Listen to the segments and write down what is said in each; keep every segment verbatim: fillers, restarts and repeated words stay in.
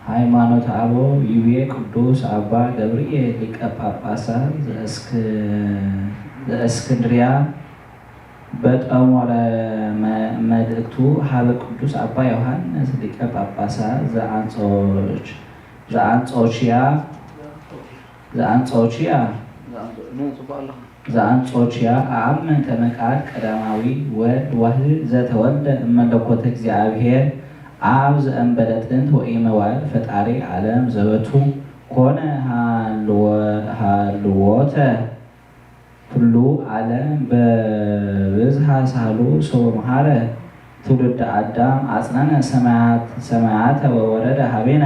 ሃይማኖተ አበው ይቤ ቅዱስ አባ ገብርኤል ሊቀ ጳጳሳት ዘእስክ-፣ ዘእስክንድርያ በጠሞረ መ-፣ መልእክቱ ሀበ ቅዱስ አባ ዮሐንስ ሊቀ ጳጳሳት ዘአንጾች-፣ ዘአንጾችያ፣ ዘአንጾችያ፣ ዘአንጾችያ አአምን ከመ ቃል ቀዳማዊ ወልድ ዋህድ ዘተወልደ እመለኮተ እግዚአብሔር አብ ዘእንበለ ጥንት ወኢመዋዕል ፈጣሪ ዓለም ዘበቱ ኮነ ሃልወ-፣ ሃልዎተ ኩሉ ዓለም በብዝሃ ሳህሉ ሶበ መሃረ ትውልደ አዳም አጽነነ ሰማያት-፣ ሰማያተ ወወረደ ሀቤነ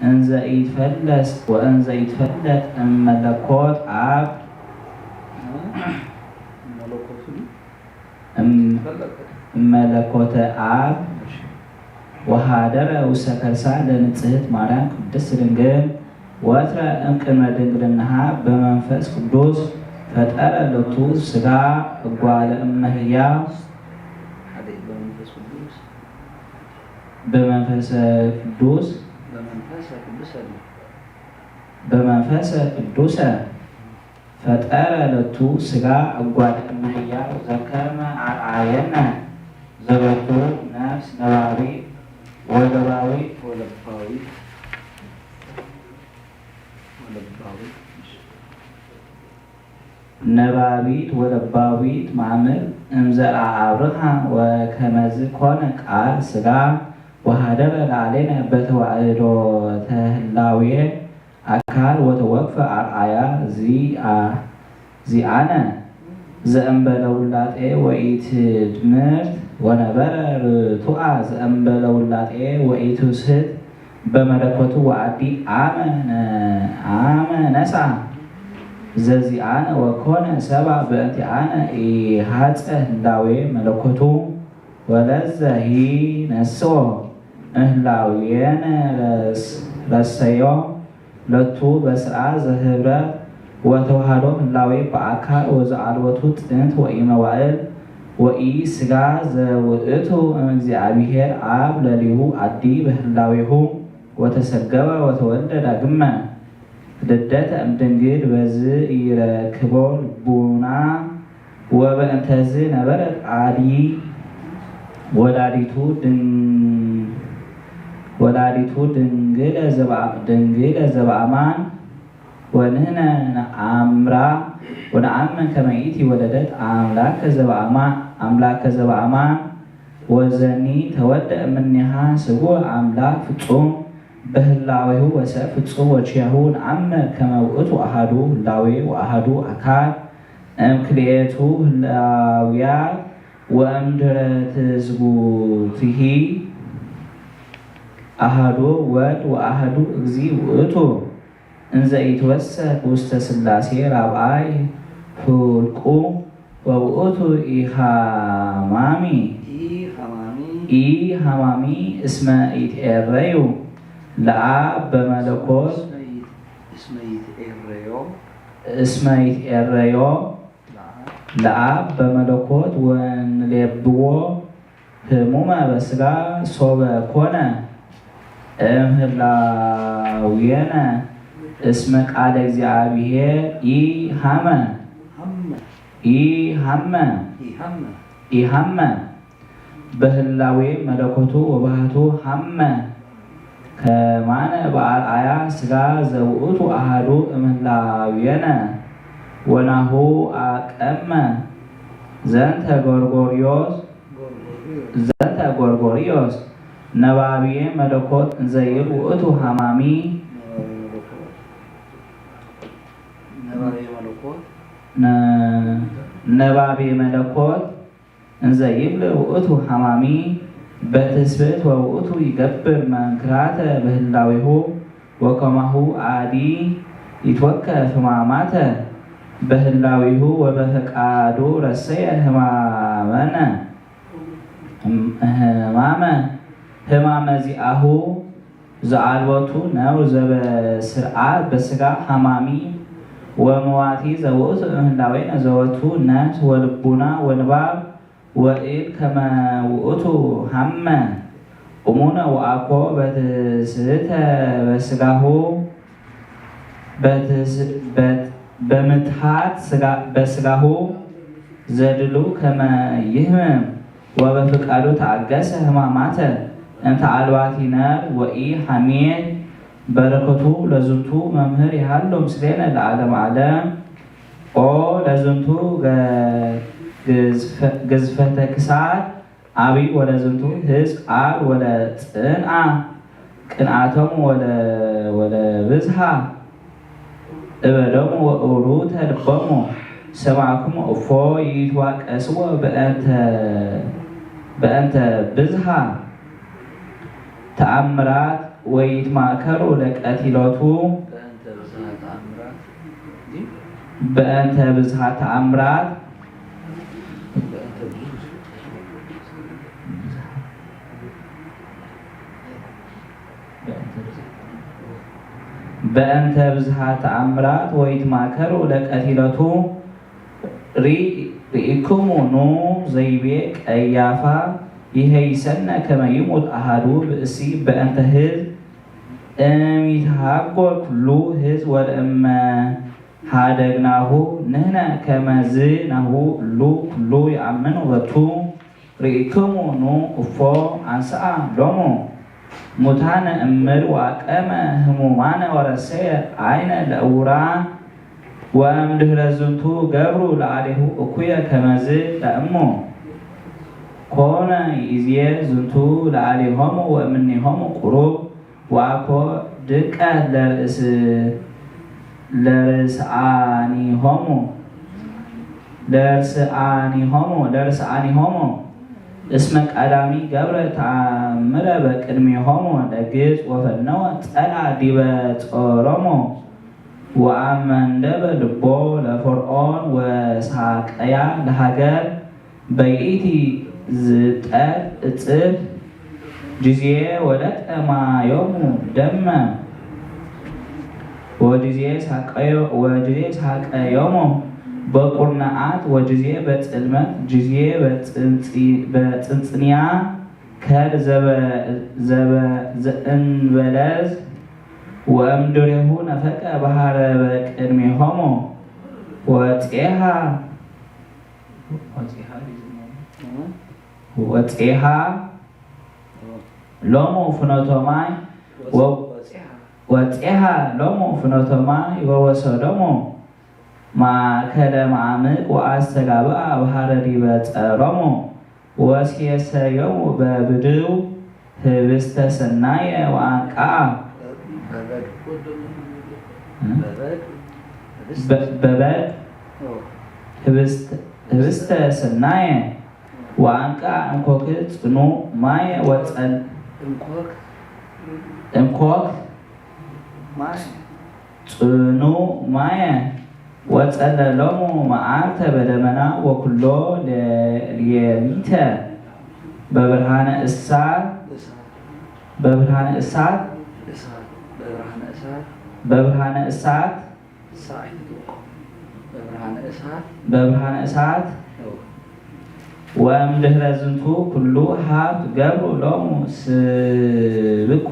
እንዘ ኢትፈለስ ወእንዘ ኢትፈለጥ እመለኮት አብ እም-፣ እመለኮተ አብ ወሃደረ ውስተ ከርሳ ለንጽሕት ማርያም ቅድስት ድንግል ወትረ እምቅድመ ድንግልናሃ በመንፈስ ቅዱስ ፈጠረ ሎቱ ስጋ እጓለ እመሕያው በመንፈስ ቅዱስ በመንፈሰ ቅዱሰ ፈጠረ ሎቱ ስጋ እጓለ እመሕያው ዘከመ አርአየነ ዘሎቱ ነፍስ ነባቢት ወለባዊት ወለባዊት ወለባዊት ነባቢት ወለባዊት ማምር እምዘርአ አብርሃም ወከመዝ ኮነ ቃል ስጋ ወሃደረ ላዕሌነ በተዋህዶ ተህላዌ አካል ወተወክፈ አርአያ ዚአ-፣ ዚአነ ዘእምበለ ውላጤ ወኢትድምርት ወነበረ ርቱዐ ዘእምበለ ውላጤ ወኢትውስህት በመለኮቱ ወአዲ አመ ነ-፣ አመ ነስአ ዘዚአነ ወኮነ ሰብአ በእንቲአነ ኢሃጸ ህላዌ መለኮቱ ወለዘሂ ነስኦ እህላዌነ ረስ-፣ ረሰዮ ሎቱ በስርዓት ዘህብረት ወተዋህዶ ህላዌ በአካል ወዘአልቦቱ ጥንት ወኢመዋእል ወኢስጋ ዘውእቱ እምእግዚአብሔር አብ ለሊሁ አዲ በህላዌሁ ወተሰገወ ወተወልደ ዳግመ ልደተ እምድንግል በዝ ኢረክቦ ልቡና ወበእንተዝ ነበረት አዲ ወላዲቱ ድን-፣ ወላዲቱ ድንግለ ዘበአ-፣ ድንግለ ዘበአማን ወንህነ ነአምራ ወነአምን ከመ ይእቲ ወለደት አምላከ ዘበአማ-፣ አምላከ ዘበአማን ወዘኒ ተወልደ እምኔሃ ስቡሕ አምላክ ፍጹም በህላዌሁ ወሰብ ፍጹም ወኪያሁ ነአምር ከመ ውእቱ አሐዱ ህላዌ ወአሐዱ አካል እምክልኤቱ ህላውያት ወእምድረ ትስብእቲሂ አሐዱ ወልድ ወአሐዱ እግዚእ ውእቱ። እንዘ ኢትወሰክ ውስተ ሥላሴ ራብዓይ ኆልቁ ወውእቱ ኢሃማሚ። ኢሃማሚ። ኢሃማሚ እስመ ኢትዔረዩ ለአብ በመለኮት። እስመ ኢት-፣ እስመ ኢትዔረዮ። እስመ ኢትዔረዮ ለአብ። ለአብ በመለኮት ወንሌብዎ ህሙመ በስጋ ሶበ ኮነ እምህላዌነ እስመ ቃለ እግዚአብሔር ኢሃመ። ሃመ። ኢሃመ። ኢሃመ። ኢሃመ። በህላዌ መለኮቱ ወባህቱ ሃመ ከማነ በአርአያ ስጋ ዘውእቱ አሃዱ እምህላዌነ ወናሁ አቀመ ዘንተ ጎርጎርዮስ ዘንተ ጎርጎርዮስ ነባብየ መለኮት እንዘ ይብል ውእቱ ሃማሚ። ነባብየ መለኮት። ነ-፣ ነባብየ መለኮት እንዘ ይብል ውእቱ ሃማሚ በትስብእት ወውእቱ ይገብር መንክራተ በህላዌሁ ወከማሁ አዲ ይትወከፍ ህማማተ በህላዌሁ ወበፈቃዱ ረሰየ ህማመነ። ህማመ፣ ህማመ ዚአሁ ዘአልቦቱ ነውር ዘበስርዓት በስጋ ሐማሚ ወመዋቲ ዘውእቱ እምህላዌነ ዘወቱ ነፍስ ወልቡና ወንባብ ወኢል ከመ ውእቱ ሐመ እሙነ ወአኮ በትስህተ በስጋሁ በትስ-፣ በት-፣ በምትሃት ስጋ-፣ በስጋሁ ዘድሉ ከመ ይህምም ወበፍቃዱ ተአገሰ ህማማተ እንተ አልባቲ ነውር ወኢ ሐሜት። በረከቱ ለዝንቱ መምህር ይሃሉ ምስሌነ ለዓለመ ዓለም። ኦ ለዝንቱ ገ-፣ ግዝፈ-፣ ግዝፈተ ክሳድ አብይ ወለዝንቱ ህዝብ አር ወለጽንአ ቅንአቶሙ ወለ-፣ ወለብዝሃ እበዶሙ ወእሩተ ልቦሙ ሰማዕኩሙ እፎ ይትዋቀስዎ በእንተ፣ በእንተ ብዝሃ ተአምራት ወይትማከሩ ለቀቲሎቱ። በእንተ ብዝሃ ተአምራት። በእንተ ብዝሃ ተአምራት። በእንተ ብዙ በእንተ ብዝሃ ተአምራት ወይትማከሩ ለቀቲሎቱ። ሪ-፣ ርኢክሙ ኑ ዘይቤ ቀያፋ ይሄይሰነ ከመ ይሙት አሃዱ ብእሲ በእንተ ህዝብ እም ይትሃጎል ኩሉ ህዝብ ወለእመ ሀደግናሁ ንሕነ ከመ ዝናሁ እሉ ኩሉ ይአምኑ በቱ። ርኢክሙ ኑ እፎ አንስአ ሎሙ ሙታነ እምር ወአቀመ ህሙማነ ወረሰየ አይነ ለእውራን ወእምድህረ ዝንቱ ገብሩ ለአሌሁ እኩየ ከመዝ ለእሙ ኮነ ይእዜ ዝንቱ ለአሌሆሙ ወእምኔሆሙ ቁሩብ ወአኮ ድቀት ለርእስ-፣ ለርእሳኒሆሙ፣ ለርእሳኒሆሙ፣ ለርእሳኒሆሙ። እስመ ቀዳሚ ገብረ ተአምረ በቅድሜሆሙ ለግብጽ ወፈነወ ጸልአ ዲበ ጾሮሙ ወአመንደበ ልቦ ለፈርዖን ወሳቀያ ለሀገር በይእቲ ዝጠት እጽፍ ጅዜ ወለጠ ማዮሙ ደመ ወጅዜ ሳቀዮ-፣ ወጅዜ ሳቀዮሙ በቁርነአት ወጅዜ በጽልመት ጅዜ በጽንጽ-፣ በጽንጽንያ ከል ዘበ-፣ ዘበ-፣ ዘእንበለዝ ወእምድሬሁ ነፈቀ በሐረ በቅድሜሆሙ ወጼሃ ወጼሃ ሎሙ ፍኖተ ማይ ወ-፣ ወጼሃ ሎሙ ፍኖተ ማይ ወወሰዶሙ ማእከለ መዓምቅ ወአስተጋብአ በሐረ ዲበ ጸሮሙ ወሴሰዮሙ በብድው ህብስተ ሰናየ ወአንቃአ በበግ ህብስት-፣ በበግ ህብስት-፣ ህብስተ ሰናየ ወአንቃ እምኮክ ጽኑ ማየ ወጸል-፣ እምኮክ እምኮክ ማየ ጽኑ ማየ ወጸለሎሙ መዓልተ በደመና ወኩሎ ሌ-፣ ሌሊተ በብርሃነ እሳት፣ እሳት። በብርሃነ እሳት፣ እሳት። በብርሃነ እሳት። በብርሃነ እሳት ሳዕ በብርሃነ እሳት። በብርሃነ እሳት። ወእምድህረ ዝንቱ ኩሉ ሀብት ገብሩ ሎሙ ስብኮ።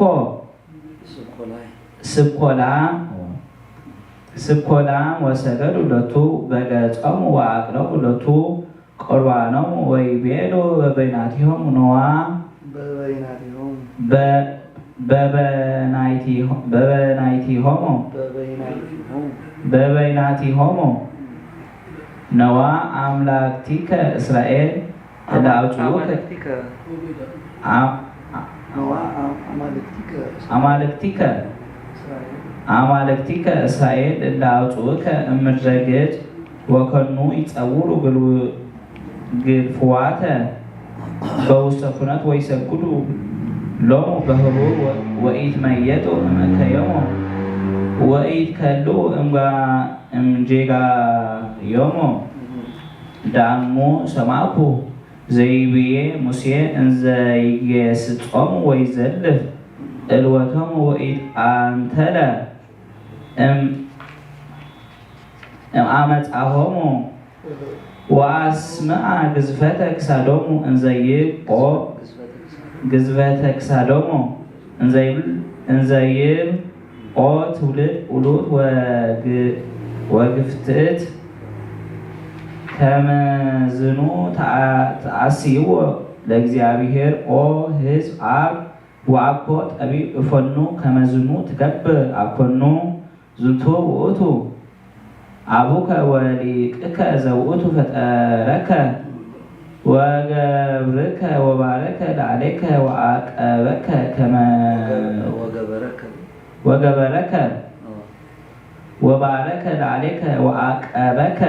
ስብኮ ላይ። ስብኮ ላም። ስብኮ ላም ወሰገዱ ሎቱ በገጾሙ ወአቅረቡ ሎቱ ቁርባኖሙ ወይቤሉ በበይናቲሆሙ ነዋ። በበይናቲሆሙ። በ-፣ በበናይቲሆ-፣ በበናይቲሆሙ። በበይናቲሆሙ። በበይናቲሆሙ። ነዋ አምላክቲከ እስራኤል እለ አውጽኡከ። አማልክቲከ። አ-፣ አ-፣ ነዋ አም-፣ አማልክቲከ እስራኤል። አማልክቲከ። እስራኤል። አማልክቲከ እስራኤል እለ አውጽኡከ እምድረ ግብጽ ወከኑ ይጸውሩ ግል-፣ ግልፍዋተ በውስተ ፍኖት ወይሰግዱ ሎሙ በህቡር ወ-፣ ወኢትመየጡ እምእከዮሙ ወኢትከልኡ እምጋ-፣ እምጄጋዮሙ። ዳሙ ሰማዕኩ ዘይብዬ ሙሴ እንዘ ይጌስጾሙ ወይዘልፍ እልወቶሙ ወኢትአንተለ እም-፣ እምአመጻሆሙ ወአስምዐ ግዝፈተ ክሳዶሙ እንዘ ይብል ኦ-፣ ግዝፈተ ክሳዶሙ እንዘ ይብል፣ እንዘ ይብል ኦ ትውልድ ውሉድ ወግ-፣ ወግፍትእት ከመዝኑ ተአ-፣ ተአስይዎ ለእግዚአብሔር ኦ ሕዝብ አብ ወአኮ ጠቢብ እፎኑ ከመዝኑ ትገብር አኮኑ ዝንቱ ውእቱ አቡከ ወሊቅከ ዘውእቱ ፈጠረከ ወገብርከ ወባረከ ለአሌከ ወአቀበከ ከመ ወገበረከ። ወገበረከ ኦ። ወባረከ ለአሌከ ወአቀበከ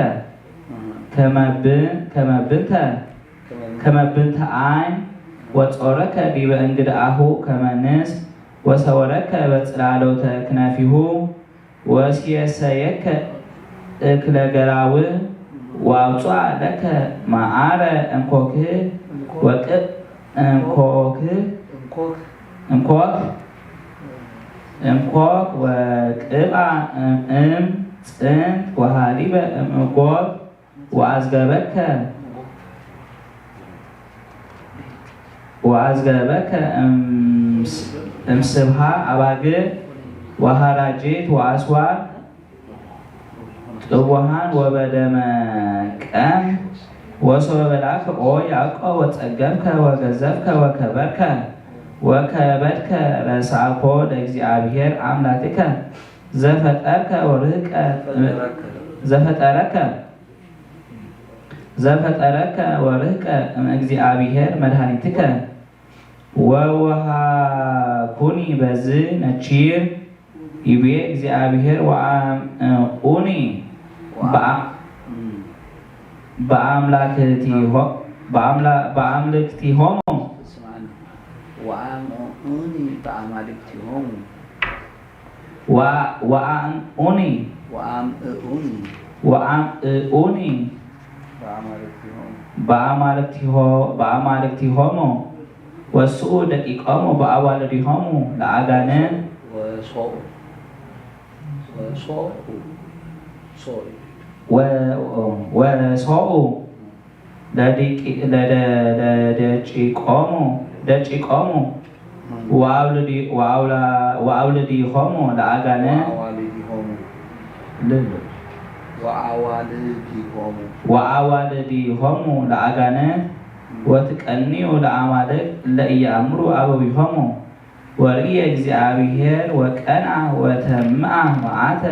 እ። ከመ ብ-፣ ከመ ብንተ ከመ ብንተ አይን ወጾረከ ዲበ እንግድአሁ ከመ ንስር ወሰወረከ በጽላሎተ ክነፊሁ ወሴሰየከ እክለ ገራው ወአውጽአ ለከ መዓረ እምኮክህ ወቅብ-፣ እምኮክህ፣ እምኮክ፣ እምኮክ ወቅብአ እም ጽንት ወሃሊበ እምእጎክ ወአዝገበከ፣ ወአዝገበከ እምስ-፣ እምስብሃ አባግዕ ወሐራጅት ወአስዋር ጥቡሃን ወበደመ ቀም ወሶበ በላከ ኦ ያዕቆብ ወጸገብከ ወገዘፍከ ወከበርከ ወከበድከ ረሳኮ ለእግዚአብሔር አምላክከ ዘፈጠርከ ወርህቀ ዘፈጠረከ ዘፈጠረከ ወርህቀ እምእግዚአብሔር መድኃኒትከ ወወሃኩኒ በዝ ነቺር ይቤ እግዚአብሔር ወአምዑኒ በአ-፣ በአምላክቲሆ-፣ በአምላ-፣ በአምልክቲሆሙ። ስማኒ። ወአምዑኒ በአማልክቲሆሙ። ወ-፣ ወአምዑኒ። ወአምዑኒ። ወአምዑኒ። በአማልክቲሆሙ። በአማልክቲሆ-፣ በአማልክቲሆሙ። ወስኡ ደቂቆሙ በአዋልዲሆሙ ለአጋንንት። ወሶኡ። ወሶኡ። ሶኡ። ወ-፣ ወሶኡ። ለዲቂ-፣ ለደ-፣ ለደቂቆሙ፣ ደቂቆሙ፣ ወአውልዲ-፣ ወአውላ-፣ ወአውልዲሆሙ ለአጋንንት። ወአዋልዲሆሙ። ልል። ወአዋልዲሆሙ። ወአዋልዲሆሙ ለአጋንንት፣ ወትቀንዩ ለአማልክት እለ ኢየአምሩ አበዊሆሙ። ወርእየ እግዚአብሔር ወቀንአ ወተምአ መዓተ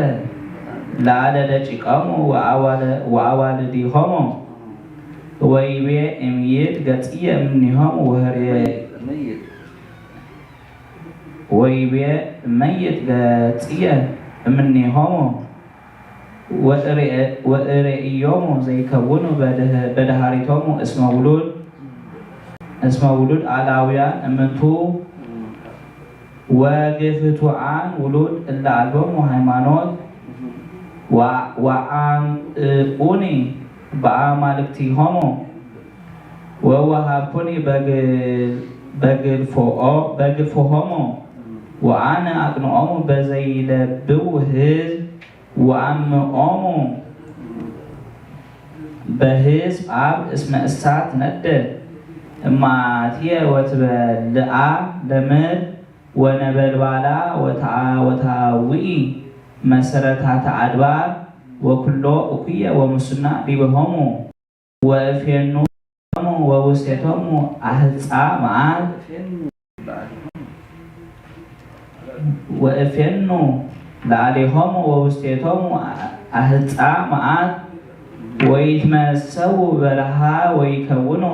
ለአለ ደቂቆሙ ወአዋለ-፣ ወአዋልዲሆሙ። ወይቤ እምይጥ ገጽየ እምኔሆሙ ወህሬ-፣ ወይቤ እመይጥ ገጽየ እምኔሆሙ። ወእሬ-፣ ወእሬእዮሙ ዘይከውኑ በድህ-፣ በድሃሪቶሙ እስመ ውሉድ፣ እስመ ውሉድ አላውያን እምንቱ ወግፍቱዓን ውሉድ እለ አልቦሙ ሃይማኖት ወ-፣ ወአምዕኡኒ በአማልክቲሆሙ ወወሃብኩኒ በግ-፣ በግልፎኦ-፣ በግልፎሆሙ ወአነ አቅንኦሙ በዘይለብው ህዝብ ወአምኦሙ በህዝብ አብ እስመ እሳት ነደድ እማትየ ወትበልዓ ለምድር ወነበልባላ ወተአ-፣ ወታውኢ መሰረታተ አድባር ወኩሎ እኩየ ወሙስና ዲበሆሙ። ወእፌኑ ወውስቴቶሙ አህጻ መዓት፣ ወእፌኑ ለአሌሆሙ ወውስቴቶሙ አህጻ መዓት፣ ወይትመሰው በረሃ ወይከውኑ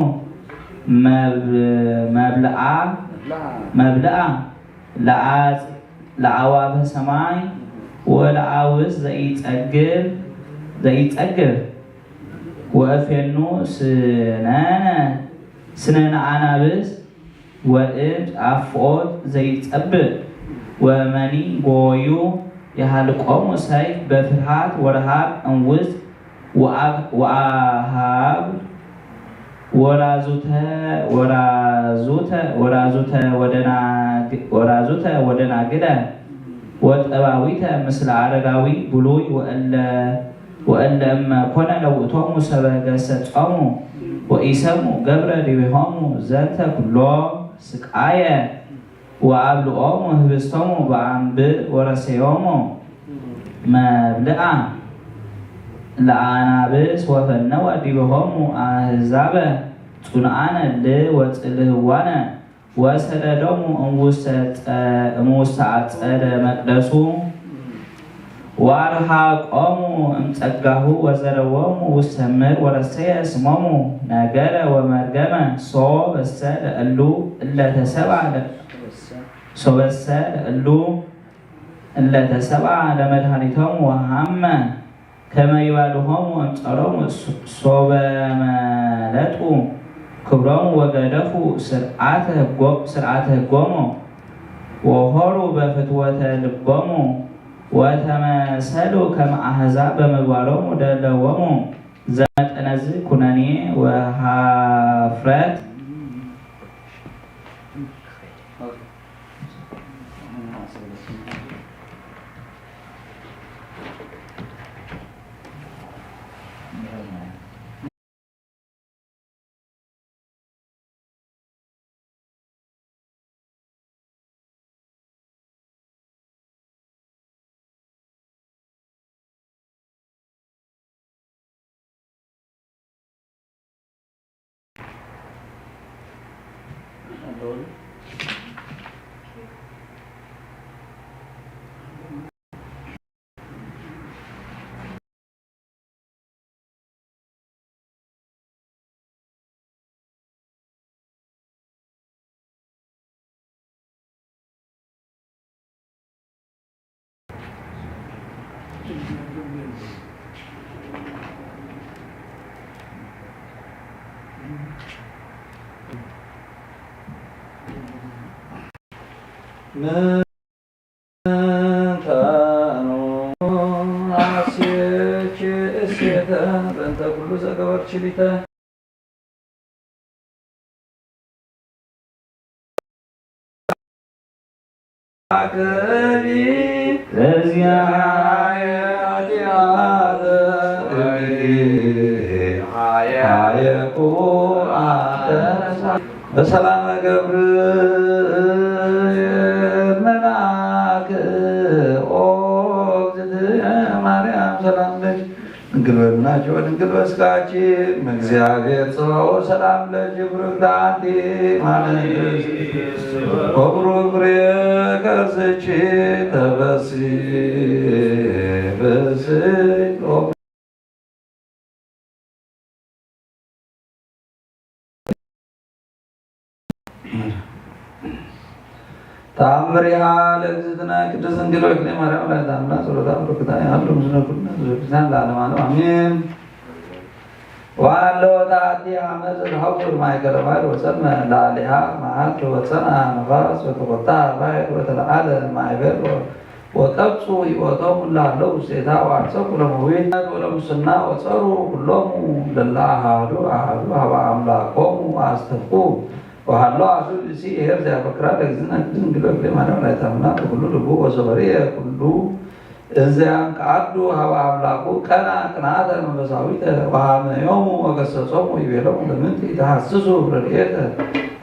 መብ-፣ መብልዓ፣ መብልዓ ለአጽ-፣ ለአዕዋፈ ሰማይ ወለአውስ ዘኢጸግብ፣ ዘኢጸግብ። ወእፌኑ ስነነ፣ ስነነ አናብስት ወእድ አፍኦት ዘይጸብእ፣ ወመኒ ጎዩ የሃልቆሙ ሰይፍ በፍርሃት ወረሃብ እምውት ወአ-፣ ወአሃብ ወራዙተ፣ ወራዙተ፣ ወራዙተ ወደናግ-፣ ወራዙተ ወደናግለ ወጠባዊተ ምስለ አረጋዊ ብሉይ ወእለ፣ ወእለ እመ ኮነ ለውእቶሙ ሰበ ገሰጾሙ ወኢሰምዑ ገብረ ዲቤሆሙ ዘንተ ኩሎ ስቃየ ወአብልዖሙ ህብስቶሙ በአንብዕ ወረሰዮሙ መብልዓ ለአናብስ ወፈነወ ዲቤሆሙ አሕዛበ ጽኑዓነ እለ ወጽልህዋነ ወሰደዶሙ እምውስተ ጸ-፣ እምውስተ አጸደ መቅደሱ ወአርሐቆሙ እምጸጋሁ ወዘረወሙ ውስተ ምድር ወረሰየ ስሞሙ ነገረ ወመርገመ ሶበሰ ለእሉ እለ ተሰብአ ለ-፣ ሶበሰ ለእሉ እለ ተሰብአ ለመድኃኒቶሙ ወሐመ ከመ ይባልሆሙ እምጸሮሙ ሶ-፣ ሶበ መለጡ ክብሮሙ ወገደፉ ስርዓተ ህጎ-፣ ስርዓተ ህጎሙ ወሆሩ በፍትወተ ልቦሙ ወተመሰሉ ከመ አሕዛብ በምግባሮሙ ደለዎሙ ዘመጠነዝ ኩነኔ ወሀፍረት። ምን ተኑ አሴኪ እሴተ በእንተ ኩሉ ዘገበርኪ ሊተ። አቅቢ ለዚአየ ኃጢአት እምይእዜሃ ሀየኩ አተ በሰላም ገብርኤል መልአክ። ኦ እግዝእትየ ማርያም ሰላም ለኪ ድንግል በድናኪ ወድንግል በስጋኪ እምእግዚአብሔር ጸባኦት ሰላም ለኪ ብሩክት አንቲ እም አንስት ወብሩክ ፍሬ ከርስኪ ተፈሲ ብእሲ ተአምሪሃ ለእግዝእትነ ቅድስት ድንግል ወክልኤ ማርያም ወላዲተ አምላክ ጸሎታ በረከታ ያህሉ ምስለ ኩልነ ህዝበ ክርስቲያን ለዓለመ ዓለም አሜን። ወሀሎ ተአቲ አመ ዘትሐውር ማእከለ ባሕር ወጸልመ ለአሊሃ መዓት ወጸንዐ ነፋስ ወተቆጥዐ ባሕር ወተለዓለ ማዕበል ወ-፣ ወቀብጹ ይወቶሙ እለ ሀለው ውስቴታ ወአብጸቁ ለመዊት ወለሙስና ወጸሩ ኩሎሙ ለለ አሐዱ አሐዱ ሀበ አምላኮሙ አስተፍቁ። ወሀሎ አሐዱ ብእሲ ይሄር ዘያፈቅራ ለእግዝእትነ ቅድስት ድንግል ወክልኤ ማርያም ወላዲተ አምላክ በኩሉ ልቡ ወሶበርየ ኩሉ እንዘ ያንቃዱ ሀበ አምላኩ ቀና ቅንዓተ መንፈሳዊተ ወሀመዮሙ ወገሰጾሙ ይቤሎሙ ለምንት ኢተሐስሱ ረድኤተ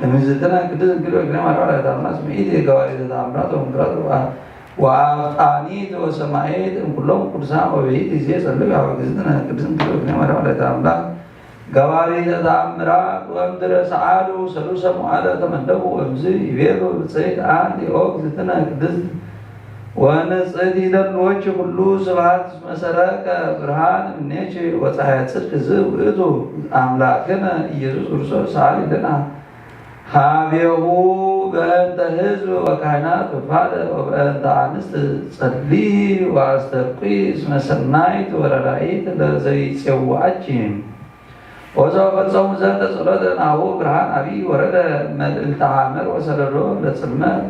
እምእግዝእትነ ቅድስት ድንግል ወክልኤ ማርያም ወላዲተ አምላክ እስመ ኢቲ ገባሪተ ተአምራት ወመንክራት ወአ-፣ ወአፍጣኒት ወሰማዒት እምኩሎሙ ቅዱሳን ወበይእቲ ጊዜ ጸልዩ ሀበ እግዝእትነ ቅድስት ድንግል ወክልኤ ማርያም ወላዲተ አምላክ ገባሪተ ተአምራት ወእምድረ ሰዓዱ ሰሉሰ መዋዕለ ተመንደቡ ወእምዝ ይቤሉ ብፅዕት አንቲ ኦ እግዝእትነ ቅድስት ወንጽሕት ይደልወኪ ኩሉ ስብሐት እስመ ሰረቀ ብርሃን እምኔኪ ወፀሐየ ጽድቅ ዝእ ውእቱ አምላክነ ኢየሱስ ክርስቶስ ሰአሊ ለነ ሀቤሁ በእንተ ሕዝብ ወካህናት ፈድፋደ ወበእንተ አንስት ጸሊ ወአስተብቂ እስመ ሰናይት ወረዳኢት ለዘይጼውዓኪ። ወዘፈጸሙ ዘንተ ጸሎተ ናሁ ብርሃን አብይ ወረደ መልዕልተ ሐመር ወሰደዶ ለጽልመት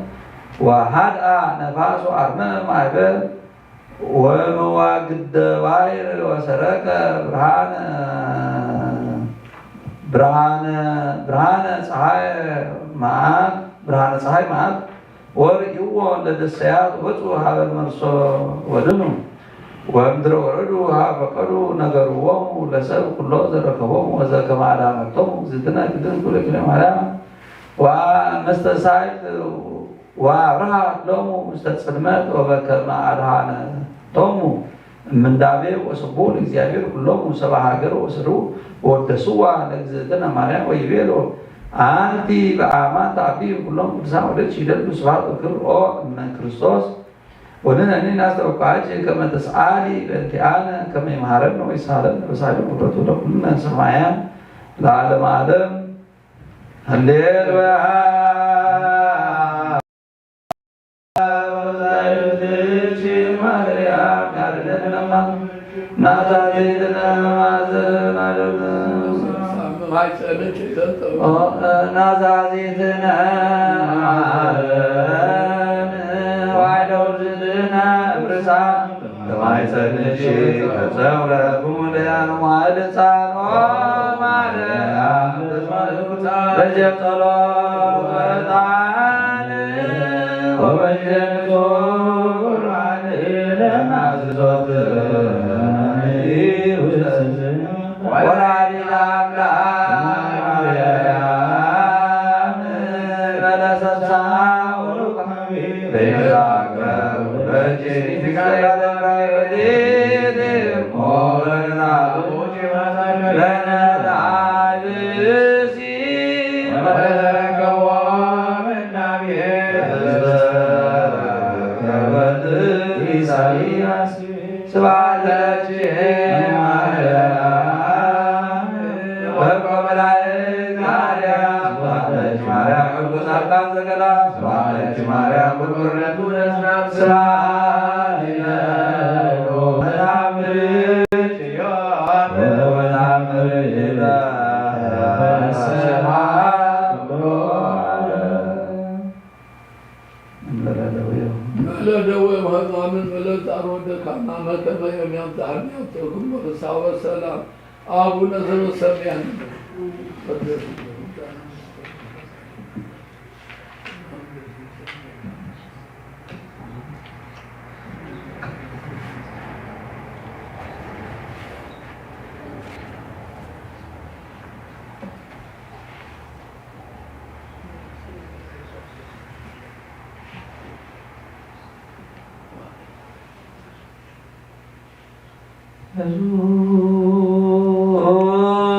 ወሃድአ ነፋስ ወአርመመ ማዕበል ወመዋግደ ባሕር ወሰረቀ ብርሃነ ብርሃነ፣ ብርሃነ ጸሐይ መዓት፣ ብርሃነ ጸሐይ መዓት ወርእይዎ ለደሰያት ወጽኡ ሀበ መርሶ ወድኑ። ወምድረ ወረዱ ሀ ፈቀዱ ነገርዎሙ ለሰብ ኩሎ ዘረከቦሙ ወዘከመ አድኃነቶሙ እግዝእትነ ቅድስት ድንግል ማርያም ወመስተሳይል ወአብርሃት ሎሙ ውስተ ጽልመት ወበከመ አድኃነቶሙ እምንዳቤ ወስብሑ ለእግዚአብሔር ኩሎሙ ሰብአ ሀገር ወስሩ ወወደስዋ ለእግዝእትነ ማርያም ወይቤሎ አንቲ በአማን ተአቢ እምኩሎም ቅዱሳን ወለድኪ ይደሉ ስብሐት ወክብር ኦ እመ ክርስቶስ። ወንሕነኒ ነስተውቅዐኪ ከመ ተስአሊ በእንቲአነ ከመ ይምሃረነ ወይሳለነ በሳይለ ምሕረቱ ለኩልነ ሰማዕያን ለዓለመ ዓለም። ሃሌሉያ። ናዛዚትነ ማርያም ዋይደውዝትነ እብርሳ ለማይጸንሽ ተጸውረ ብሙልያ ማልጻኖ ማርያም በጀ ጸሎት ወዕጣን ወበጀ ቁርባን ለናዝዞት ወላዲተ አምላክ ማርያም በለሰሳ ስብሐት ለኪ ማርያም ወእኮ መላእክት ማርያም፣ ስብሐት ለኪ ማርያም ወእኮ ጻድቃን ዘገዳም፣ ስብሐት ለኪ ማርያም ወእኮ ርቱዓነ አጽናም፣ ስብሐት ለኪ ወእኮ መላእክት ወእኮ መላእክት ስብሐት ለኪ። እንበለ ደዌ። እንበለ ደዌ ወሕማምን እንበለ ጻሮ ወደካማን ከመ ዮም ያብጽሐነ ያብጽሕክሙ በፍስሐ ወሰላም። አቡነ ዘበሰማያት።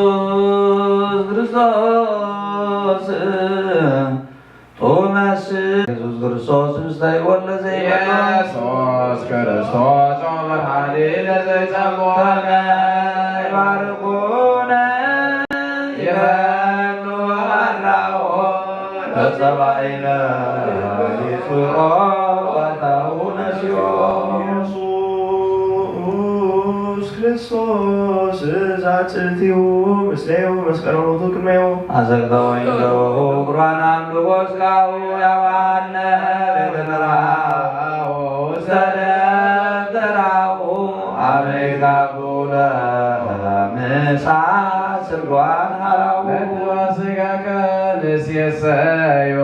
ኢየሱስ ክርስቶስ ጡመ ስም ኢየሱስ ክርስቶስ ምስለ ይወለ ዘይመሎ ኢየሱስ ክርስቶስ ወመድኃኒነ ዘይጸምወነ ይባርኩነ ይበሉ አራው ተጸባኢነ ይጹሮ ወታው ነሲዮ ኢየሱስ ክርስቶስ ዛጽእቲሁ ምስሌሁ መስቀሎቱ ቅድሜሁ አዘግተው ይንገሩ ቁርባን አምልኮ ስጋሁ ያዋነ ቤተተራሁ ውስተ ደብተራሁ አመይካቡ ለምሳ ስርጓን ሀራሁ ስጋከ ንሴሰዮ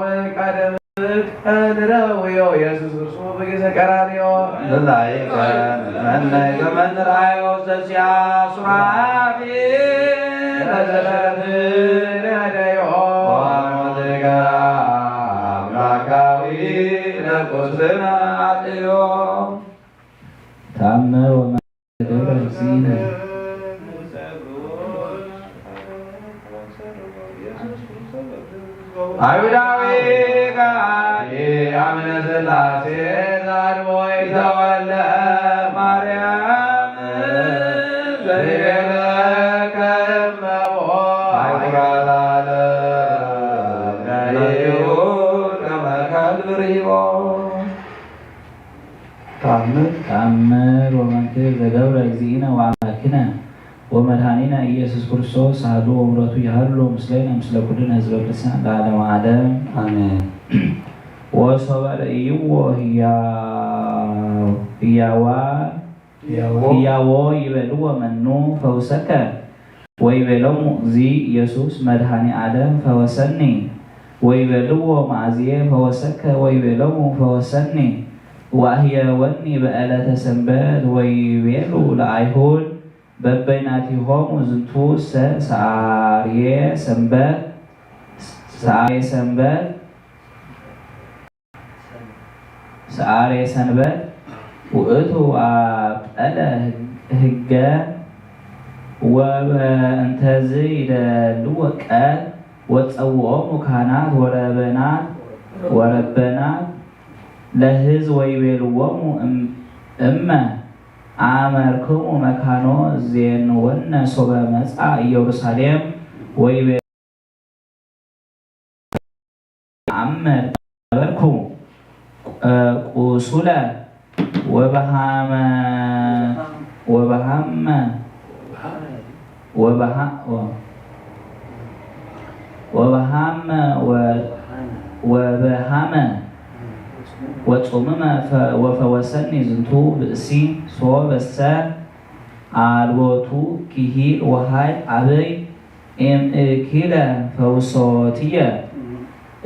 ወንቃደም ቀንረውዮ ኢየሱስ ክርስቶስ በጊዜ ቀራንዮ። ለላይከ መነ ከመንራዮ ዘሲያ ሱራፊ ለዘለፍን ያደዮ። ወሞትከ አምላካዊ ለቁስና አጥዮ። ታመ ወመ- ደብረ ሲና። አይሁዳዊ ካዲ አምነ ሥላሴ ዛድቦ ይተወለ ማርያም ዘይቤለ ከመቦ አይኩራላለ ነይሁ ከመ ከልብ ርሂቦ። ተአምር። ተአምር ወመንክር ዘገብረ እግዚእነ ወአምላክነ ወመድኃኒነ ኢየሱስ ክርስቶስ አሐዱ ወምሕረቱ ይሃሉ ምስሌነ ምስለ ኩልነ ሕዝበ ክርስቲያን ለዓለመ ዓለም። አሜን። ወሶበ ርእይዎ ህያው-፣ ህያዋ-፣ ህያዎ። ህያዎ ይቤልዎ መኑ ፈውሰከ ወይቤሎሙ እግዚእ ኢየሱስ መድኃኔ ዓለም ፈወሰኒ። ወይቤልዎ መዓዝየ ፈወሰከ? ወይቤሎሙ ፈወሰኒ ወአህየወኒ በዕለተ ሰንበት። ወይቤሉ ለአይሁድ በበይናቲሆሙ ዝንቱሰ ሰዓርየ ሰንበት፣ ሰዓርየ ሰንበት፣ ሰዓርየ ሰንበት ውእቱ አብጠለ ህገ። ወበእንተዝ ይደልዎ ቃል ወጸውኦሙ ካህናት ወረበናት፣ ወረበናት ለሕዝብ ወይቤልዎሙ እም-፣ እመ አመርክሙ መካኖ ዜንወነ ሶበ መጻ ኢየሩሳሌም ወይቤ አምር ነበርኩ ቁሱለ ወበሃመ፣ ወበሃመ፣ ወበሃ-፣ ወ-፣ ወበሃመ ወ-፣ ወበሃመ ወጹምመ ፈ-፣ ወፈወሰኒ ዝንቱ ብእሲ። ሶበሰ አልቦቱ ክሂል ወኃይል አብይ እምእኪለ ፈውሶትየ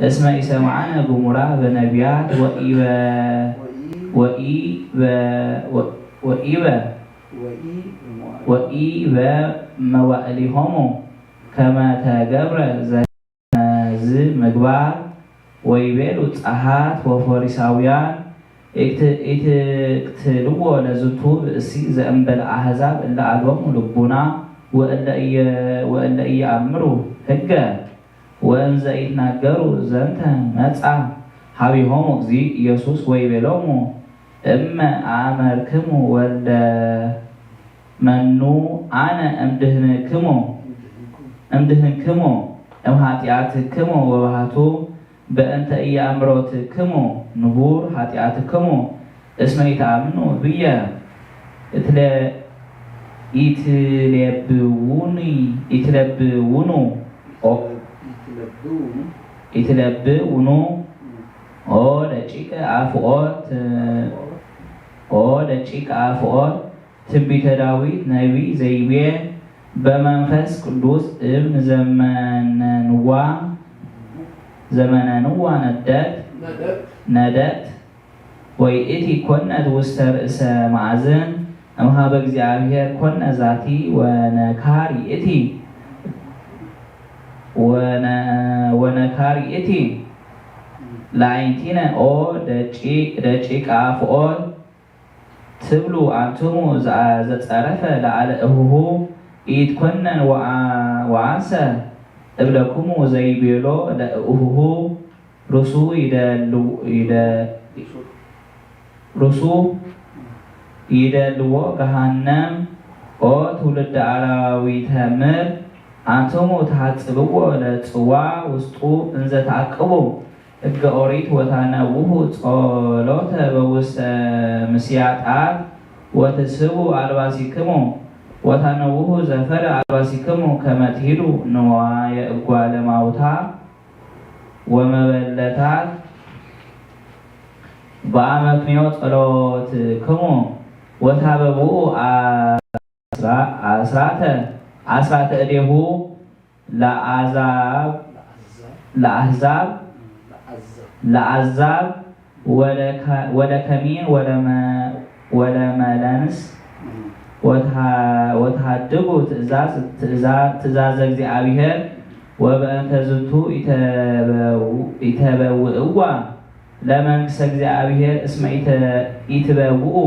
እስመ ኢሰምዐነ ግሙራ በነቢያት ወኢበ-፣ ወኢበ-፣ ወ-፣ ወኢበ-፣ ወኢበመዋዕሊሆሙ ከመ ተገብረ ዘ-፣ ዝ ምግባር። ወይቤሉ ጸሐት ወፈሪሳውያን ኢት-፣ ኢትቅትልዎ ለዝንቱ ብእሲ ዘእምበለ አሕዛብ እለ አልቦሙ ልቡና ወእለ ኢየ-፣ ወእለ ኢየአምሩ ህገ ወእንዘ ኢትናገሩ ዘንተ መጻ ሀቢሆሙ እግዚእ ኢየሱስ ወይቤሎሙ እመ አመርክሙ ወልደ መኑ አነ እምድህንክሙ፣ እምድህንክሙ እምኃጢአትክሙ ወባህቱ በእንተ ኢየአምሮትክሙ ንቡር ኃጢአትክሙ እስመ ኢተአምኑ ብየ። እትለ-፣ ኢትሌብውኒ፣ ኢትሌብውኑ፣ ኦ-፣ ኢትሌብውኑ፣ ኦ ደቂቀ አፍኦት፣ ኦ ደቂቀ አፍኦት ትንቢተ ዳዊት ነቢይ ዘይቤ በመንፈስ ቅዱስ እብ ንዘመነንዋ፣ ዘመነንዋ ነደት፣ ነደት ወይእቲ ኮነት ውስተ ርእሰ መአዝን እምሃበ እግዚአብሔር ኮነ ዛቲ ወነካር ይእቲ፣ ወነ-፣ ወነካር ይእቲ ለአይንቲነ ኦ ደቂ-፣ ደቂቀ አፍኦት ትብሉ አንትሙ ዘ-፣ ዘጸረፈ ለአለ እሁሁ ኢይትኮነን ወአ-፣ ወአንሰ እብለክሙ ዘይቤሎ ለእሁሁ ርሱ ይደል-፣ ይደ-፣ ርሱ ይደልዎ ገሃነም። ኦ ትውልደ አራዊተ ምድር አንትሙ ተሐጽብዎ ለጽዋ ውስጡ እንዘ ተአቅቡ ሕገ ኦሪት ወታነውሁ ጸሎተ በውስተ ምስያጣት ወትስቡ አልባሲክሙ ወታነውሁ ዘፈረ አልባሲክሙ ከመ ትሂዱ ንዋየ እጓለ ማውታ ወመበለታት በአመክንዮ ጸሎትክሙ ወታበውኡ አስራ-፣ አስራተ፣ አስራተ እዴሁ ለአሕዛብ፣ ለአሕዛብ፣ ለአሕዛብ ወለከ-፣ ወለከሚን ወለመ-፣ ወለመለንስ ወተሃ-፣ ወተሃድጉ ትእዛዝ፣ ትእዛ-፣ ትእዛዘ እግዚአብሔር ወበእንተ ዝንቱ ኢተበው-፣ ኢተበውእዋ ለመንግስተ እግዚአብሔር እስመ ኢተ-፣ ኢትበውኡ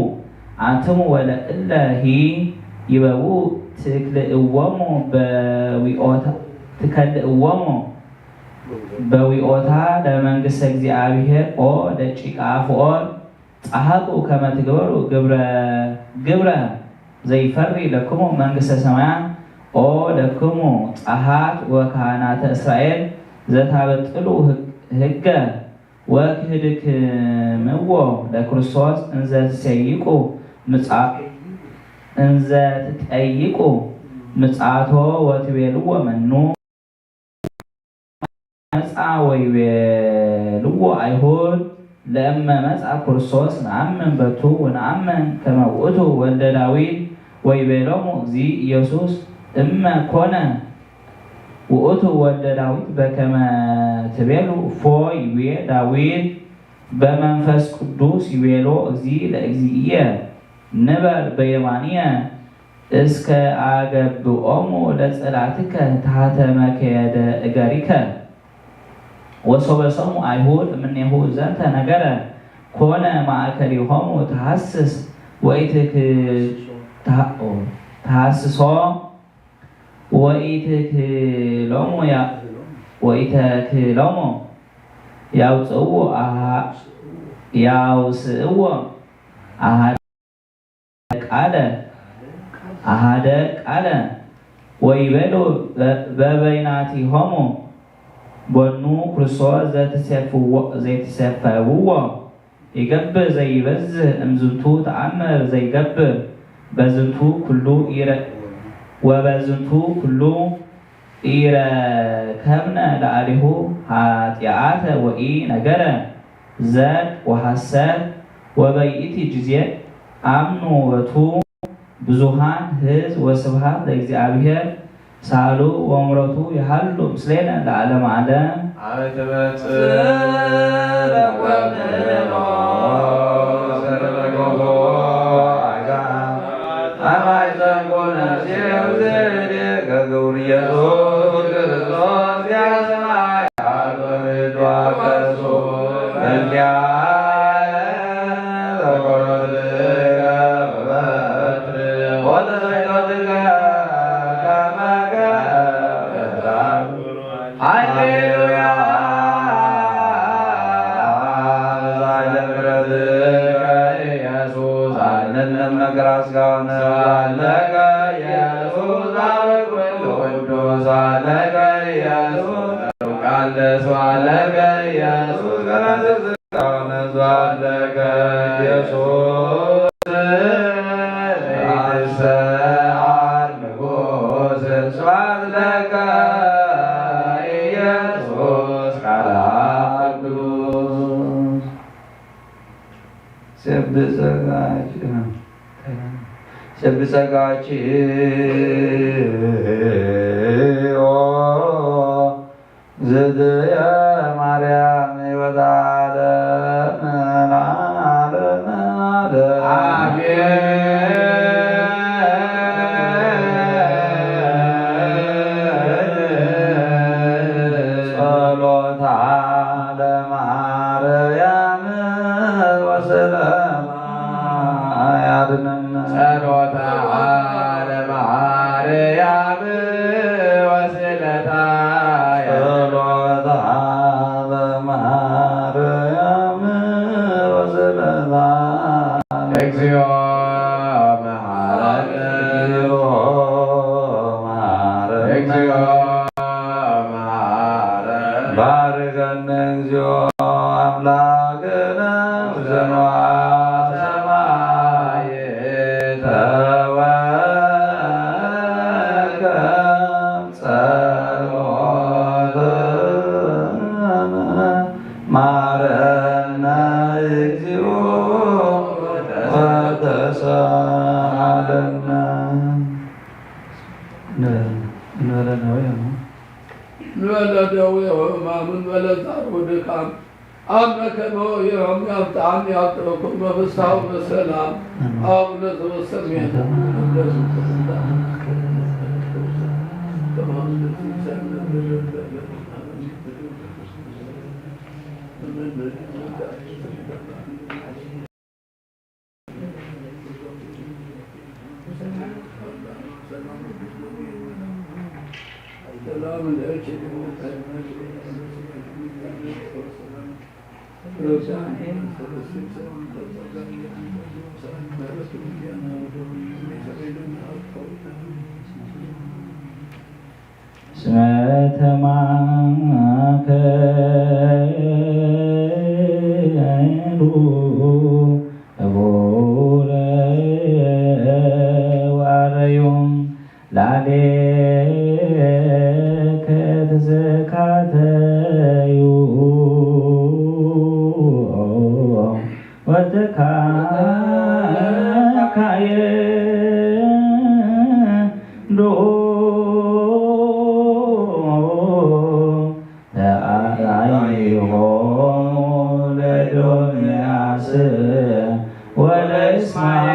አንትሙ ወለእለሂ ይበውኡ ትክልእዎሙ በዊኦታ፣ ትከልእዎሙ በዊኦታ ለመንግስተ እግዚአብሔር። ኦ ደቂቀ አፍኦት ጸሐቁ ከመ ትግበሩ ግብረ፣ ግብረ ዘይፈሪ ለክሙ መንግስተ ሰማያት። ኦ ለክሙ ጸሐት ወካህናተ እስራኤል ዘታበጥሉ ህግ-፣ ህገ ወክህድክምዎ ለክርስቶስ እንዘ ትሰይቁ ምጻ-፣ እንዘ ትጠይቁ ምጻቶ ወትቤልዎ መኑ መጻ ወይቤልዎ አይሁድ ለእመ መጻ ክርስቶስ ነአምን በቱ ወነአምን ከመ ውእቱ ወልደ ዳዊት። ወይቤሎሙ እግዚእ ኢየሱስ እመ ኮነ ውእቱ ወልደ ዳዊት በከመ ትቤሉ። እፎ ይቤ ዳዊት በመንፈስ ቅዱስ ይቤሎ እግዚእ ለእግዚእየ ንበር በየማንየ እስከ አገብኦሙ ለጸላእትከ ታህተ መከየደ እገሪከ። ወሶበ ሰምዑ አይሁድ እምኔሁ ዘንተ ነገረ ኮነ ማእከሊሆሙ ተሐስስ ወኢትክ-፣ ተሐ-፣ ተሐስሶ ወኢትክሎሙ ያ-፣ ወኢተክሎሙ ያውፅእዎ አሃ-፣ ያውስእዎ አሃደ ቃለ፣ አሃደ ቃለ ወይቤሉ በ-፣ በበይናቲሆሙ ቦኑ ክርስቶስ ዘትሴፍዎ-፣ ዘትሴፈውዎ ይገብእ ዘይበዝህ እምዝንቱ ተአምር ዘይገብእ በዝንቱ ኩሉ ኢረ-፣ ወበዝንቱ ኩሉ ኢረከብነ ለአሌሁ ኃጢአተ ወኢነገረ ዘግ ወሐሰት። ወበይእቲ ጊዜ አምኑ ወቱ ብዙኃን ሕዝብ። ወስብሐት ለእግዚአብሔር ሳሉ ወምረቱ ይሃሉ ምስሌነ ለዓለመ ዓለም። አመ ትመጽእ ለወምኖ ሰረገሎ አጋ አማይ ዘንጎነ ሲው ዘዴ ከግብር ኢየሱስ ክርስቶስ ያሰማይ አልወርድ ዋቀሱ እንዲያ ተቆረጥከ በበትር ወተሰይዶትከ ከመከ ሃሌሉያ። በዛለ ምሕረትከ ኢየሱስ አድነነ መከራ ሥጋነ። ስብሐት ለከ ኢየሱስ በአብ ወልድ ወመንፈስ ቅዱስ። ስብሐት ለከ ኢየሱስ ቃል። ስብሐት ለከ ኢየሱስ ከመ ስብሐት ለከ ኢየሱስ። ይትሰዓር ንጉሥ። ስብሐት ለከ ኢየሱስ ቃል ቅዱስ። ሰብእ ጸጋኪ፣ ሰብእ ጸጋኪ ኦ ዝድየ ማርያም ሕይወት ዓለም ለዓለመ ዓለም። አሜን። ጸሎታ ለማርያም ወስለ ያድነን። ጸሎታ ለማርያም ወስለታ። ጸሎታ ለማርያም ወስለታ። እግዚኦ መሐረነ። እግዚኦ መሐረነ። እግዚኦ መሐረነ። ባርከነ እግዚኦ አምላክነ ውዘንዋ ሰማይ ተወከ ጸሎትነ ማረነ እግዚኦ ወተሳሃለነ። እንበለ ደዌ ወሕማም፣ እንበለ ጻር ወድካም፣ አምነ ከመ ይርሐም ያብጽሐነ ያብጽሐነ በፍስሐ ወበሰላም። አቡነ ዘበሰማያት ይትቀደስ ስምከ። እስመ ተማከሩ ህቡረ ወአረዩ ላዕሌከ ተሰካተዩ ወተካካየ ዶ ወለእስማኤላውያን።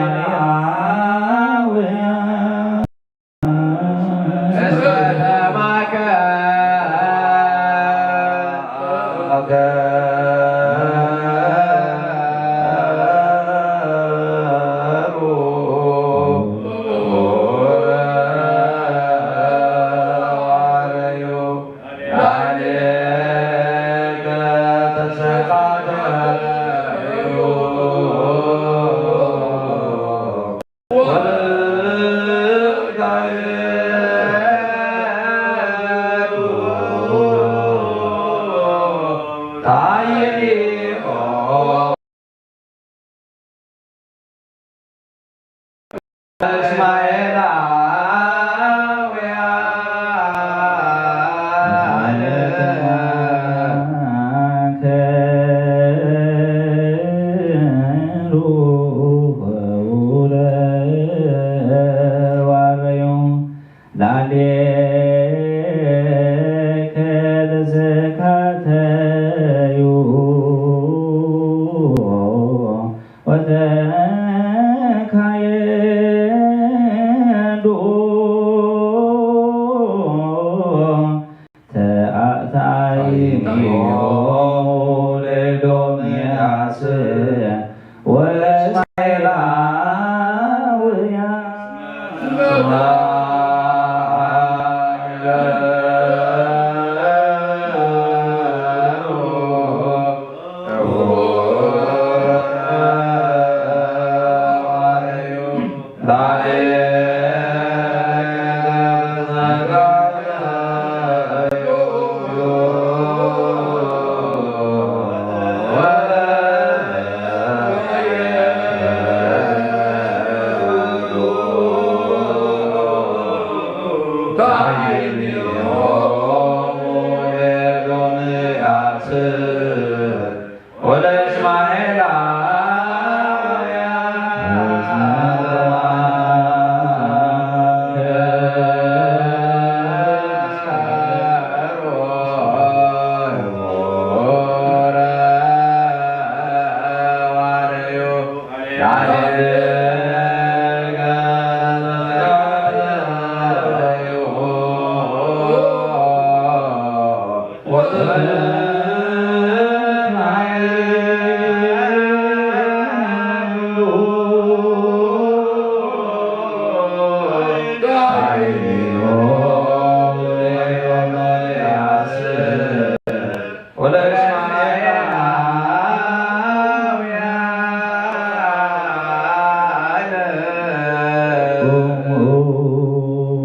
ቁሙ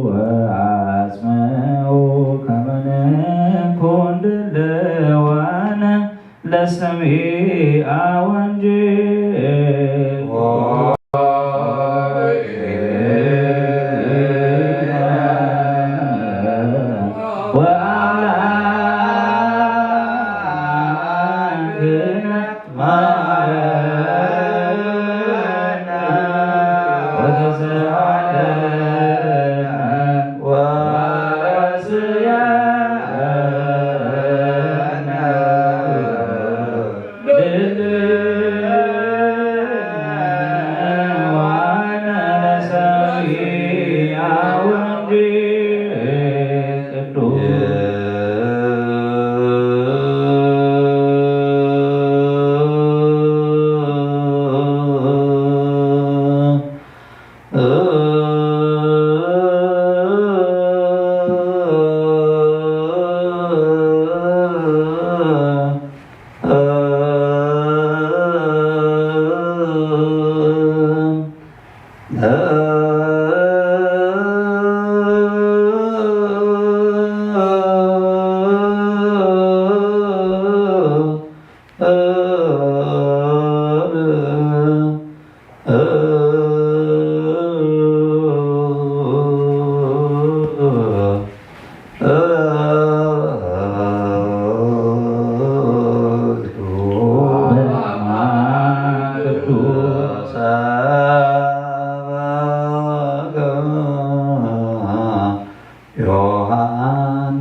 ወአጽምዑ ከመ ንኩን ድልዋነ ለሰሚዐ ወንጌል። ወአምላክነ መሐረነ ወተስዓደነ ወረስየነ ድልዋነ ለሰሚዐ ወንጌል ቅዱስ።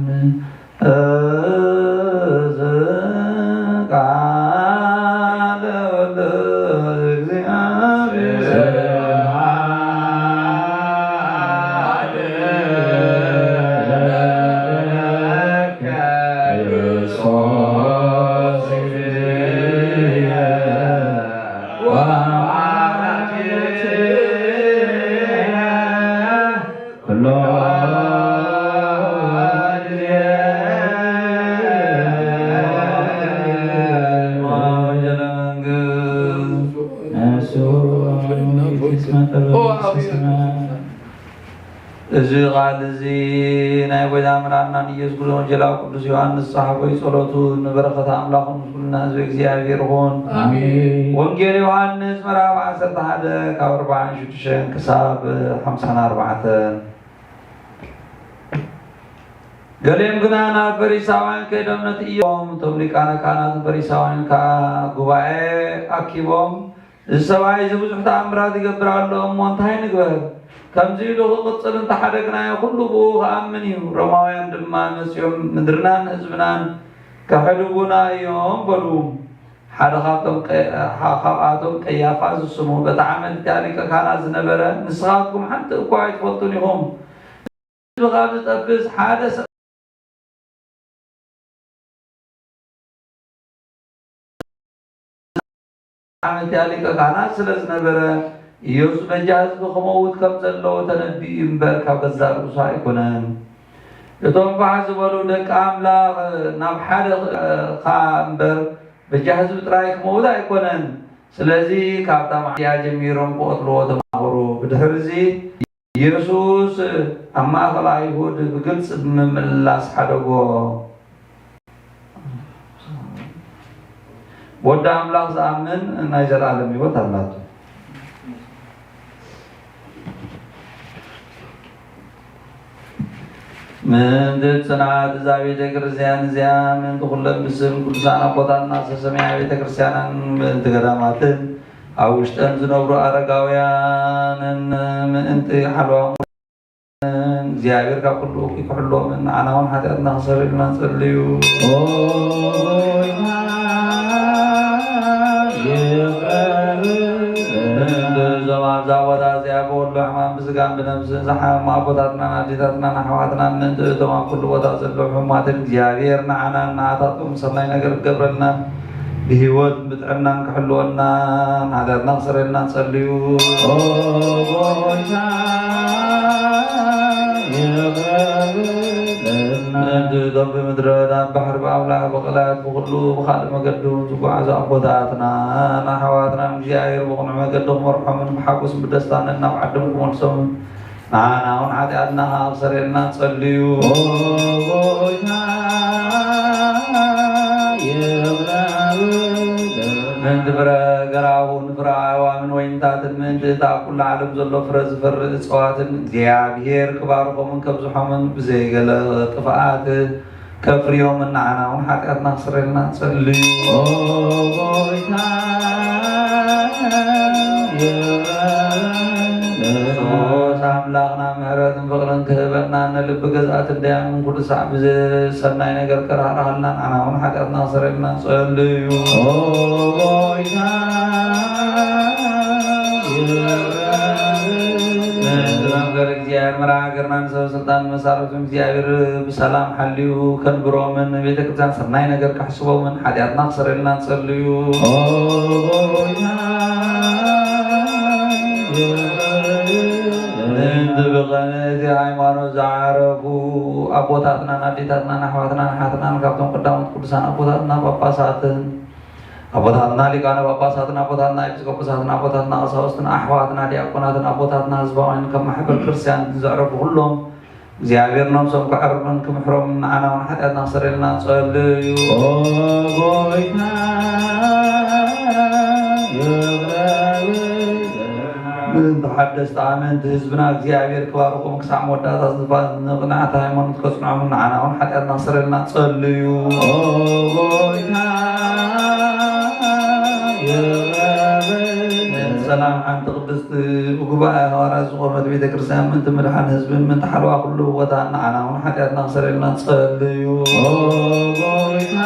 ዮሐንስ ቃለ ወልድ እዚ ቃል እዚ ናይ ጎይታ መድኃኒና ኢየሱስ ክርስቶስ ወንጌላዊ ቅዱስ ዮሐንስ ጸሓፎ እዩ። ጸሎቱ ንበረኸት ኣምላኽ ምስ ኩልና ህዝበ እግዚኣብሔር ይኹን። ኣሜን። ወንጌል ዮሐንስ ምዕራፍ ዓሰርተ ሓደ ካብ ኣርብዓን ሽዱሽተን ክሳብ ሓምሳን ኣርባዕተን። ገሊኦም ግና ናብ ፈሪሳውያን ከይዶም ነትእዮም። እቶም ሊቃነ ካህናትን ፈሪሳውያንን ከኣ ጉባኤ ኣኪቦም፣ "እዚ ሰብኣይ እዚ ብዙሕ ተኣምራት ይገብር ኣሎ እሞ እንታይ ንግበር? ከምዚ ኢሉ ክቕጽል እንተሓደግናዮ ኩሉ ብኡ ክኣምን እዩ። ሮማውያን ድማ መጺኦም ምድርናን ህዝብናን ከሕልጉና እዮም" በሉ። ሓደ ካብቶም ቀ-፣ ካብኣቶም ቀያፋ ዝስሙ በቲ ዓመት እቲኣ ሊቀ ካህናት ዝነበረ፣ "ንስኻትኩም ሓንቲ እኳ ኣይትፈልጡን ኢኹም። ህዝቢ ካብ ዝጠብስ ሓደ ሰብ ዓመት እቲኣ ሊቀ ካህናት ስለ ዝነበረ፣ ኢየሱስ በጃ ህዝቢ ክመውት ከም ዘለዎ ተነቢኡ እምበር ካብ ገዛእ ርእሱ ኣይኮነን። እቶም ፋሕ ዝበሉ ደቂ ኣምላኽ ናብ ሓደ ኸኣ እምበር በጃ ህዝቢ ጥራይ ክመውት ኣይኮነን። ስለዚ ካብታ መዓልቲ እቲኣ ጀሚሮም ክቐትልዎ ተማኸሩ። ብድሕርዚ ኢየሱስ ኣብ ማእከል ኣይሁድ ብግልጺ ብምምላስ ሓደጎ። ብወዲ ኣምላኽ ዝኣምን ናይ ዘለኣለም ህይወት ኣላቶ። ምእንቲ ጽንዓት እዛ ቤተ ክርስቲያን እዚኣ፣ ምእንቲ ኩለን ብስም ቅዱሳን ኣቦታትና ዝተሰምያ ቤተ ክርስቲያናን፣ ምእንቲ ገዳማትን ኣብ ውሽጠን ዝነብሩ ኣረጋውያንን፣ ምእንቲ ሓለዋም እግዚኣብሔር ካብ ኩሉ እኩይ ክሕልዎምን ንዓና እውን ሓጢኣትና ክሰርየልና ንጸልዩ። ምእንቲ እዞም ኣብዛ ቦታ እዚኣ ብወሎ ሕማም ብስጋን ብነፍስን ዝሓመሙ ኣቦታትናን ኣዴታትናን ኣሕዋትናን፣ ምእንቲ እቶም ኣብ ኩሉ ቦታ ዘለዉ ሕሙማትን እግዚኣብሔር ንዓናን ንዓታቶምን ሰናይ ነገር ክገብረልናን ብህይወት ብጥዕናን ክሕልወና ንሓጢኣትና ክሰርየልና ንጸልዩ። ኦ ጎይታ፣ ይቕረ በለና። ምእንቲ እቶም ብምድረ በዳ፣ ኣብ ባሕሪ፣ ብኣምላኽ፣ ብቐላያት፣ ብኹሉ ብኻልእ መገዲ እውን ዝጓዓዙ ኣቦታትናን ኣሕዋትናን እግዚኣብሔር ብቕኑዕ መገዲ ክመርሖምን ብሓጎስን ብደስታን ነናብ ዓዶም ክመልሶምን ንዓና እውን ሓጢኣትና ክሰርየልና ንጸልዩ። ኦ ጎይታ፣ ይቕረ በለና። ምእንቲ ፍረ ገራሁ ንፍረ ኣእዋምን ወይንታትን፣ ምእንቲ እቲ ኣብ ኩሉ ዓለም ዘሎ ፍረ ዝፈሪ እጽዋትን እግዚኣብሔር ክባርኾምን ከብዝሖምን ብዘይ ገለ ጥፍኣት ከፍርዮምን ንዓና እውን ሓጢኣትና ክስረየልና ንጸልዩ። ኦ ጎይታ፣ ይቕረ በለና። ክርስቶስ ኣምላኽና ምሕረትን ፍቕርን ክህበና፣ ንልቢ ገዛእትን ደያኑን ኩሉ ሳዕ ብሰናይ ነገር ከራህርሃልና፣ ንዓና እውን ሓጢኣትና ክስረየልና ንጸልዩ። ኦ ጎይታ፣ ይቕረ በለና። ንመንበር እግዚኣብሔር መርዓ ሃገርና ንሰበ ስልጣን መሳርሕቱን እግዚኣብሔር ብሰላም ሓልዩ ከንብሮምን ቤተ ክርስቲያን ሰናይ ነገር ከሕስቦምን ሓጢኣትና ክሰርየልና ንጸልዩ። ኦ ጎይታ፣ ምእንቲ ብቐንእቲ ሃይማኖት ዝዓረፉ ኣቦታትናን ኣዴታትናን ኣሕዋትናን ኣሓትናን ካብቶም ቀዳሞት ቅዱሳን ኣቦታትና ጳጳሳትን ኣቦታትና ሊቃነ ጳጳሳትን ኣቦታትና ኤጲስቆጶሳትን ኣቦታትና ቀሳውስትን ኣሕዋትና ዲያቆናትን ኣቦታትና ህዝባውያን ካብ ማሕበር ክርስቲያን ዘዕረፉ ኩሎም እግዚኣብሔር ነብሶም ከዕርፍን ክምሕሮምን ንዓና እውን ሓጢኣትና ክሰርየልና ንጸልዩ። ኦ ጎይታ፣ ይቕረ በለና። ምእንቲ ሓደስቲ ኣመንቲ ህዝብና እግዚኣብሔር ክባርኮም ክሳዕ መወዳእታ ዝፋ ንቕንዕቲ ሃይማኖት ከጽንዖምን ንዓና እውን ሓጢኣትና ክሰርየልና ንጸልዩ። ኦ ጎይታ፣ ይቕረ በለና። ምእንቲ ሰላም ሓንቲ ቅድስቲ ብጉባኤ ሃዋርያት ዝቖመት ቤተ ክርስቲያን ምእንቲ ምድሓን ህዝብን ምእንቲ ሓለዋ ኩሉ ቦታ ንዓና እውን ሓጢኣትና ክሰርየልና ንጸልዩ። ኦ ጎይታ፣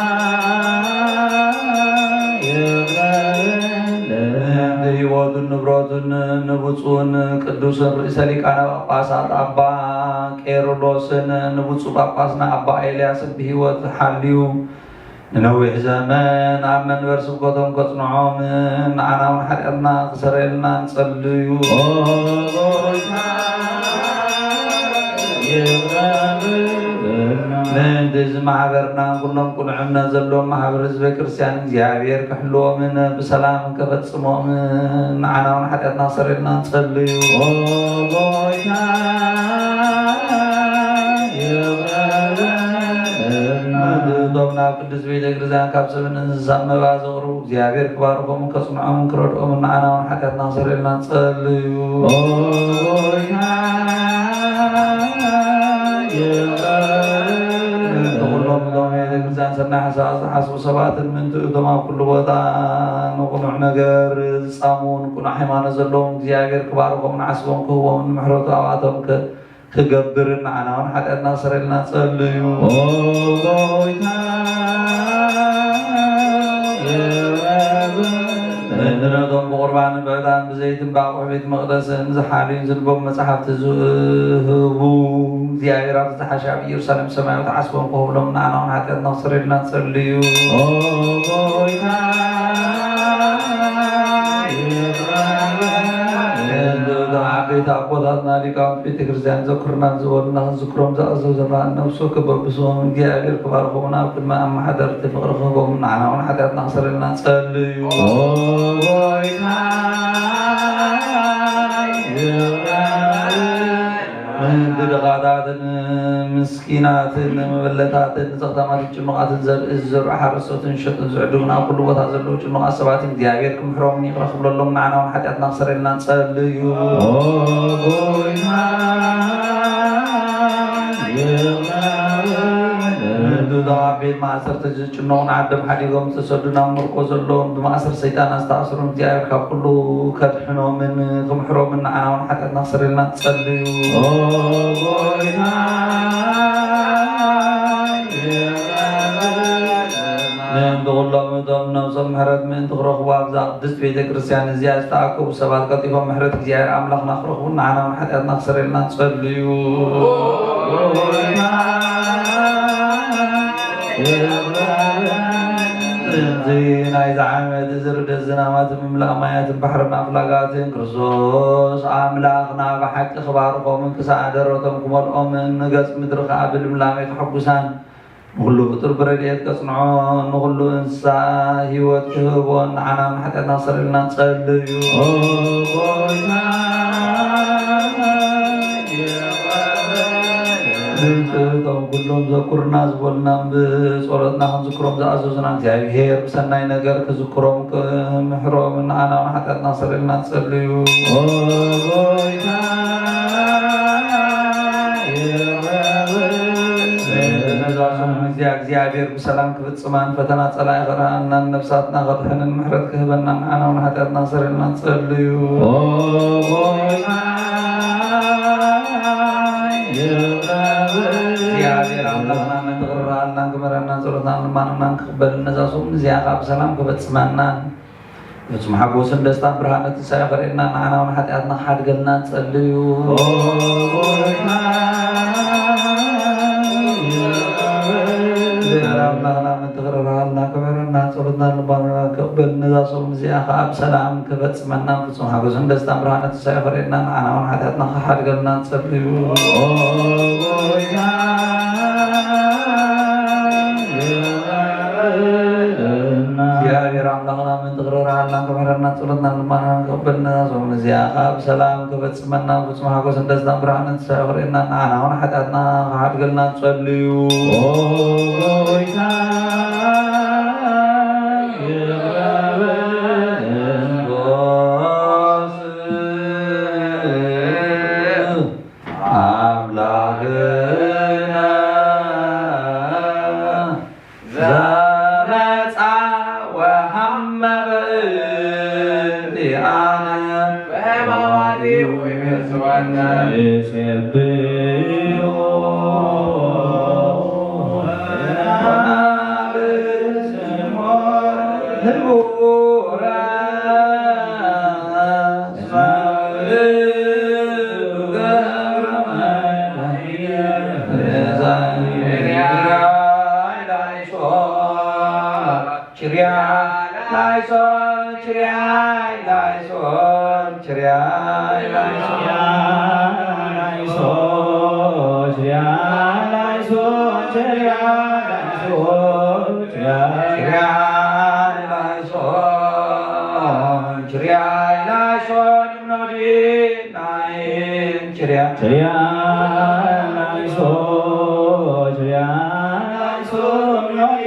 ይቕረ በለና። ምእንቲ ህይወቱን ንብረቱን ንብፁዕን ቅዱስን ርእሰ ሊቃነ ጳጳሳት ኣባ ቄርሎስን ንብፁዕ ጳጳስና ኣባ ኤልያስን ብህይወት ሓልዩ ንነዊሕ ዘመን ኣብ መንበር ስብከቶም ከጽንዖም፣ ንዓና እውን ሓጢኣትና ክሰርየልና ንጸልዩ። ኦ ጎይታ፣ ይቕረ በለና። ምእንቲ እዚ ማሕበርና ኩሎም ቅኑዕ እምነት ዘለዎም ማሕበር ህዝበ ክርስቲያን እግዚኣብሔር ክሕልዎምን ብሰላም ከፈጽሞምን ንዓና እውን ሓጢኣትና ክሰርየልና ንጸልዩ። ኦ ጎይታ፣ ኣብ ቅድስት ቤተክርስቲያን ካብ ሰብን እንስሳን መባ ዘቕርቡ፣ እግዚኣብሔር ክባርኾምን ከጽንዖምን ክረድኦምን ንዓና እውን ሓጢኣትና ክሰርየልና ንጸልዩ። ኦ ጎይታ ይቕረ በል። ምእንቲ ኩሎም እቶም ቤተክርስቲያን ሰናይ ሓሳብ ዝሓስቡ ሰባትን ምእንቲ እቶም ኣብ ኩሉ ቦታ ንቕኑዕ ነገር ዝጻምውን ቅኑዕ ሃይማኖት ዘለዎም እግዚኣብሔር ክባርኾምን ዓስቦም ክህቦምን ምሕረቱ ኣብኣቶም ከ ክገብርን ንዓና እውን ሓጢኣትና ክሰርየልና ንጸልዩ። ኦ ጎይታ ይቕረ በል። ምእንቲ ነቶም ብቁርባንን ብዕጣንን ብዘይትን ብኣቑሑ ቤት መቕደስን ዝሓልዩን ዝንበቡ መጻሕፍቲ ዝህቡ እግዚኣብሔር ኣብቲ ዝሓሸ ኣብ ኢየሩሳሌም ሰማያዊት ዓስቦም ክህብሎም ንዓና እውን ሓጢኣትና ክሰርየልና ንጸልዩ። ኦ ጎይታ ይቕረ በል። እዞም ዓበይቲ ኣቦታትና ሊቃውንት ቤተክርስቲያን ዘክሩና ዝበሉና ክንዝክሮም ዝኣዘዙና ነፍሲ ወከፍ በብስሞም እግዚኣብሔር ክባርኾምን ኣብ ቅድሚ ኣመሓደርቲ ፍቕሪ ክህቦምን ንዓና እውን ሓጢኣትና ክሰርየልና ንጸልዩ። ኦ ጎይታ ይቕረ በል። ምእንቲ ድኻታትን ምስኪናትን መበለታትን ንጸቕጣማትን ጭኑቓትን ዘርኢ ዝዘርኡ ሓረስቶትን ሸጥን ዝዕድጉን ኣብ ኩሉ ቦታ ዘለዉ ጭኑቓት ሰባትን እግዚኣብሔር ክምሕሮምን ይቕረ ክብለሎም ንዓና እውን ሓጢኣትና ክሰርየልና ንጸልዩ። ኦ ጎይታ ይቕረ በል። ምእንቲ እቶም ኣብ ቤት ማእሰርቲ ዝጭነቑን ዓዶም ሓዲጎም ዝተሰዱን ኣብ ምርኮ ዘለዉን ብማእሰር ሰይጣን ዝተኣሰሩን እግዚኣብሔር ካብ ኩሉ ከድሕኖምን ክምሕሮምን ንዓና እውን ሓጢኣትና ክሰርየልና ንጸልዩ። ኦ ጎይታ ይቕረ በል። ምእንቲ ኩሎም እቶም ነብሶም ምሕረት ምእንቲ ክረኽቡ ኣብዛ ቅድስት ቤተክርስቲያን እዚኣ ዝተኣከቡ ሰባት ቀልጢፎም ምሕረት እግዚኣብሔር ኣምላኽና ክረኽቡ ንዓና እውን ሓጢኣትና ክሰርየልና ንጸልዩ። ምእንቲ ናይዚ ዓመት እዚ ርደት ዝናማትን ምምላእ ማያትን ባሕርን ኣፍላጋትን ክርስቶስ ኣምላኽና ብሓቂ ክባርኾምን ክሳዕ ደረቶም ክመልኦምን ንገጽ ምድሪ ከኣ ብልምላሜ ከሐጉሳን ንኹሉ ፍጡር ብረድኤት ከጽንዖን ንኹሉ እንስሳ ህይወት ክህቦን ንዓና እውን ሓጢኣትና ክሰርየልና ንጸልዩ። ኦ ጎይታ ይቕረ በል። ምእንቲ እቶም ኩሎም ዘኩሩና ዝበሉናን ብጸሎትና ክንዝክሮም ዝኣዘዙና እግዚኣብሔር ብሰናይ ነገር ክዝክሮም ክምሕሮም ንዓና እውን ሓጢኣትና ክሰርየልና ንጸልዩ። ኦ ጎይታ ይቕረ በል። ነዛ ሰሙን እዚኣ እግዚኣብሔር ብሰላም ክፍጽማን ፈተና ጸላኢ ከርህቀናን ነፍሳትና ከድሕንን ምሕረት ክህበናን ንዓና እውን ሓጢኣትና ክሰርየልና ንጸልዩ። ኦ ጎይታ ይቕረ በል። እግዚኣብሔር ኣምላኽና ምእንቲ ክርርኣልናን ክምሕረናን ጸሎትናን ልማኖናን ክቕበልን ነዛ ሰሙን እዚኣ ከኣ ብሰላም ክፈጽመናን ፍጹም ሓጎስን ደስታን ብርሃነ ትንሳኤ ከርእየና ንዓና እውን ሓጢኣትና ክሓድገልና ንጸልዩ። ኦ ጎይታ፣ እግዚኣብሔር ኣምላኽና ምእንቲ ክርርኣልና ክምሕረና ጸሎትና ልማኖና ክቕበል ነዛ ሰሙን እዚኣ ከኣ ብሰላም ክፈጽመና ፍጹም ሓጎስን ደስታን ብርሃነ ትንሳኤ ከርእየና ንዓና እውን ሓጢኣትና ክሓድገልና ንጸልዩ። ኦ ጎይታ፣ እግዚኣብሔር ኣምላኽና ምእንቲ ክርርኣልና ክምሕረና ጸሎትና ልማኖና ክቕበል ነዛ ሰሙን እዚኣ ከኣ ብሰላም ክፈጽመና ፍጹም ሓጎስን ደስታን ብርሃነ ትንሳኤ ከርእየና ንዓና እውን ሓጢኣትና ክሓድገልና ንጸልዩ። ኦ ጎይታ፣ ይቕረ በል። ኣምላኽና ዘመጻ ወሐመ በእንቲአነ በሕማማቲሁ ይቤዝወነ። ይሴብሖ ወናብብ ስሞ ንቡረ እስመ ውእቱ ገብረ መድኃኒነ። ችሪያ ላይሶን፣ ችሪያ ላይሶን፣ ችሪያ ላይሶን፣ ችሪያ ላይሶን፣ ችሪያ ላይሶን፣ ችሪያ ላይሶን፣ ችሪያ ላይሶን፣ ችሪያ ላይሶን፣ ኖዲ ናይን ችሪያ፣ ችሪያ ላይሶን፣ ችሪያ ላይሶን፣ ኖዲ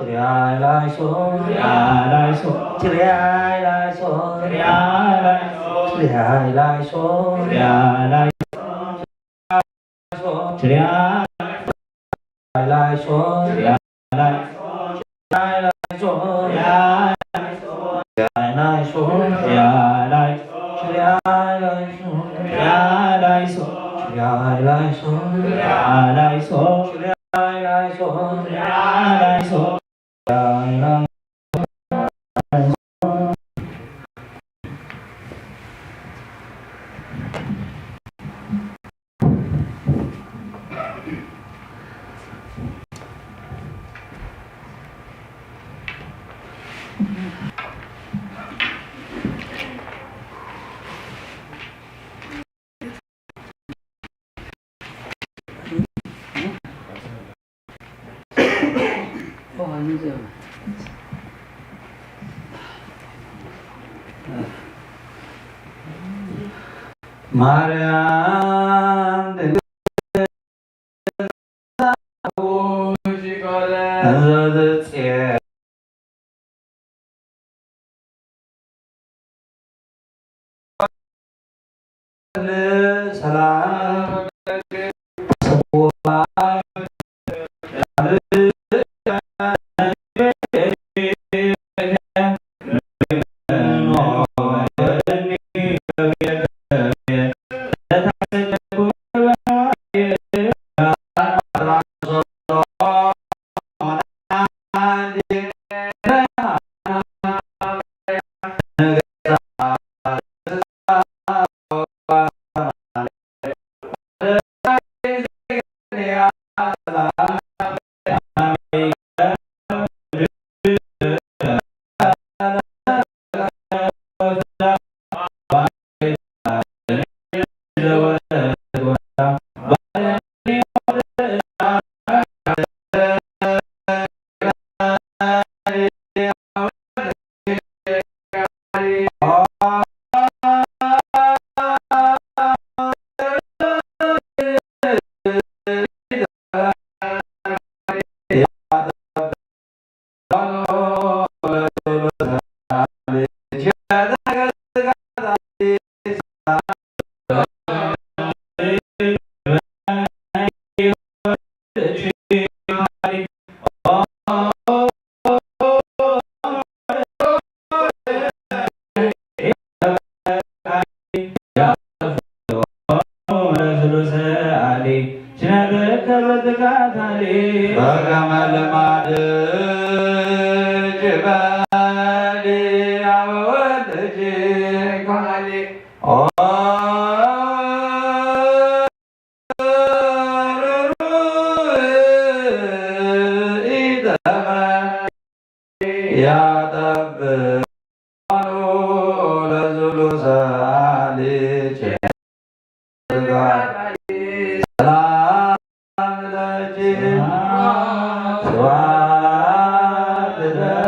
ማርያም ድንግል እንዘ ትጼ ሰላም በከመ ልማድኪ በሊ አበ ወልድኪ። ኦ ርሩእ ኢተመ ያጠብቅ ለዝሉሰ አሊ። ሰላም ለኪ ስብሐት ለኪ።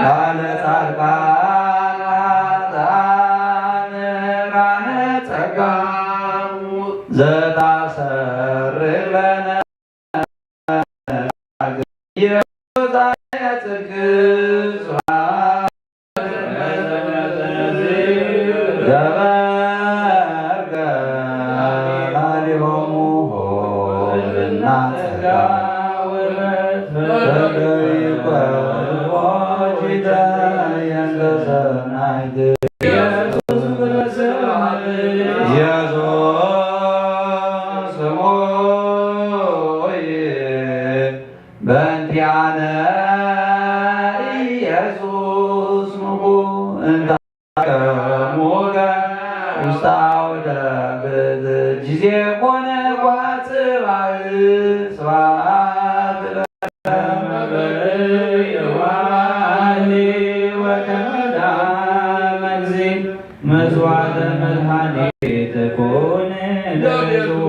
ቃለ ጻድቃን ኃጥአን ብርሃነ ጸጋ ዘታሰርግ ለነ ኢየሱስ አየ ጽድቅ ገበርከ ላዕሌሆሙ ሆልና ጸጋ በገይኮ ወጂተ የንተ ሰናይት ኢየሱስ ስሙ በእንቲአነ ኢየሱስ ሙቁ እንተ አቀሙከ ውስተ አውደ ብእት ጊዜ ኮነ ጓጽባእ ስብሐት ለከ። መስዋዕተ መድኃኒት ኩን ለዝቦ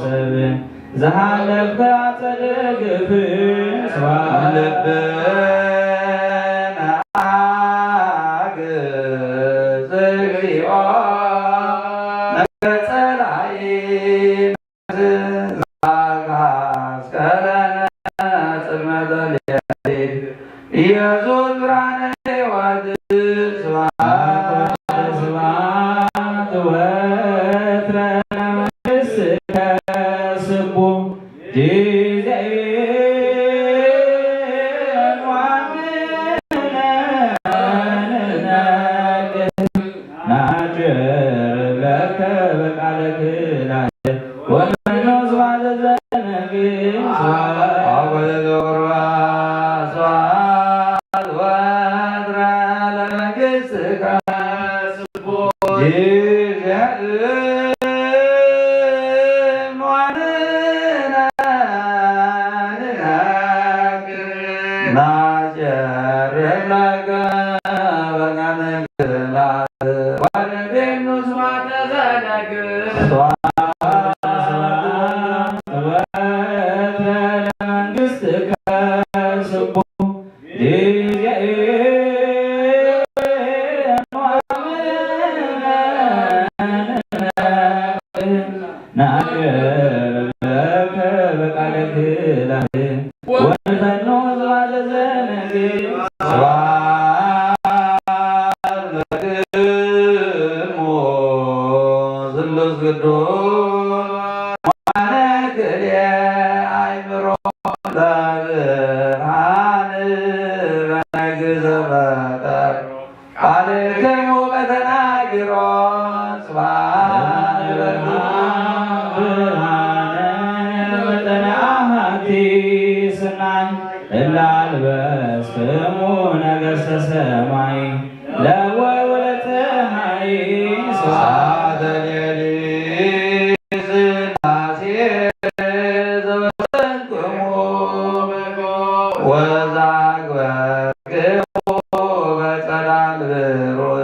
ሰብ ዘሃለፍከ አጸደ ግፍ ጊዜን ዋንና ንናገር ናጨርም ለከ በቃለ ክላል ወንቤኑ ስብሐተ ዘነግህ ስብሐት ለመንግሥትከ ስቡሕ ጊዜን ወአምናነ ናገር ለከ በቃለ ክላል ወንፈኑ ስብሐተ ዘነግህ ስብሐት ለክሙ ስሉስ ቅዱስ ወአነ ክልኤ አእምሮ ለብርሃን በነግህ ዘፈጠር ቃልክሙ በተናግሮ ስብሐት ለክሙ ብርሃነ መጠነ አሐቲ ስናይ እለ አልበስክሙ ነገሥተ ሰማይ ለወ ወለፀሐይ ስብሐተ ሌሊት ሥላሴ ዘወሰንክሙ ወዘአግበርክሙ በጸዳል ብሩህ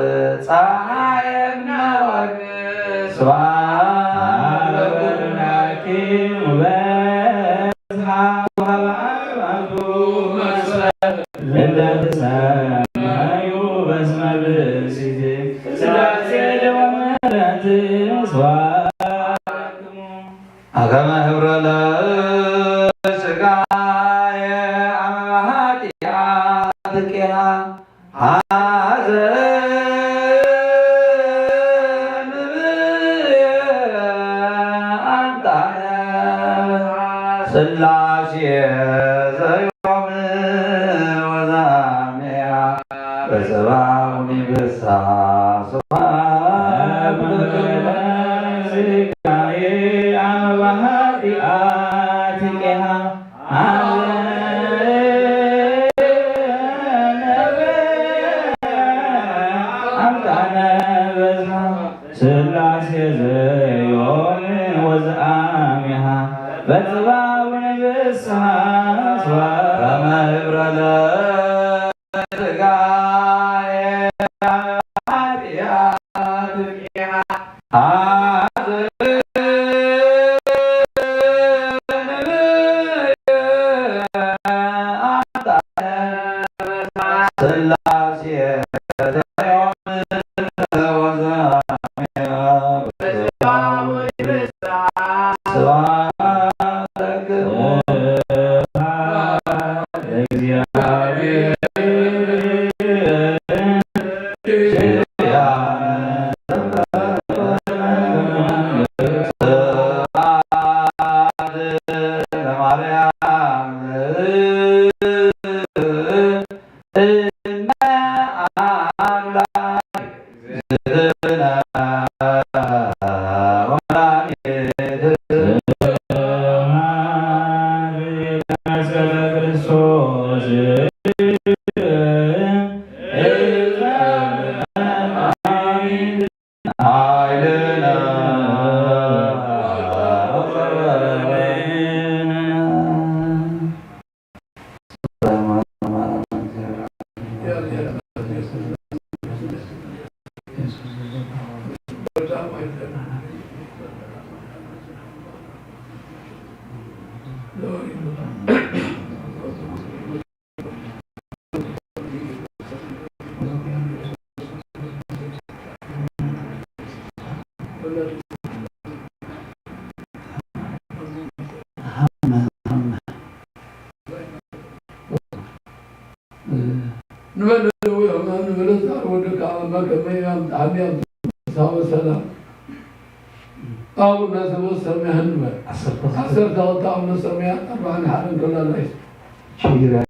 ጸሐየ እምነ ወርቅ ስብሐት ለኩልክሙ በ አከመ ህብረ ለስጋየ አመ ኃጢአት ቂሃ ሐዘን ብየ አምጣነ ሥላሴ ዘዮም ወዘአምያ በጽባው ንብሳ ስብሐት ለስጋዬ አመ ኃጢአት ቂሃ አምጣነ በዝሃ ሥላሴ ዘዮም ወዘአሚሃ በጽባው ንብሳ ስብሐት ከመ ህብረ ለስጋዬ ኃጢአት ቂሃ ሐዘን ሥላሴ ዘዮም ወዘአሚሃ ስብሐት ለክሙ ለእግዚአብሔር። ስብሐት ለማርያም እመ አምላክ እግዝእትነ ወመድኃኒትነ ኢየሱስ ክርስቶስ። ኃይልነ ወክብርነ። ንበል እደዊሆመ ንብለጻ ወድካመ ከመ ያምጣ ሀሚያም ሳወ ሰላም። አቡነ ዘበሰማያት ንበል። ዐሰርተ ክልተ አቡነ ዘበሰማያት አርባዕን ሓደን ከላላይስ ችግር ያለ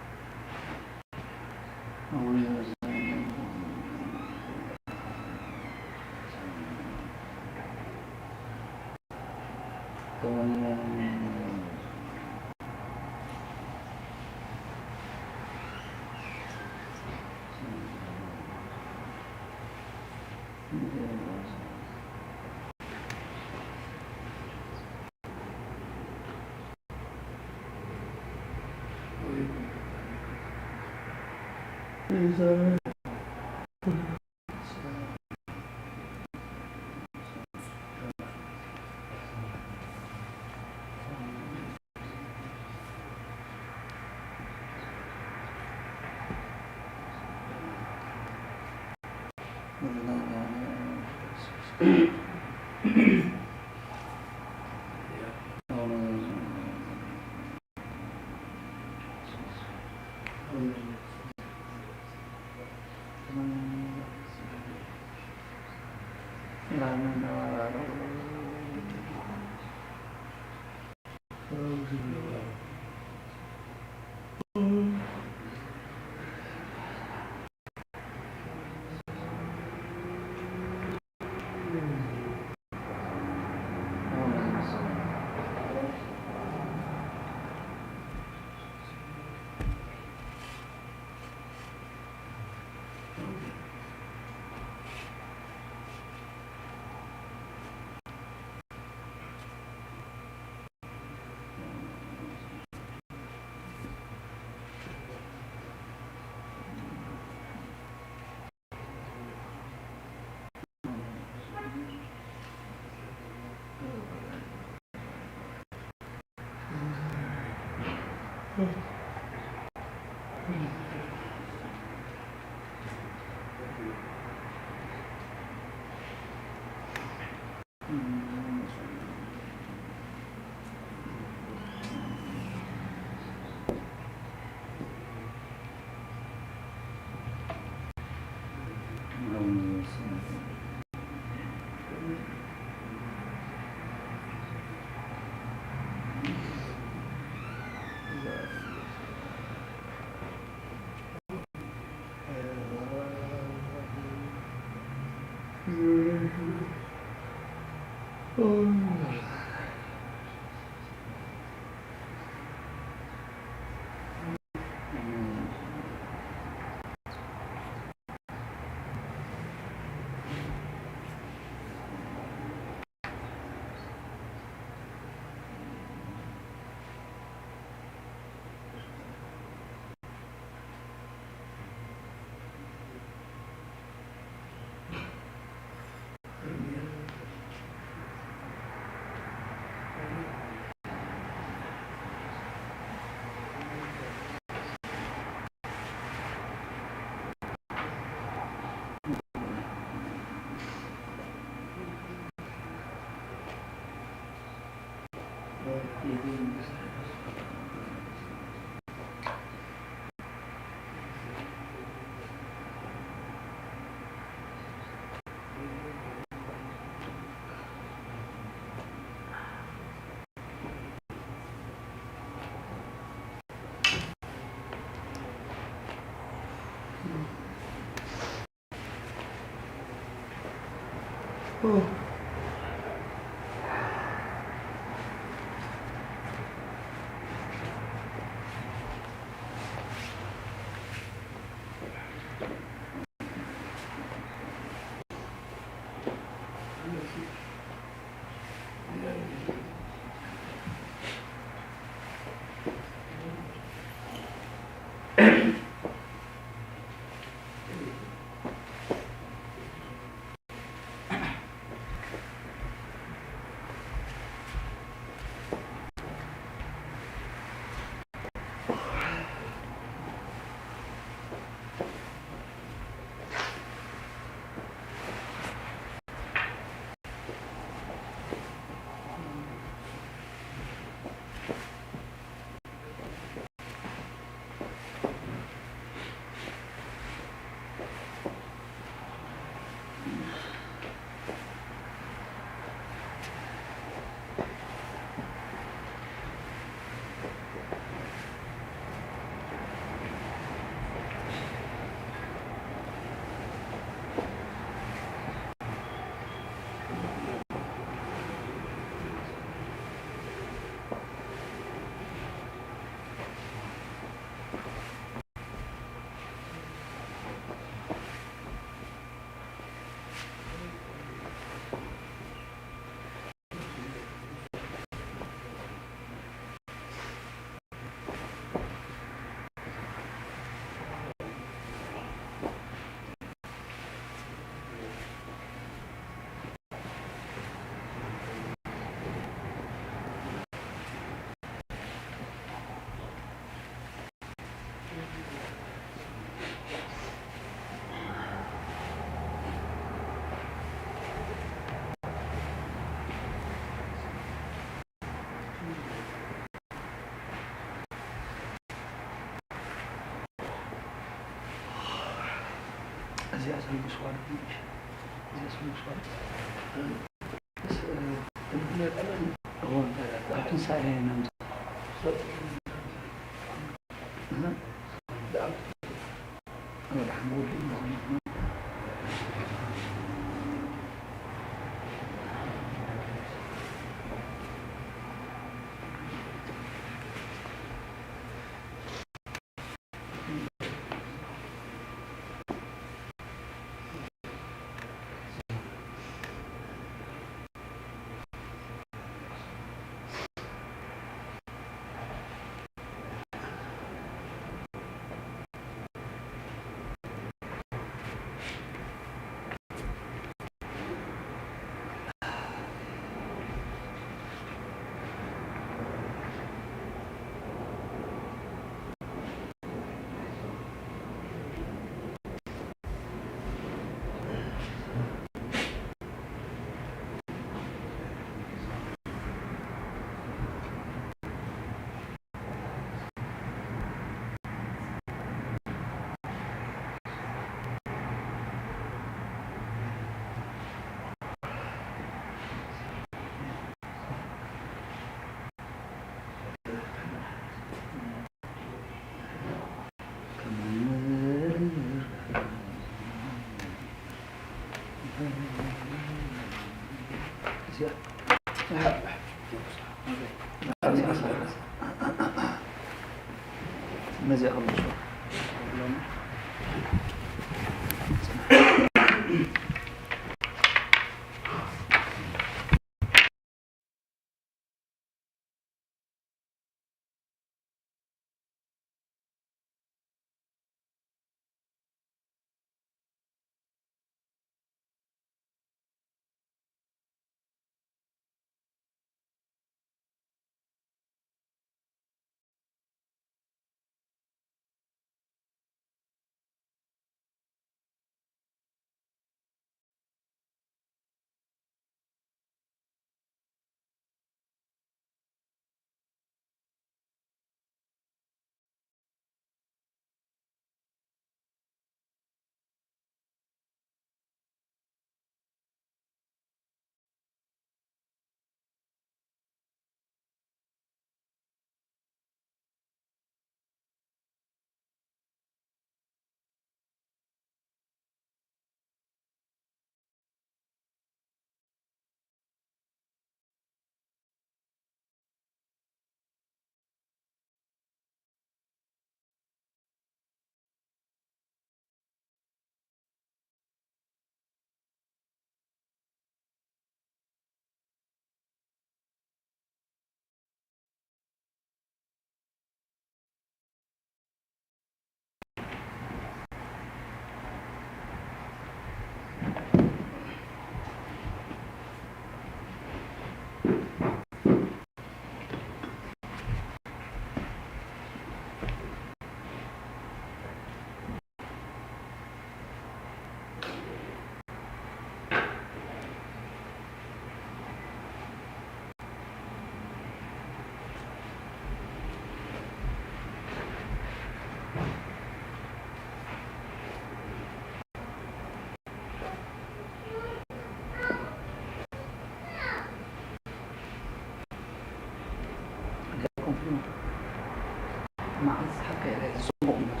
መዓዝ ሐቀ ጽቡቕ እምበር።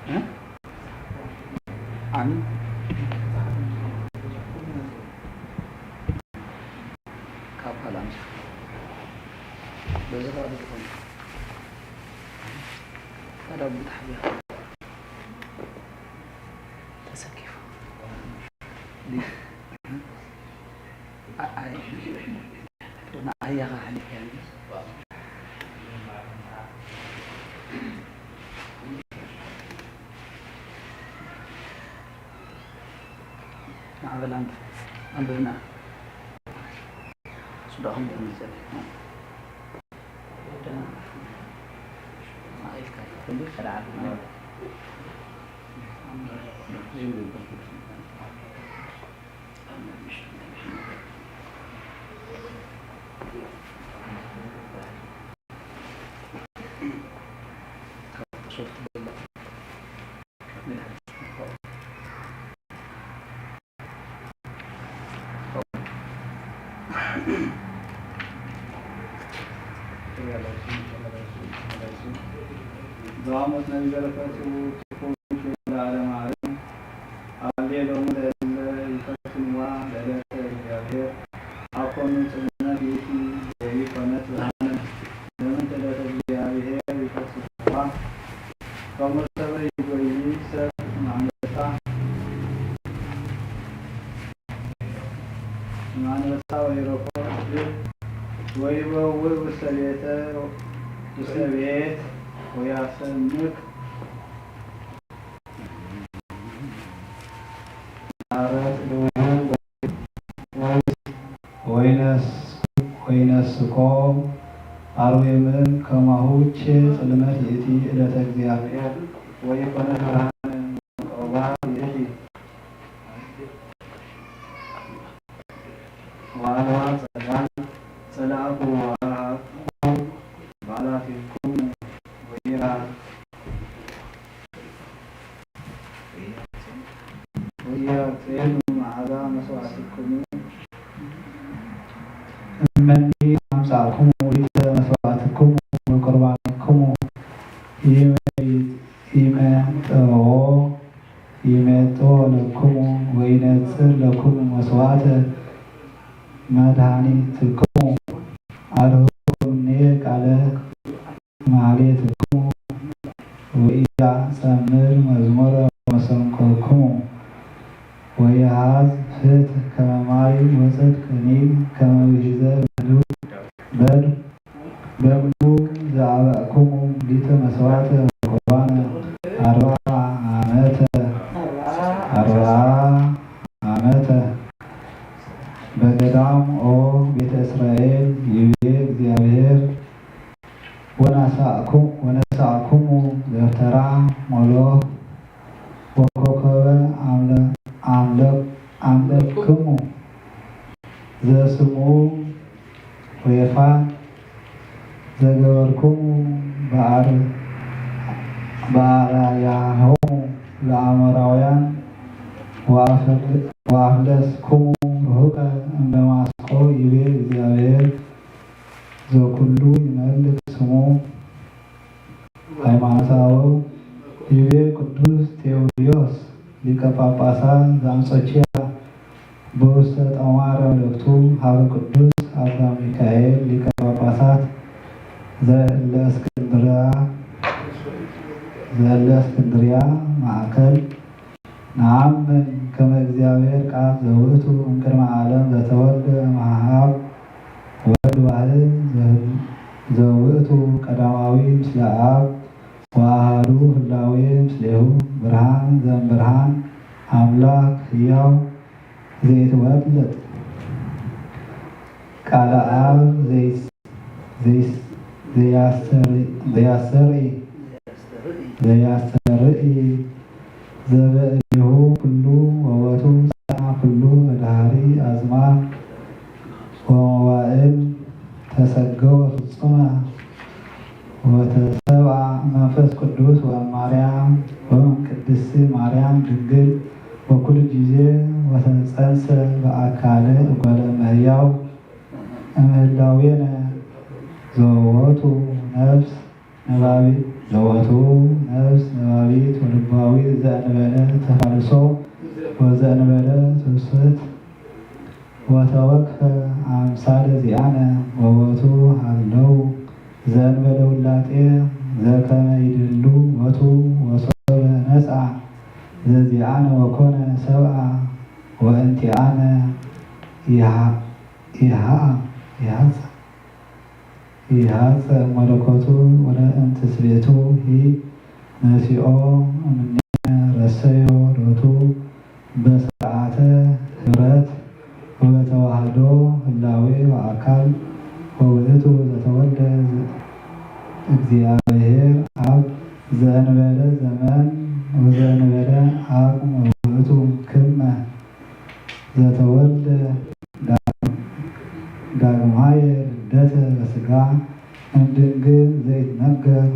እ? ኣሚን። ካብ ካልእ ኣምጽእ። በዚ ኸኣ ብትኾን። ታዲያ ብታሕቢያ ተሰኪፉ። ዲ-፣ ኣ-፣ ኣይ፣ ና ኣያኻ ሓሊፍ ያኒ። ማዕበል ኣንተ ኣንብብና። ሱዳኹም ደምዘል። ሃሌ ሎሙ ለእለ ኢፈትንዋ ለእለተ እግዚአብሔር፣ አኮኑ ጽልመት ይእቲ ወኢኮነት ብርሃነ። ለምንት እለተ እግዚአብሔር ይፈስዋ፣ ከመ ሰበ ይጎይ ሰብ እም አንበሳ፣ እም አንበሳ ወይረኮ እድ ወይበውእ ውስተ ቤተ፣ ውስተ ቤት ወያሰንቅ አራት ወይነስ-፣ ወይነስቆ አርዌምን ከማሁ ቼ ጽልመት ይእቲ እለተ እግዚአብሔር ወይኮነ ብርሃነ። ወአልዋ ጸላም ጸላእኩ ወአርሃቅኩ ባላቲክሙ ወኢራ-፣ ወኢያጼኑ መዓዛ መስዋዕቲክሙ። እመኒ አምጻእኩሙ ሊተ መስዋዕቲክሙ ወቁርባኒክሙ ኢመ-፣ ኢመንጠዎ ኢመንጠዎ ለክሙ ወኢነጽር ለክሙ መስዋዕተ መድኃኒትክሙ። አርህቁ እምኔ ቃለ ማሌትክሙ ወኢያጸምር መዝሙረ መሰንቆክሙ። ወኢሃዝ ፍትሕ ከመ ማይ ወጽድቅ እኒን ከመ ውሒዘ በዱ-፣ በዱ-፣ በዱ ዘአበእኩሙ ሊተ መስዋዕተ ወቁርባነ አርብዓ ዓመተ፣ አርብዓ ዓመተ በገዳም ኦ ቤተ እስራኤል ይቤ እግዚአብሔር። ወነሳእኩ-፣ ወነሳእኩሙ ደብተራ ሞሎክ ወኮከበ አምለ-፣ አምለ-፣ አምለክሙ ዘስሙ ሬፋን ዘገበርኩሙ በአር-፣ በአርአያሆሙ ለአሞራውያን ወአፈል-፣ ወአፍለስኩሙ ርሑቀ እምደማስቆ ይቤ እግዚአብሔር። ዘኩሉ ይመልክ ስሙ ሃይማኖተ አበው። ይቤ ቅዱስ ቴዎድዮስ ሊቀ ጳጳሳት ዘአንጾኪያ በውስተ ጦማረ መልእክቱ ሀበ ቅዱስ አባ ሚካኤል ሊቀ ጳጳሳት ዘእለ እስክንድርያ፣ ዘእለ እስክንድርያ ማእከል። ነአምን ከመ እግዚአብሔር ቃል ዘውእቱ እምቅድመ ዓለም ዘተወልደ እምአብ ወልድ ዋሕድ ዘ-፣ ዘውእቱ ቀዳማዊ ምስለ አብ ወአሐዱ ህላዌ ምስሌሁ ብርሃን ዘእምብርሃን አምላክ ህያው ዘይትወለድ ቃለ አብ ዘይስ-፣ ዘይስ-፣ ዘያስተር-፣ ዘያስተርኢ ዘያስተርኢ ዘበእዴሁ ኩሉ ወቦቱ ጸንዐ ኩሉ በዳህሪ አዝማን ወመዋእል ተሰገወ ፍጹመ ወተሰብአ መንፈስ ቅዱስ ወእማርያም ወእምቅድስት ማርያም ድንግል ወኩሉ ጊዜ ወተጸንሰ በአካለ እጓለ እመሕያው እምህላዌነ ዘወቱ ነፍስ ነባቢ-፣ ዘወቱ ነፍስ ነባቢት ወልባዊት ዘእንበለ ተፋልሶ ወዘእንበለ ትውስት ወተወክፈ አምሳለ ዚአነ ወቦቱ ሀለው ዘእንበለ ውላጤ ዘከመ ይደሉ ቦቱ ወሶበ ነስአ ዘዚአነ ወኮነ ሰብአ ወእንቲአነ ኢሃ-፣ ኢሃ-፣ ኢሃጸ-፣ ኢሃጸ መለኮቱ ወለእንትስቤቱ ሂ ነሲኦ እምኔነ ረሰዮ ሎቱ በስርዓተ ህብረት ወበተዋህዶ ህላዌ ወአካል ወውእቱ ዘተወልደ እግዚአብሔር አብ ዘእንበለ ዘመን ወዘእንበለ አቅም ወውእቱ ክመ ዘተወልደ ዳግማየ ልደተ በስጋ እምድንግል ዘይትነገር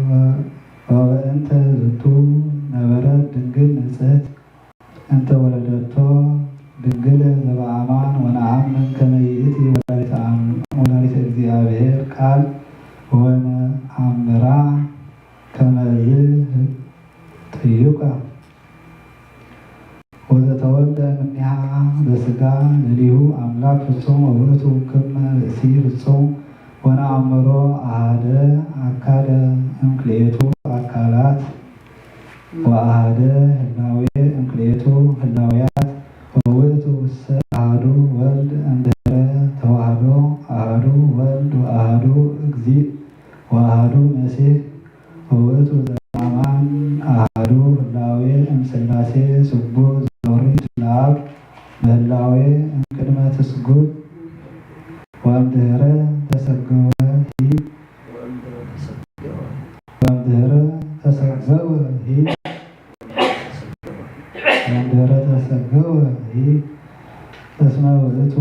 ወበእንተ ዝንቱ ነበረት ድንግል ንጽሕት እንተ ወለደቶ ድንግል ዘበአማን ወነአምን ከመ ይእቲ ወላዲተ አም-፣ ወላዲተ እግዚአብሔር ቃል ወነአምራ ከመዝ ጥዩቀ። ወዘተወልደ እምኔሃ በስጋ ለሊሁ አምላክ ፍጹም ወውእቱ ክመ ብእሲ ፍጹም ወነአምሮ አሃደ አካለ እምክልኤቱ አካላት ወአሃደ ህላዌ እምክልኤቱ ህላዌያት ወውእቱሰ አሃዱ ወልድ እምድህረ ተዋህዶ አሃዱ ወልድ ወአሃዱ እግዚእ ወአሃዱ መሲሕ ወውእቱ ዘበአማን አሃዱ ህላዌ እምስላሴ ስቡሕ ዘኦሪት ለአብ በህላዌ እምቅድመ ትስጉት ወእምድህረ ተሰገወ ሂ ወእምድህረ ተሰገወ ሂ ወእምድህረ ተሰገወ ሂ እስመ ውእቱ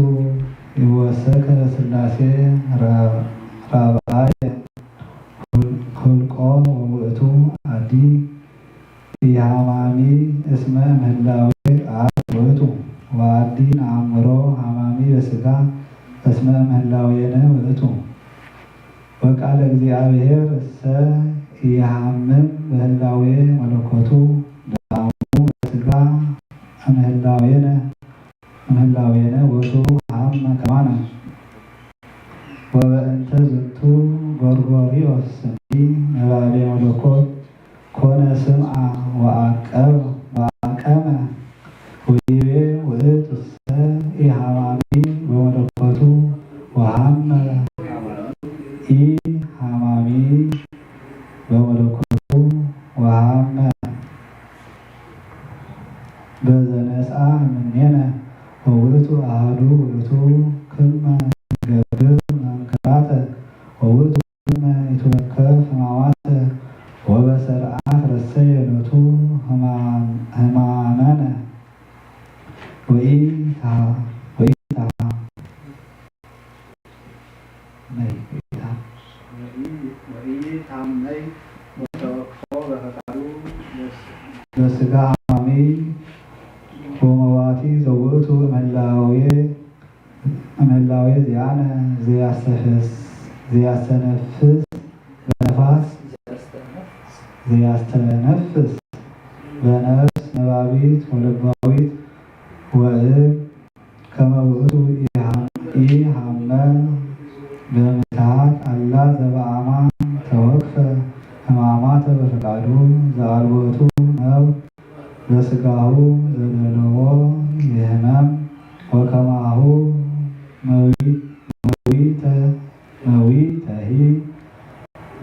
ይወሰከ ስላሴ ራ-፣ ራብአየ ሁል-፣ ሁልቆ ወውእቱ አዲ ኢሃማሚ እስመ እምህላዌ አብ ውእቱ ወአዲ ነአምሮ ሃማሚ በስጋ እስመ እምህላዌነ ውእቱ። ወቃለ እግዚአብሔር እሰ ኢሃምም በህላዌ መለኮቱ ደአሙ በስጋ እምህላዌነ፣ እምህላዌነ ውእቱ ሃመ ከማነ። ወበእንተ ዝንቱ ጎርጎርዮስ እምኒ ነባቤ መለኮት ኮነ ስምዓ ወአቀመ፣ ወአቀመ ወይቤ ውእቱሰ ኢሃማሚ በመለኮቱ ወሃመ ኢሃማሚ በመለኮቱ ወሃመ በዘነስአ እምኔነ ወውእቱ አሐዱ ውእቱ ክመ ንገብር መንክራተ ወውእቱ ክመ ይትወከፍ ሕማማተ ወበሰርዓት ረሰየ ሎቱ ሕማም-፣ ሕማመነ ወኢታ-፣ ወኢታ-፣ ወኢታምነይ ወተወክፎ በፈቃዱ በስጋ ሐማሚ ወመዋቲ ዘውእቱ እምህላዌ፣ እምህላዌ ዚአነ ዘያስተፈስ-፣ ዘያስተነፍስ በነፋስ፣ ዘያስተነፍስ በነፍስ ነባቢት ወለባዊት ወእብ ከመ ውእቱ ኢሃ-፣ ኢሃመ በምትሃት አላ ዘበአማን ተወክፈ ሕማማተ በፈቃዱ ዘአልቦቱ ነውር በስጋሁ ዘደለዎ ይህመም ወከማሁ መዊ-፣ መዊተ፣ መዊተሂ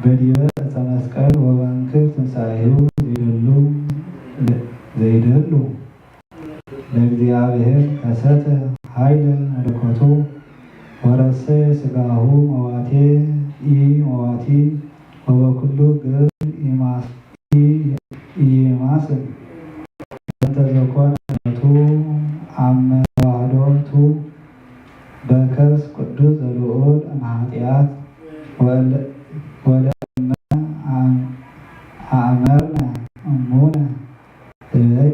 በዲበ ዕፀ መስቀል ወመንክር ትንሳኤሁ ዘይደሉ፣ ዘይደሉ። ለእግዚአብሔር ከሰተ ኃይለ መለኮቱ ወረሰየ ስጋሁ መዋቴ ኢመዋቲ ወበኩሉ ግብር ኢማስ-፣ ኢ-፣ ኢይማስን። በእንተ ዘኮነ ሎቱ አመ ተዋህዶቱ በከርስ ቅዱስ ዘልዑል እምኃጢአት ወለ-፣ ወለእመ አም-፣ አእመርነ እሙነ እበይ፣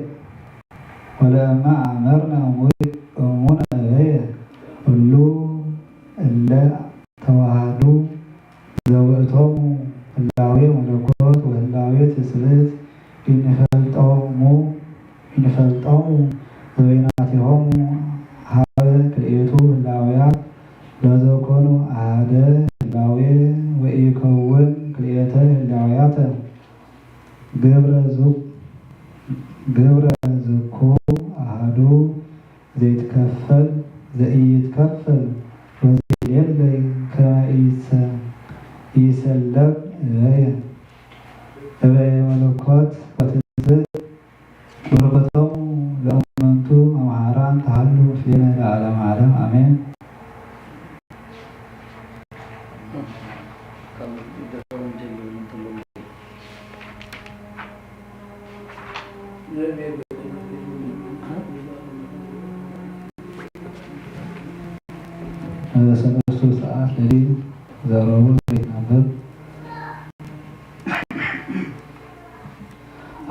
ወለእመ አእመርነ እሙ-፣ እሙነ እበየ፣ እሉ እለ ተዋህዱ ዘይትከፈል፣ ዘኢይትከፈል ወዘየሌለይ ከመ ኢይሰ-፣ ኢይሰለብ እበየ፣ እበየ መለኮት ወትስብእት። በረከቶሙ ለእመንቱ መምሃራን ተሃሉ ምስሌነ ለዓለመ ዓለም፣ አሜን። ሰለስቱ ሰዓት ለሊት ዘረቡ ዘይትነበብ።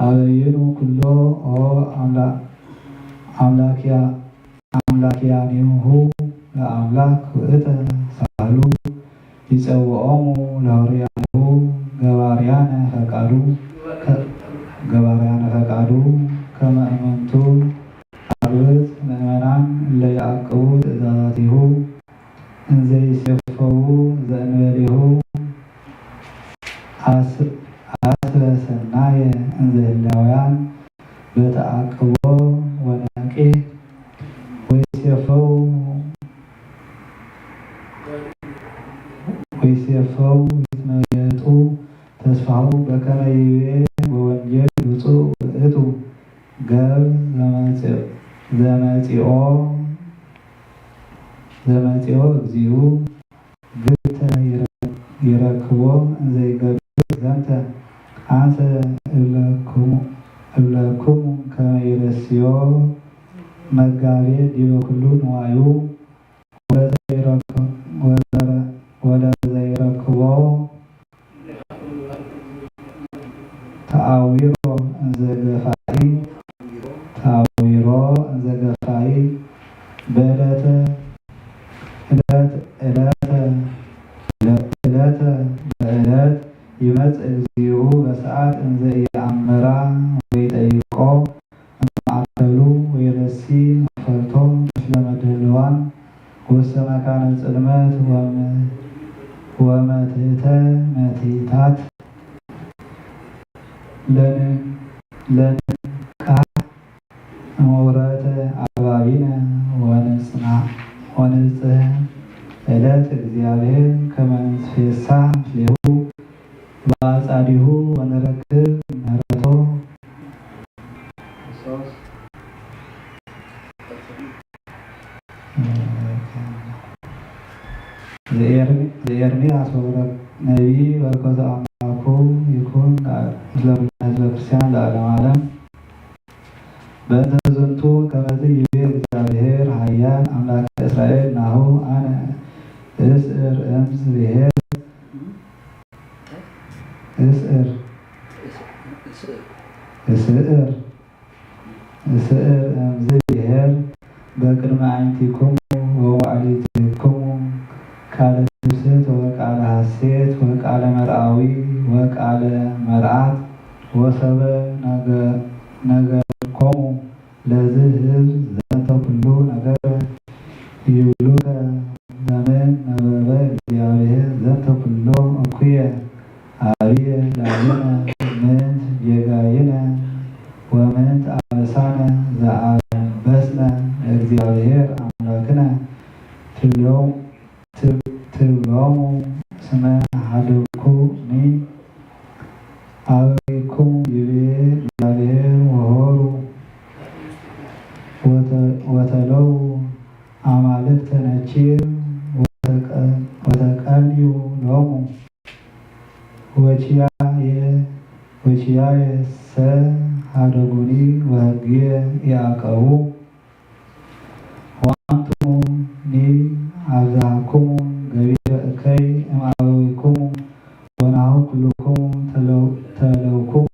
አበይኑ ኩሎ ኦ አምላ-፣ አምላክያ-፣ አምላክያኒሁ ለአምላክ ውእተ ሳህሉ ይጸውዖሙ ለሆርያሁ ገባርያነ ፈቃዱ፣ ከ-፣ ገባርያነ ፈቃዱ ከመ እመንቱ አርብዕት ምእመናን እለ ይዐቅቡ ትእዛዛቲሁ እንዘ ይሴፈው ዘእንበሌሁ አስ-፣ አስበ ሰናየ እንዘ ህላውያን በተአቅቦ ወነቂህ ወይሴፈው፣ ወይሴፈው ይትመየጡ ተስፋሁ በከመ ይቤ በወንጌል ብፁዕ ውእቱ ገብር ዘመጽ-፣ ዘመጽኦ፣ ዘመጽኦ እግዚኡ ግብተ ይረ-፣ ይረክቦ እንዘ ይገብር ዘንተ። አንሰ እብለክሙ፣ እብለክሙ ከመ ይረስዮ መጋቤ ዲበ ኩሉ ንዋዩ ወለዘ ይረክ-፣ ወዘረ-፣ ወለዘ ይረክቦ ተአዊሮ እንዘ ገፋኢ፣ ተአዊሮ እንዘ ገፋኢ በዕለተ፣ ዕለት፣ ዕለተ፣ ዕለተ በዕለት ይመጽእ እግዚኡ በሰዓት እንዘ ኢየአምራ ወይጠይቆ እምአከሉ ወይረሲ መክፈልቶ ምስለ መድህልዋን ውስተ መካነ ጽልመት ወም-፣ ወመትሕተ መትሕታት ለን-፣ ለንንቃህ እምዑረተ አልባቢነ ወንጽና-፣ ወንጽህ ዕለት እግዚአብሔር ከመ ንትፌሳህ ምስሌሁ በአጻዲሁ ወንረክብ ምህረቶ። ዘኤርሚ-፣ ዘኤርምያስ ወበረክ-፣ ነቢይ በረከቱ አምላኩ ይኩን ምስለ ኩልነ ህዝበ ክርስቲያን ለዓለመ ዓለም። በእንተ ዝንቱ ከመዝ ይቤ እግዚአብሔር ኃያል አምላከ እስራኤል ናሁ አነ እስዕር እምዝ ብሔር እስዕር እስዕር እስዕር እምዝ ብሔር በቅድመ አዕይንቲክሙ ወመዋዕሊቲክሙ ቃለ ትፍስሕት ወቃለ ሐሴት ወቃለ መርአዊ ወቃለ መርዓት ወሰበ ነገ-፣ ነገርኮሙ ለዝ ህዝብ ዘንተ ኩሉ ነገር ይብሉከ ለምን ነበበ እግዚአብሔር ዘንተ ኩሎ እኩየ አብየ ላዕሌነ ምንት ጌጋይነ ወምንት አበሳነ ዘአበስነ ለእግዚአብሔር አምላክነ ትብሎ-፣ ትብ-፣ ትብሎሙ እስመ ሀደጉኒ አበዊክሙ ይቤ እግዚአብሔር ወሆሩ ወተ-፣ ወተለው አማልክተ ነኪር ወተቀ-፣ ወተቀንዩ ሎሙ ወኪያየ፣ ወኪያየሰ ሀደጉኒ ወሕግየ ኢዐቀቡ። ወአንትሙኒ አብዝሐኩሙ ገቢረ እከይ እምአበዊክሙ ወናሁ ኩልክሙ ተለው-፣ ተለውክሙ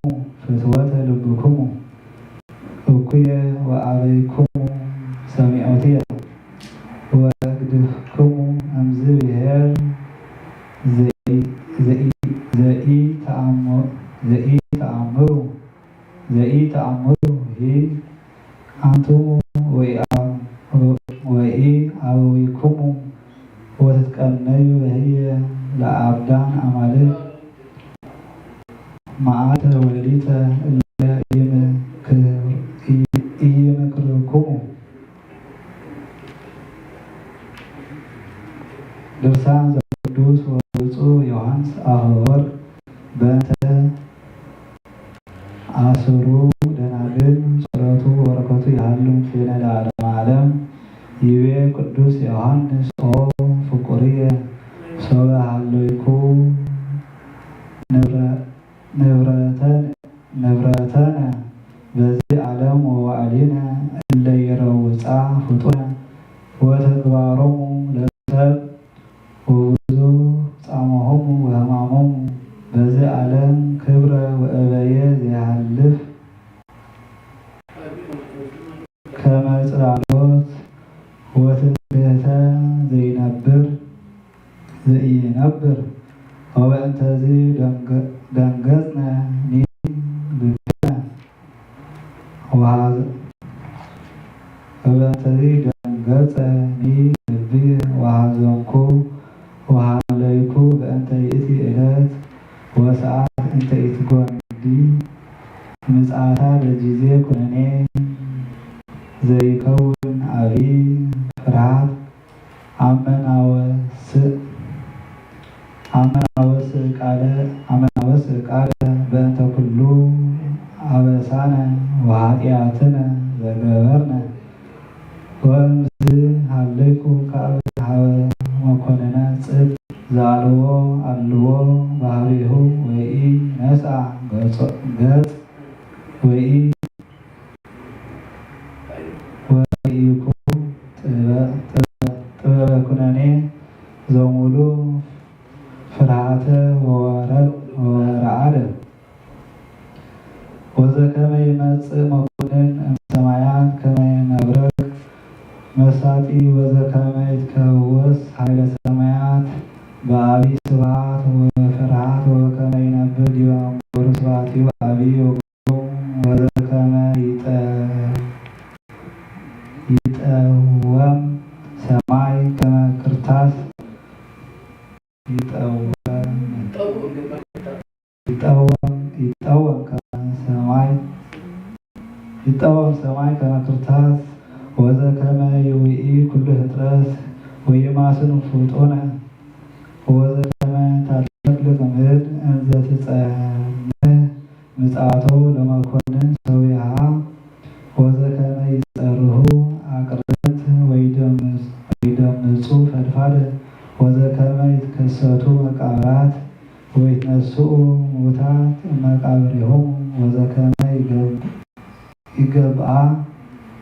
ፍትወተ ልብክሙ እኩየ ወአበይክሙ ሰሚዖትየ ወእግድፍክሙ እምዝ ብሔር ዘኢ-፣ ዘኢ-፣ ዘኢተአም-፣ ዘኢተአምሩ፣ ዘኢተአምሩ ሂ አንትሙ ወኢአ-፣ ወኢአበዊክሙ ወትትቀነዩ በህየ ለአብዳን አማልክት መዓልተ ወሌሊተ እለ ኢይምክ-፣ ኢይምክርክሙ። ድርሳን ዘቅዱስ ወብጹእ ዮሐንስ አፈወርቅ በእንተ አስሩ ደናግል። ጸሎቱ ወበረከቱ ይሃሉ ምስሌነ ለዓለመ ዓለም። ይቤ ቅዱስ ዮሐንስ ኦ ፍቁርየ ሶበ ሀሎይኩ ንብረ ንብረተን-፣ ንብረተነ በዚ ዓለም ወዋዕሊነ እለ ይረውጻ ፍጡነ ወተግባሮሙ ለሰብ ወብዙ ጻመሆሙ ወህማሞሙ በዚ ዓለም ክብረ ወእበየ ዘይሃልፍ ከመ ጽላሎት ወትንክህተ ዘይነብር፣ ዘኢይነብር። ወበእንተዚ ደንገ-፣ ደንገጽነ ሚ ልብነ ወሃዘ-፣ ወበእንተዚ ደንገጸ ሚ ልብየ ወሃዘንኩ ወሃለይኩ በእንተ ይእቲ እለት ወሰዓት እንተ ኢትጎንዲ ምጽአታ ለጊዜ ኩነኔ ዘይከውን አቢ ፍርሃት አመናወስእ፣ አመናወስእ ቃለ፣ አመናወስእ ቃለ በእንተ ኩሉ አበሳነ ወኃጢአትነ ዘገበርነ። ወእምዝ ሀለይኩ ከአብ ሀበ መኮንነ ጽድቅ ዘአልቦ አልዎ ባህሪሁ ወኢነስአ ገጾ-፣ ገጽ ወኢ-፣ ወርኢኩ ጥበ-፣ ጥበ-፣ ጥበበ ኩነኔ ዘሙሉ ፍርሃተ ወወረ-፣ ወረዓደ። ወዘከመ ይመጽእ መኮንን እምሰማያት ከመ መብረቅ መሳጢ ወዘከመ ይትከወስ ኃይለ ሰማያት በአቢ ስብሐት ወፍርሃት ወከመ ይነብር ዲበ መንበሩ ስብሐቲሁ አቢ ወግሩም ወዘከመ ይጠ-፣ ይጠወም ሰማይ ከመ ክርታስ ይጠወም ይጠወም፣ ይጠወም ከመ ሰማይ፣ ይጠወም ሰማይ ከመ ክርታስ፣ ወዘከመ ይውኢ ኩሉ ህጥረት ወይማስን ፍጡነ፣ ወዘከመ ታጥለቅልቅ ምድር እንዘ ትጸንህ ምጽአቶ ለመኮንን ሰዊሃ፣ ወዘከመ ይጸርሁ አቅርንት ወይደምጽ-፣ ወይደምጹ ፈድፋደ፣ ወዘከመ ይትከሰቱ መቃብራት ወይትነስኡ ሙታት እመቃብሪሆሙ ወዘከመ ይገብ-፣ ይገብአ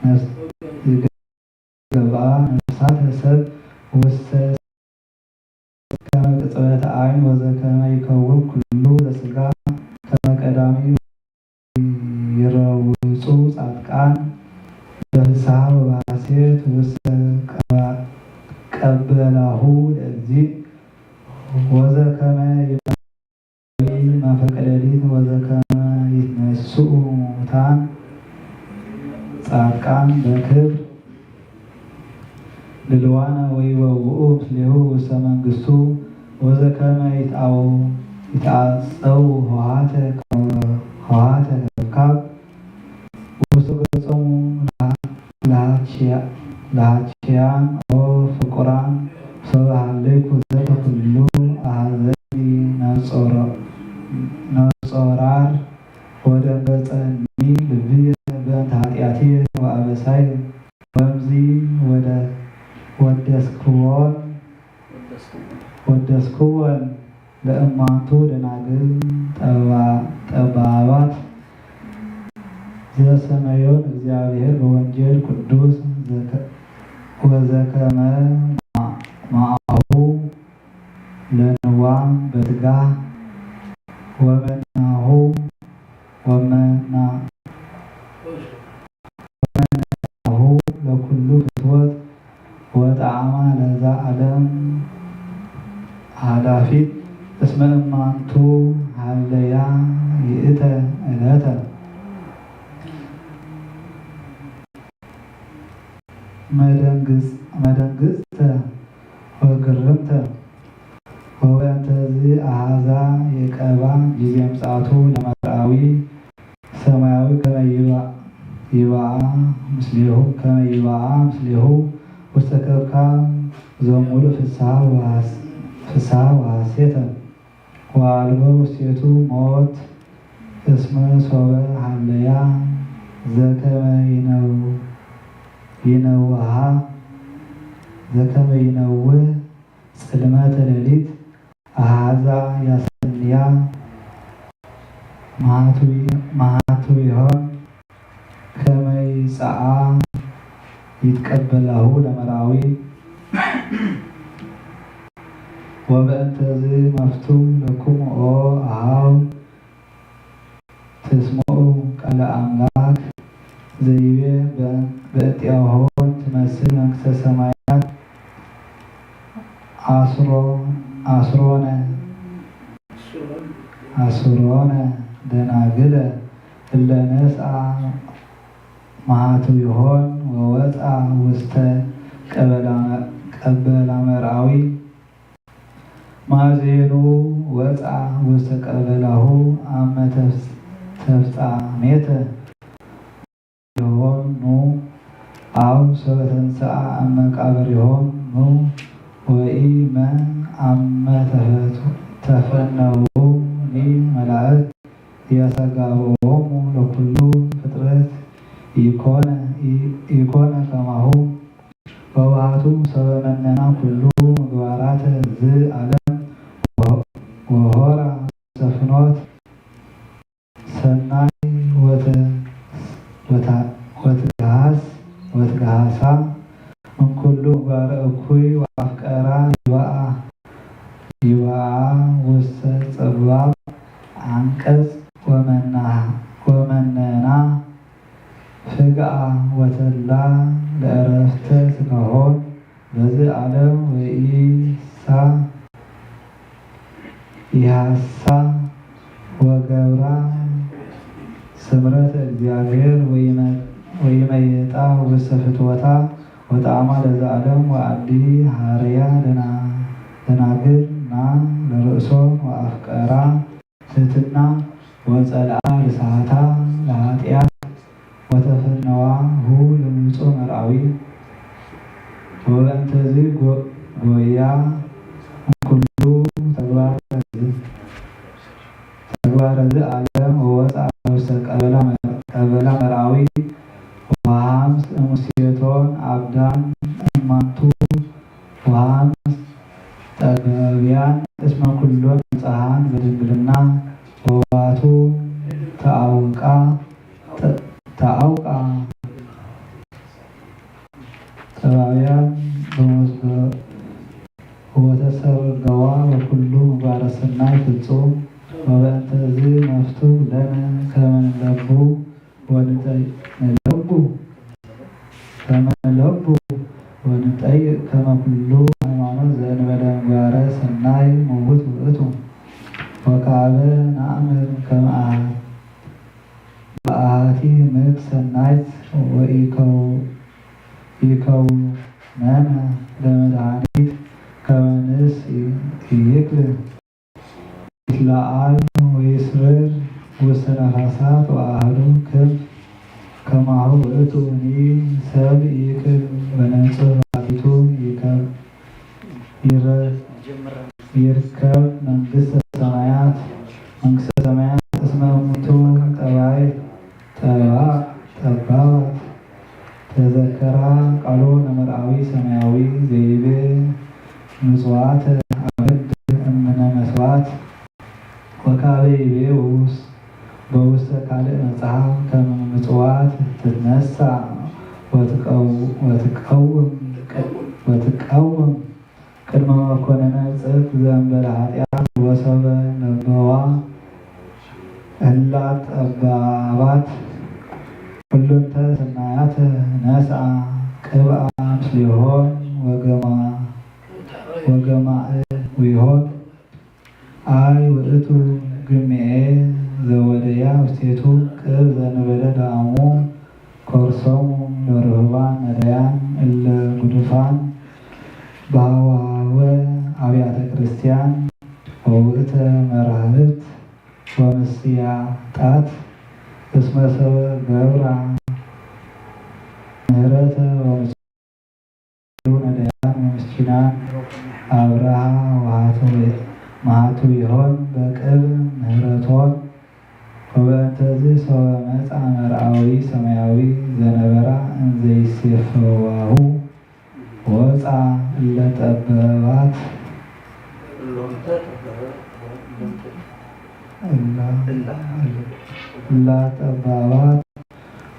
ነፍስ-፣ ይገብአ ነፍሳተ ሰብ ውስተ ከመ ቅጽበተ አይን ወዘከመ ይከውን ኩሉ ዘስጋ ከመ ቀዳሚ ይረውጹ ጻድቃን በፍስሐ ወበሐሴት ውስተ ቀባ-፣ ቀበላሁ ለእግዚእ ወዘከመ ይመዊ መንፈቀ ሌሊት ወዘከመ ይትነስኡ ሙታን ጻድቃን በክብር ድልዋነ ወይበውኡ ምስሌሁ ውስተ መንግስቱ ወዘከመ ይትአው-፣ ይትአጸው ኆኃተ ከ-፣ ኆኃተ ከብካብ ውስተ ገጾሙ ለሃ-፣ ለሃችያ-፣ ለሃችያን ኦ ፍቁራን ሶበ ሀለይኩ ዘንተ ኩሉ አሐዘኒ ነጾረ-፣ ነጾራር ወደንገጸኒ ልብየ በእንተ ኃጢአትየ ወአበሳየ። ወእምዝ ወደ-፣ ወደስክዎን፣ ወደስክዎን ለእማንቱ ደናግል ጠባ-፣ ጠባባት ዘሰመዮን እግዚአብሔር በወንጌል ቅዱስ ዘከ-፣ ወዘከመ ማ-፣ ማአሁ ለንዋም በትጋህ ወመናሁ ወመና-፣ ወመናሁ ለኩሉ ፍትወት ወጣዕማ ለዛ ዓለም ኃላፊት እስመ እማንቱ ሀለያ ይእተ ዕለተ መደንግጽ-፣ መደንግጽተ ወግርምተ። ወበእንተዝ አሐዛ የቀባ ጊዜ ምጽአቱ ለመርአዊ ሰማያዊ ከመ ይባ-፣ ይባአ ምስሌሁ፣ ከመ ይባአ ምስሌሁ ውስተ ከብካብ ዘሙሉ ፍስሃ ወሐስ-፣ ፍስሃ ወሐሴተ ወአልቦ ውስቴቱ ሞት እስመ ሶበ ሀለያ ዘከመ ይነው-፣ ይነውሃ ዘከመ ይነውህ ጽልመተ ሌሊት አሃዛ ያሰንያ መሃትዊ-፣ መሃትዊሆን ከመ ይጸአ ይትቀበላሁ ለመርአዊ። ወበእንተዝ መፍቱ ለኩም ኦ አሃው ትስምዑ ቃለ አምላክ ዘይቤ በእንጢአሆን ትመስል መንግስተ ሰማያት አስሮ-፣ አስሮነ፣ አስሮነ ደናግለ እለ ነስአ መሃትዊሆን ወወፅአ ውስተ ቀበላ-፣ ቀበላ መርአዊ። ማዜኑ ወፅአ ውስተ ቀበላሁ አመ ተፍጻሜተ ሆኑ አው ሰበ ተንሰአ እመቃብር ሆኑ ወኢመ አመ ተፈቱ-፣ ተፈነውኒ መላእክት ያስተጋብኦሙ ለኩሉ ፍጥረት ኢኮነ፣ ኢ-፣ ኢኮነ ከማሁ። ወባቱ ሰበ መነና ኩሉ ምግባራተ ዝ ዓለም ወሆራ ሰፍኖት ሰናይ ወተ-፣ ወታ-፣ ወትግሃስ-፣ ወትግሃሳ እምኩሉ ምግባረ እኩይ ወአፍቀራ ይባአ፣ ይባአ ውስተ ጸባብ አንቀጽ ወመና-፣ ወመነና ፍግአ ወተላ ለእረፍተ ስጋሆን። በዚ ዓለም ወኢሳ ኢሃሳ ወገብራ ስምረተ እግዚአብሔር ወይመ-፣ ወይመየጣ ውስተ ፍትወታ ወጣዕማ ለዘ ዓለም ወአዲ ሐረያ ደና-፣ ደናግል ና ለርእሶን ወአፍቀራ ትሕትና ወጸልአ ርሳታ ለኃጢአት ወተፈነዋሁ ለምጹእ መርአዊ። ወበእንተዚ ጎ-፣ ጎያ እምኩሉ ተግባረ ዝ-፣ ተግባረ ዝ ዓለም ወወፅአ ውስተ ቀበላ መር-፣ ቀበላ መርአዊ ወሐምስ እሙስቴቶን አብዳን እማንቱ ወሐምስ ጠባብያን እስመ ኩሎን ንጽሐን በድንግልና ወባቱ ተአውቃ፣ ተ-፣ ተአውቃ ጠባብያን በመስገ-፣ ወተሰርገዋ በኩሉ ምግባረ ሰናይ ፍጹም። ወበእንተዝ መፍቱ ለነ ከመ ንለቡ ወንጠይ-፣ ንለቡ፣ ከመ ንለቡ ወንጠይቅ ከመ ኩሉ ሃይማኖት ዘእንበለ ምግባረ ሰናይ ምውት ውእቱ። ወካበ ነአምን ከመ አሐ-፣ በአሐቲ ምክት ሰናይት ወኢከው-፣ ኢከውነነ ለመድኃኒት ከመ ንስ ኢይክል ይትለዓል ወይስርር ውስተ ነፋሳት ወአሐዱ ክንፍ ከማሁ ውእቱ እኒ ሰብ ይክል በነጽህ ባቲቱ ይከብ-፣ ይረ-፣ ይርከብ መንግስተ ሰማያት። መንግስተ ሰማያት እስመ እሙንቱ ጠባይ ጠባ-፣ ጠባባት ተዘከራ ቃሎ ለመርአዊ ሰማያዊ ዘይቤ ምጽዋት አበድ እምነ መስዋዕት። ወካበ ይቤ ውስ-፣ በውስተ ካልእ መጽሐፍ ከመ ምጽዋት ትትነሳ ወትቀው-፣ ወትቀውም፣ ወትቀውም ቅድመ መኮንነ ጽድቅ ዘእንበለ ኃጢአት ወሰበ ለበዋ እላ ጠባባት። ኩሉንተ ሰናያተ ነስአ ቅብአ ምስሌሆን ወገማ-፣ ወገማእዊሆን። አይ ውእቱ ግምኤ ዘወደያ ውስቴቱ ቅብ ዘእንበለ ደአሙ ኮርሶሙ ለርሁባን ነዳያን እለ ጉዱፋን በሀዋወ አብያተ ክርስቲያን ወውእተ መራህብት ወምስያጣት እስመ ሰበ ገብራ ምህረተ ወምስሉ ነዳያን ወምስሉ አብርሃ ወሃቱ መሃቱ ይሆን በቅብ ምህረቶን። ወበእንተዝ ሶበ መጽአ መርአዊ ሰማያዊ ዘነበራ እንዘ ይሴፈዋሁ ወፃ እለ ጠባባት እላ እላ ጠባባት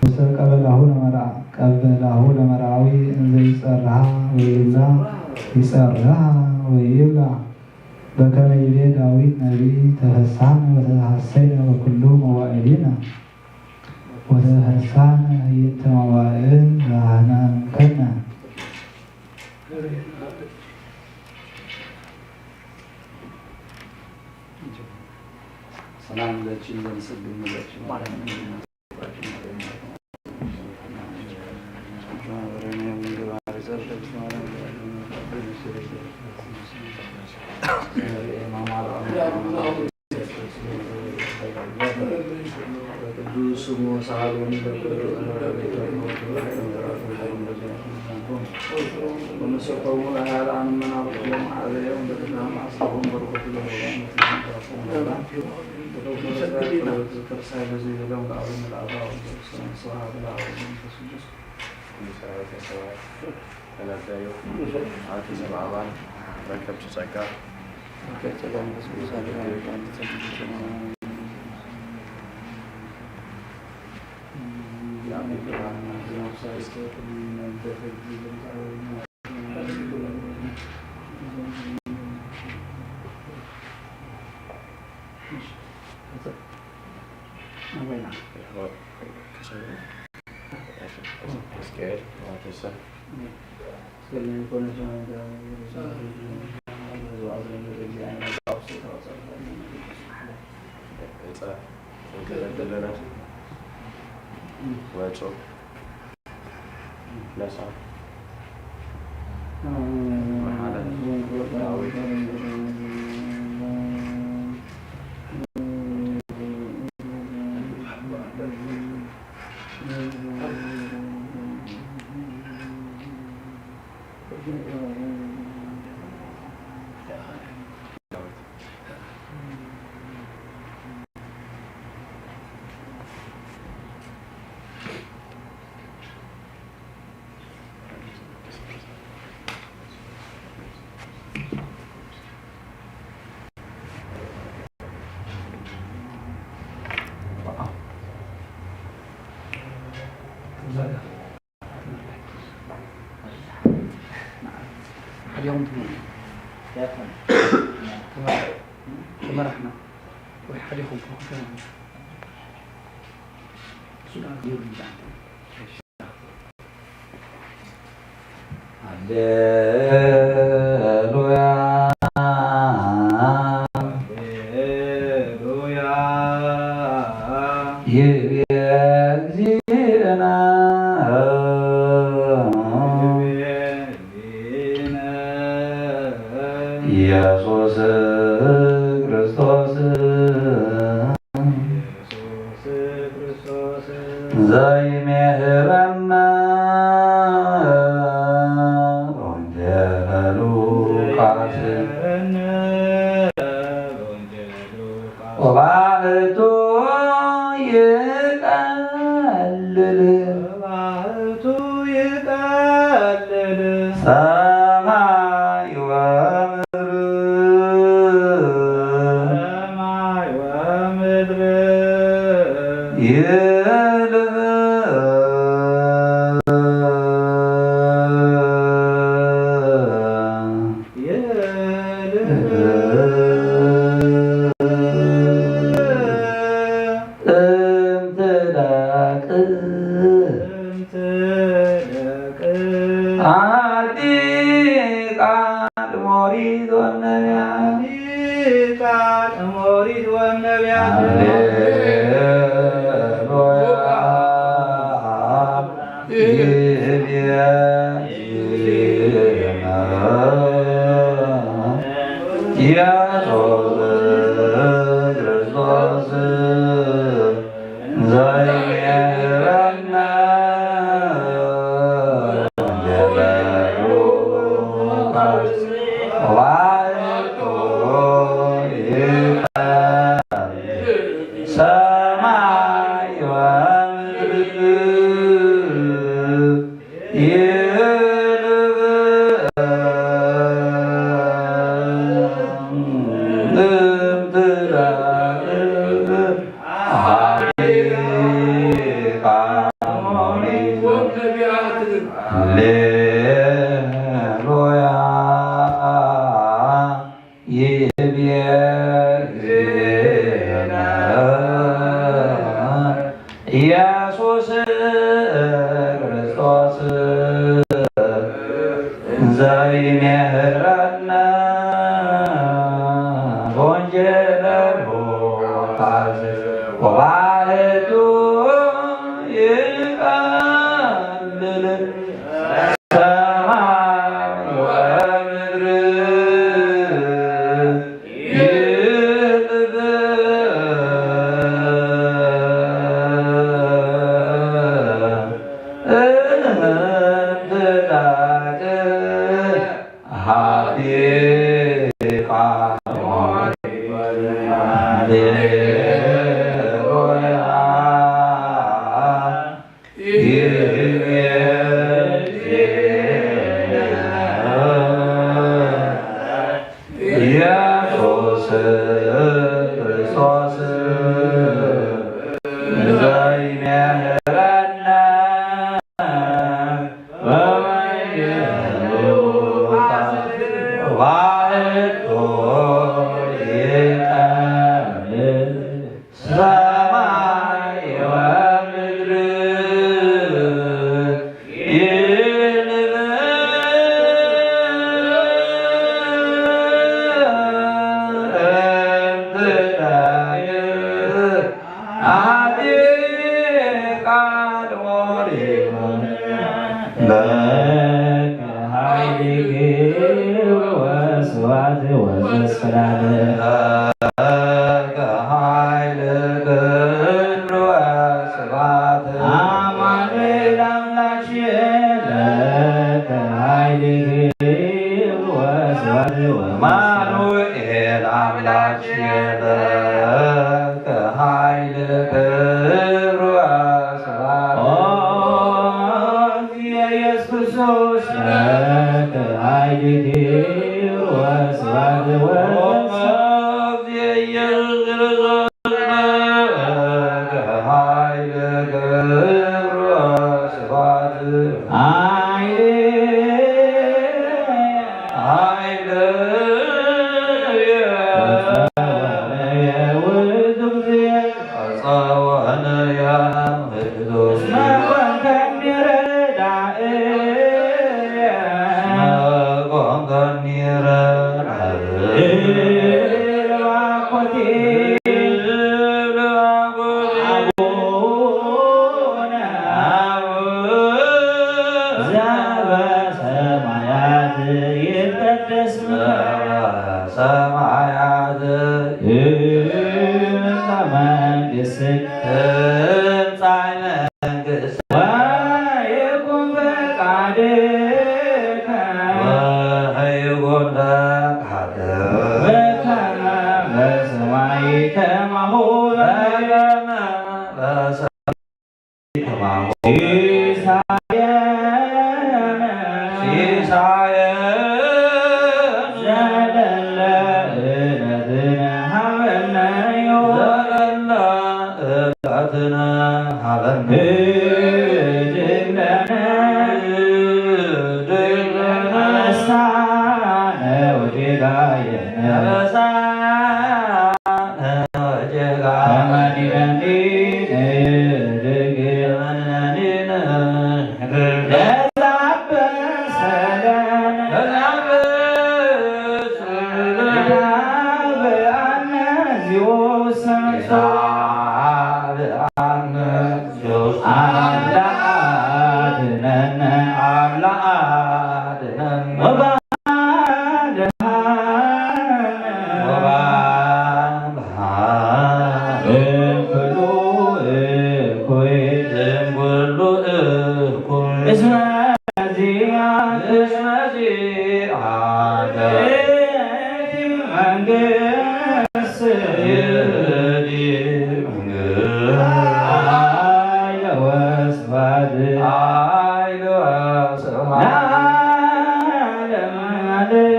ወሰቀበላሁ ለመርዓ ቀበላሁ ለመርዓዊ እንዘ ይጸርሃ ወይብላ ይጸርሃ ወይብላ በከመ ይቤ ዳዊት ነቢይ ተፈስሐነ ወተሐሰይነ በኩሉ መዋዕሊነ ወተፈስሐነ ህይንተ መዋዕል ዘአሕነንከነ። ሰላም ለኪ ለምስግን ለኪ ቅዱስ ስሙ ሳሎን ወመሰኮሙ ለሃያላን መናብርት ለማዕበየ ወንደተዳም አስሮም በረከቱ ለሆነ ተርሳይ ለዘይ ዘለም ለአብ ምልአታ ወንደተሰነ ስብሐት ለአብ ወመንፈስ ቅዱስ። ሃሌሉያ፣ ሃሌሉያ፣ ይቤ እግዚእነ፣ ይቤ እግዚእነ፣ ኢየሱስ ክርስቶስ። ኢየሱስ ክርስቶስ ዘይሜህረነ ወንጌለ ሉቃስ ዘይሜህረነ ወንጌለ ሉቃስ ወባህቱ ይቀልል ወባህቱ ይቀልል ሰማይ ወምድር ሰማይ ወምድር ይልፍ ይልፍ እምትዳቅ እምትዳቅ አቲ ቃል ሞሪት ወነቢያት አቲ ቃል ሞሪት ወነቢያት ሃሌሉያ ይቤ ኢየሱስ ክርስቶስ ዘይሜህረነ ወንጌለ ሉቃስ ወባሕቱ ይቀብል ሰማይ ወምድር ይንብብ እምትላል ሀዲቃ ሞሪት። ሃሌሉያ ይቤ እግዚእነ ኢየሱስ ክርስቶስ ዘይሜህረነ ወንጌለ ሉቃስ ወባሕቱ ይቀብል ሰማይ ወምድር ይንብብ እምትላል ሀዲቃ ሞሪት። ሃሌሉያ ይቤ እግዚእነ ኢየሱስ ክርስቶስ ዘይሜህረነ ወባሕቱ ይቀብል ሰማይ ወምድር ይንብብ እምትላል ሀዲቃ ሞሪት። ለከ ኃይል ክብር ወስብሐት ወዘስላም። ለከ ኃይል ክብር ወስብሐት። አማኑኤል አምላክ ለከ ኃይል ክብር ወስብሐት ወዘስላም። አማኑኤል አምላክ ለከ ኃይል ክብር ወስብሐት። ኦ እግዚእ ኢየሱስ ክርስቶስ ለከ ኃይል ክብር ወስብሐት ወዘስላም። ኦ እግዚእ ኢየሱስ ክርስቶስ ለከ ኃይል ክብር ወስብሐት። ኃይል ኃይል ጸወነ የውእቱ እግዚእ። ጸወነ የውእቱ እስመ ኮንከኒ ረዳእ። እስመ ኮንከኒ ረዳእ። እባኮቴ እባኮቴ አቡነ አቡነ ዘበሰማያት ይትቀደስ ስምከ ሰማያት ትምጻእ መንግስትከ ትምጻእ መንግስትከ ወይኩን ፈቃድከ ወይኩን ፈቃድከ በከመ በሰማይ ከማሁ በምድር። በከመ በሰማይ ከማሁ ሲሳየነ ሲሳየነ ዘለለ ዕለትነ ሀበነ ዮም ዘለለ ዕለትነ ሀበነ ህድግ ለነ ህድግ ለነ አበሳነ ወጌጋየነ አበሳነ ወጌጋየነ ከመ ንሕነኒ ንህድግ ከመ ንሕነኒ ንህድግ ለዘአበሰ ለነ ለዘአበሰ ለነ ኢታብአነ እግዚኦ ውስተ መንሱት ኢታብአነ እግዚኦ ውስተ መንሱት አምላክ አድነነ አምላክ አድነነ ወባልሐነ ወባልሐነ እምኩሉ እኩይ እምኩሉ እኩይ እስመ ዚአከ እስመ ዚአከ መንግስት ኃይል ወስብሐት ኃይል ወስብሐት ለዓለመ ዓለም።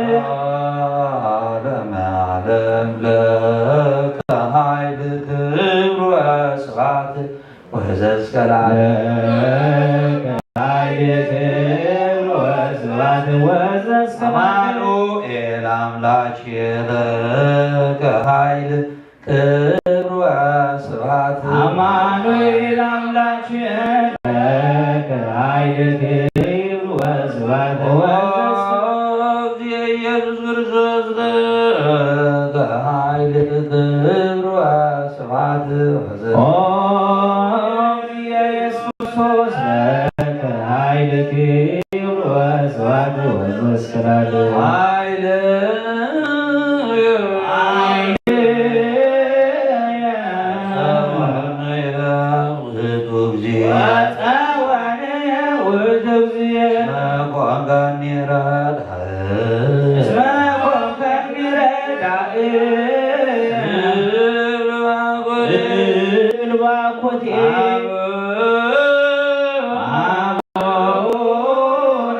ለዓለመ ዓለም ለከ ኃይል ክብር ወስብሐት ወዘእስከ ለዓለም። ለከ ኃይል ክብር ወስብሐት ወዘእስከ ለዓለም። አማኑኤል አምላኬ ለከ ኃይል ክብር ወስብሐት። አማኑኤል አምላኬ ለከ ኃይል ክብር ወስብሐት ወዘእስከ ለዓለም። ኢየሱስ ክርስቶስ ለከ ኃይል ክብር ወስብሐት ወዘእስከ ኦ ኢየሱስ ክርስቶስ ለከ ኃይል ክብር ወስብሐት ወዘእስከ ለዓለም። ኃይል ኃይል ውእቱ እግዚእ። ወፀወነ ውእቱ እግዚእ። መኮንከኒ ረዳእ። እስመ ኮንከኒ ረዳእ። እብል ባኮቴ። እብል ባኮቴ። አብ። አቡነ።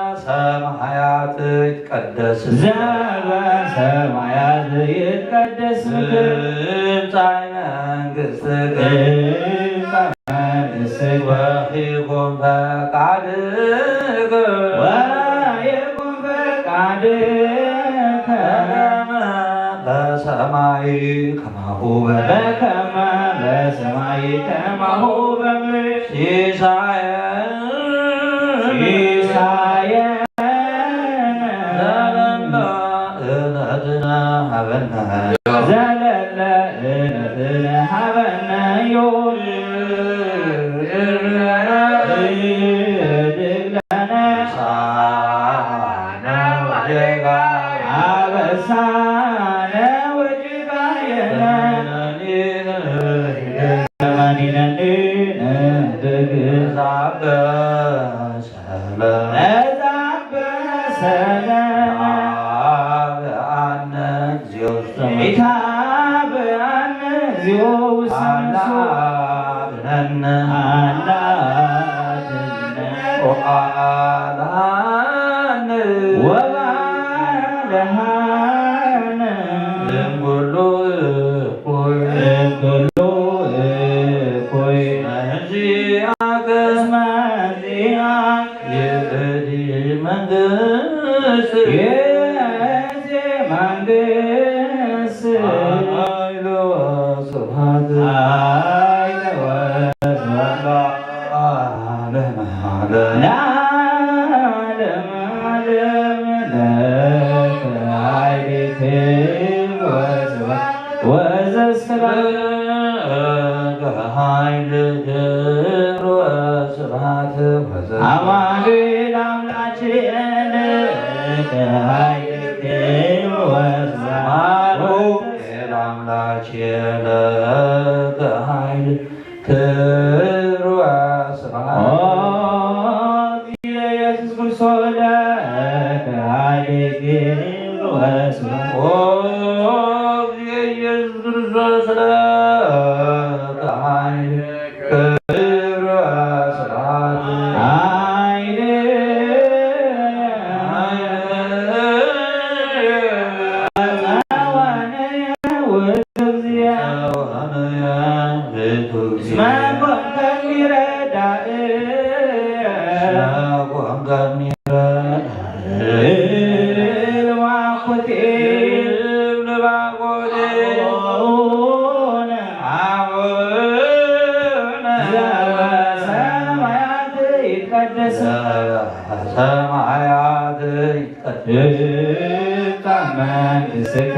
ዘበሰማያት ይትቀደስ። ዘበሰማያት ይትቀደስ ስምከ። ትምጻእ መንግስትከ። ትምጻእ መንግስትከ። ወይኩን ፈቃድከ። ወይኩን ፈቃድከ። በከመ በሰማይ ከማሁ በምድር። በከመ በሰማይ ከማሁ በምድር። ሲሳየነ። ሲሳየነ። ዘለለ ዕለትነ ሀበነ። ዘለለ ዕለትነ ሀበነ ዮም። ህድግ ለነ አበሳነ ወጌጋየነ። አበሳነ ወጌጋየነ። ለማኒነኒ ንህድግ። ለዘአንበሰነ። ለዘአንበሰነ። ይትሃበነ እግዚኦ ውስተ መንሱት። ይትሃበነ እግዚኦ ውስተ መንሱት። አላ አድነነ። አላ አድነነ። ወባልሐነ። ወባልሐነ። እምኩሉ እኩይ። እምኩሉ እኩይ። እስመ እንዚአከ። እስመ እንዚአከ። ይእቲ መንግስት። ይእቲ መንግስት። ኃይል ወስብሐት። ኃይል ወስብሐት። ለዓለመ ዓለም። ለዓለመ ዓለም። ለከ ኃይል ክብር ወስብሐት ወዘእስከ ለዓለም። ለከ ኃይል ክብር ወስብሐት ወዘእስከ አማኑኤል አምላኬነ ለከ ኃይል ክብር ወስብሐት። አማኑኤል አምላኬነ ለከ ኃይል ክብር ወስብሐት። ኦ ኢየሱስ ክርስቶስ ለከ ኃይል ክብር ወስብሐት። ኦ ኢየሱስ ክርስቶስ ለከ ኃይል ክብር ወስብሐት። ኃይል ጸዋነ ውእቱ እግዚእ። እስመ ኮንከኒ ረዳእ። እስመ ኮንከኒ ረዳእ። እብል ባኮቴ። እብል ባኮቴ። አቡነ። አቡነ። ዘበሰማያት ይትቀደስ። ዘበሰማያት ይትቀደስ። ትምጻእ መንግስትከ።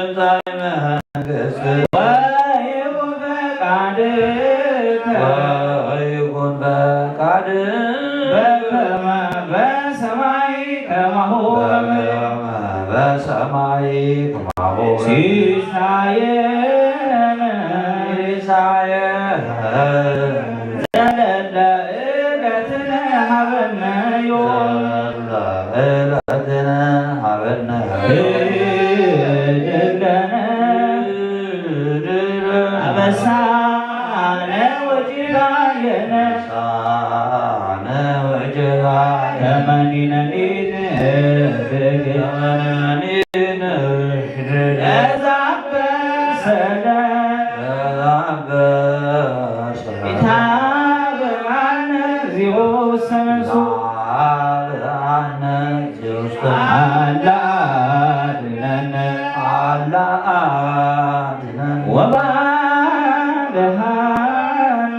ትምጻእ መንግስትከ። ወይኩን ፈቃድከ። ወይኩን ፈቃድከ። በከመ በሰማይ ከማሁ በምድር። በከመ በሰማይ ከማሁ በምድር። ሲሳየነ። ሲሳየነ። ዘለለ ዕለትነ ሀበነ ዮም። ዘለለ ዕለትነ ሀበነ ዮም። ተመኒነኒ ንህድግ፣ ተመኒነኒ ንህድግ፣ ለዛብእ ሰለም፣ ለዛብእ ሰለም፣ ይታብአነ እግዚኦ ሰመሱ፣ ይታብአነ እግዚኦ ሰመሱ፣ አላ አድነነ፣ አላ አድነነ፣ ወባልሃነ፣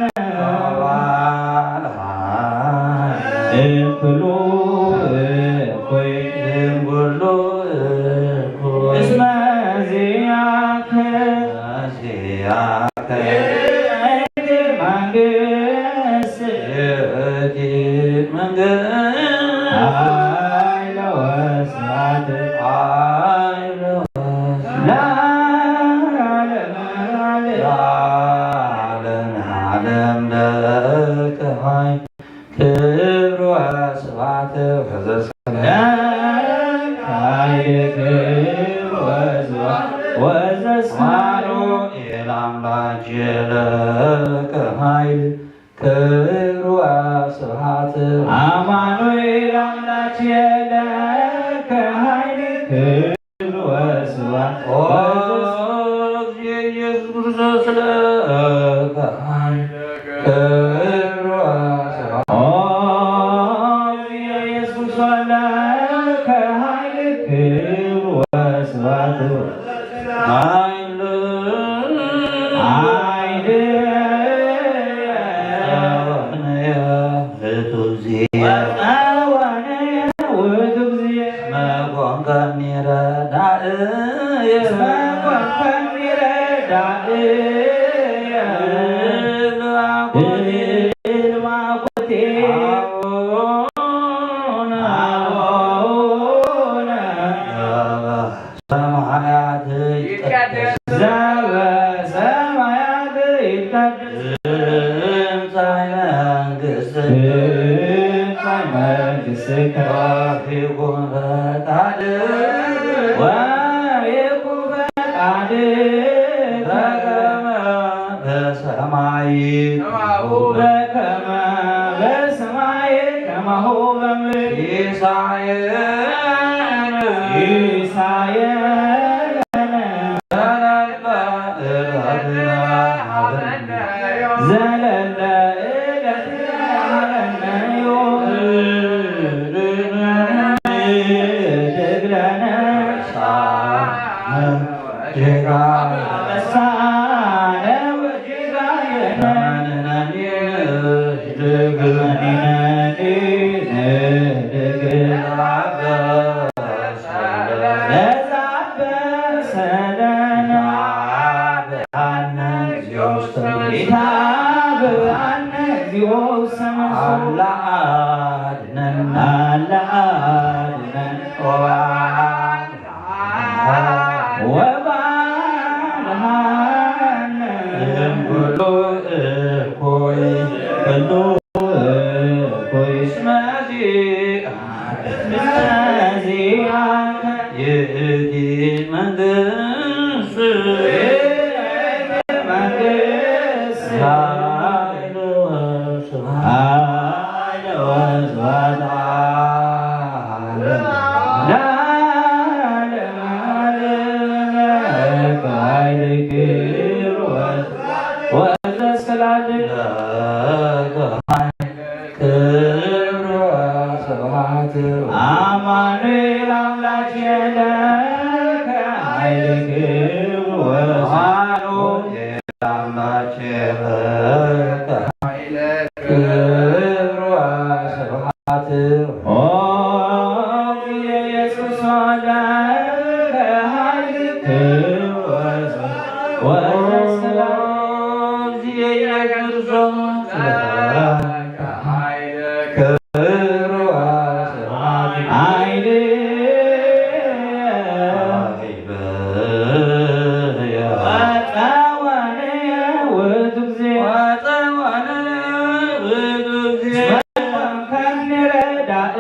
ወባልሃነ፣ እምኩሉ እኩይ፣ እምኩሉ እኩይ፣ እስመ ዚአከ፣ እስመ ዚአከ፣ ይእቲ መንግስት፣ ይእቲ መንግስት፣ ኃይለ ወስብሐት፣ ኃይለ ወስብሐት፣ ለዓለመ ዓለም፣ ለዓለመ ዓለም ለከ ኃይል ክብር ወስብሐት ወዘስብሐት ለኃይል ክብር ወስብሐት ወዘስብሐት ለአማኑኤል አምላክ ለከ ኃይል ክብር ወስብሐት አማኑኤል አምላክ ለከ ኃይል ክብር ወስብሐት ኦ ወዘስ- ኢየሱስ ክርስቶስ ለከ ኃይል ክብር ወስብሐት ኦ ኢየሱስ ክርስቶስ ለከ ኃይል ክብር ወስብሐት ኃይል ኃይል ጸወነ ውእቱ እግዚእ። ጸወነ ውእቱ እግዚእ። መኮንከኒ ረዳእየ። መኮንከኒ ረዳእየ። እልባኮቴ። እልባኮቴ። አቡነ። አቡነ። ሰማያት ይትቀደስ። ዘበሰማያት ይትቀደስ። ትምጻእ መንግስትከ። ትምጻእ መንግስትከ። ወይኩን ፈቃድከ። ወይኩን ፈቃድከ። በከመ በሰማይ። ከማሁ በከመ በሰማይ ከማሁ በምድር። ሲሳየነ ሲሳየነ ዘለለ ዕለትነ ሀበነ ዘለለ ዕለትነ ሀበነ ዮም። ወህድግ ለነ አበሳነ ወጌጋየነ። አበሳነ ወጌጋየነ። ተመኒነኒ ንህድግ። ተመኒነኒ ንህድግ። ለዘአበሰ ለነ። ለዘአበሰ ለነ። ይትሃበአነ እግዚኦ ውስተ መንግስት። ይትሃበአነ እግዚኦ ውስተ መንግስት። አላ አድነን። አላ አድነን። ወባልሃነ። ወባልሃነ። እምኩሉ እኩይ። ኩሉ እኩይ። እስመ ዚአከ። እስመ ዚአከ። ይእቲ መንግስት። ይእቲ መንግስት። ኃይል ወስብሐት። ኃይል ወስብሐት ለዓለመ ዓለም። ለከ ኃይል ክብር ወስብሐት ወዘስብሐት ለከ ኃይል ክብር ወስብሐት አማኑኤል አምላክ ለከ ኃይል ክብር ወስብሐት አማኑኤል አምላክ ለከ ክብር ወስብሐት። ኦ ኢየሱስ ለከ ኃይል ክብር ወስብሐት ወዘስብሐት። ኦ ኢየሱስ ለከ ኃይል ክብር ወስብሐት። ኃይል ወጸወነ ውእቱ እግዚእ። ወጸወነ ውእቱ እግዚእ። መኮንከኒ ረዳእ።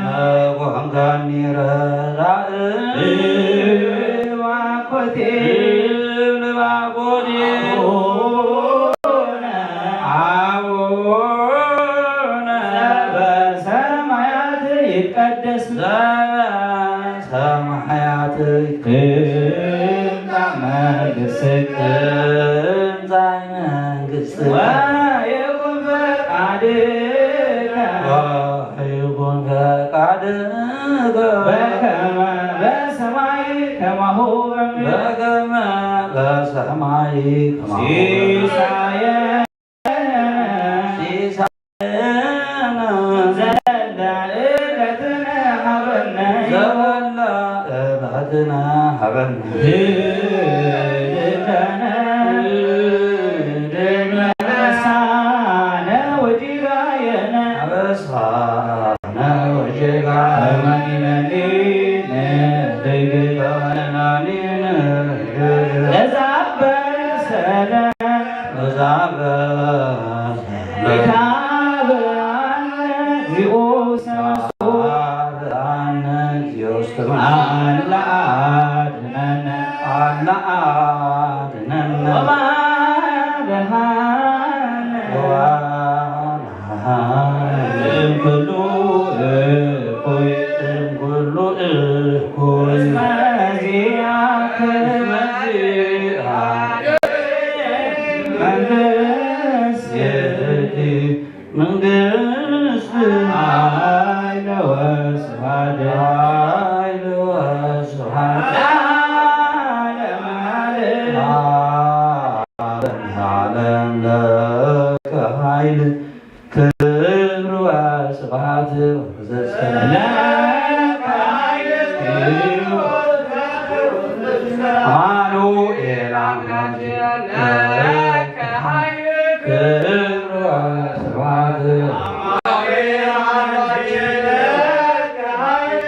መኮንከኒ ረዳእ። እልባኮቴ። እልባኮቴ። አቡነ። አቡነ። ዘበሰማያት ትምጻእ መንግሥትከ። ትምጻእ መንግሥትከ። ወይኩን ፈቃድከ። ወይኩን ፈቃድከ። በከመ በሰማይ ከማሁ በምድር። በከመ በሰማይ ከማሁ በምድር። ሲሳየነ ሲሳየነ ዘለለ ዕለትነ ሀበነ። ዘለለ ዕለትነ ሀበነ። ህድግ ለነ። ህድግ ለነ። አበሳነ ወጌጋየነ። አበሳነ ወጌጋየነ። ከመ ንሕነኒ ንህድግ። ከመ ንሕነኒ ንህድግ። ለዘአበሰነ። ለዘአበሰነ። ኢታብአነ እግዚኦ ውስተ መንሱት። ኢታብአነ እግዚኦ ውስተ መንሱት። አላ አድነነ። አላ አድነነ። ወባልሐነ። ወባልሐነ። እምኩሉ እኩይ። እምኩሉ እኩይ። እስመ ዚአከ። እስመ ዚአከ። መንግስት። መንግስት። ኃይል ወስብሐት። ኃይል ወስብሐት። ለዓለመ ዓለም። ለዓለመ ዓለም ለከ ኃይል ክብር ወስብሐት። ለከ ኃይል ክብር ወስብሐት። አማኑኤል አምላክ ለከ ኃይል ክብር ወስብሐት።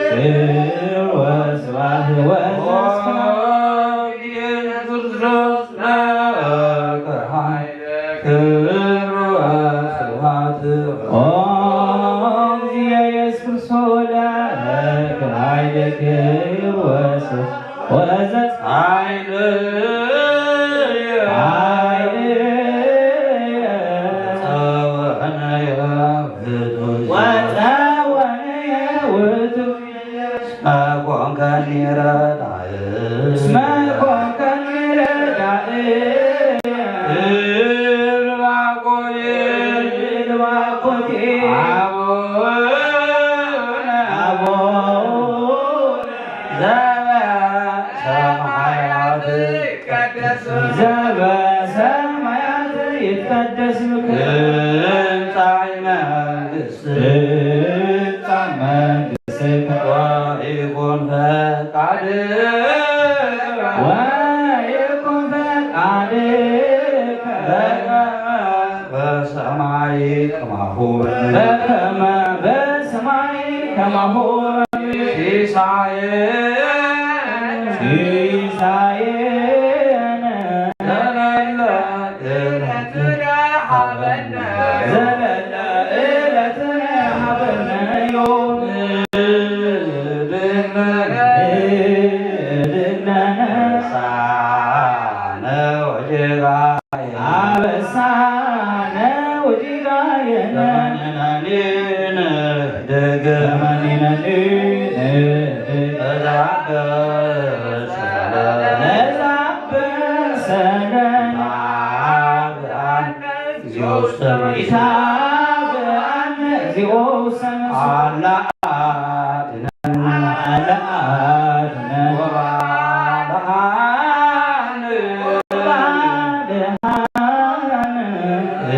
ክብር ወስብሐት ወዘስብሐት። ኢየሱስ ክርስቶስ ለከ ኃይል ክብር ወስብሐት። ኦ ኢየሱስ ክርስቶስ ለከ ኃይል ክብር ወስብሐት። ወዘ ኃይል ኃይል ጸወነ የውእቱ ወጸወነ የውእቱ እስመ ኮንከኒ ረዳእ። እስመ ኮንከኒ ረዳእ። ክብር ባኮቴ። ክብር ባኮቴ። አቡነ አቡነ ዘበሰማያት ይትቀደስ ስምከ። ዘበሰማያት ይትቀደስ ስምከ። ትምጻእ መንግሥትከ። ትምጻእ መንግሥትከ። ወይኩን ፈቃድከ። ወይኩን ፈቃድከ። በከመ በሰማይ ከማሁ። በከመ በሰማይ ከማሁ። ሲሳየነ። ሲሳየነ። ዘለለ ዕለትነ ሀበነ። ዘለለ ዕለትነ ሀበነ ዮም። ህድግ ለነ። ህድግ ለነ። አበሳነ ወጌጋየነ። አበሳነ ወጌጋየነ። ከመ ንሕነኒ ንህድግ። ከመ ንሕነኒ ንህድግ። ለዘአበሰነ። ለዘአበሰነ። ኢታብአነ እግዚኦ ውስተ መንሱት። ኢታብአነ እግዚኦ ውስተ መንሱት። አላ አድነነ። አላ አድነነ። ወባልሐነ። ወባልሐነ።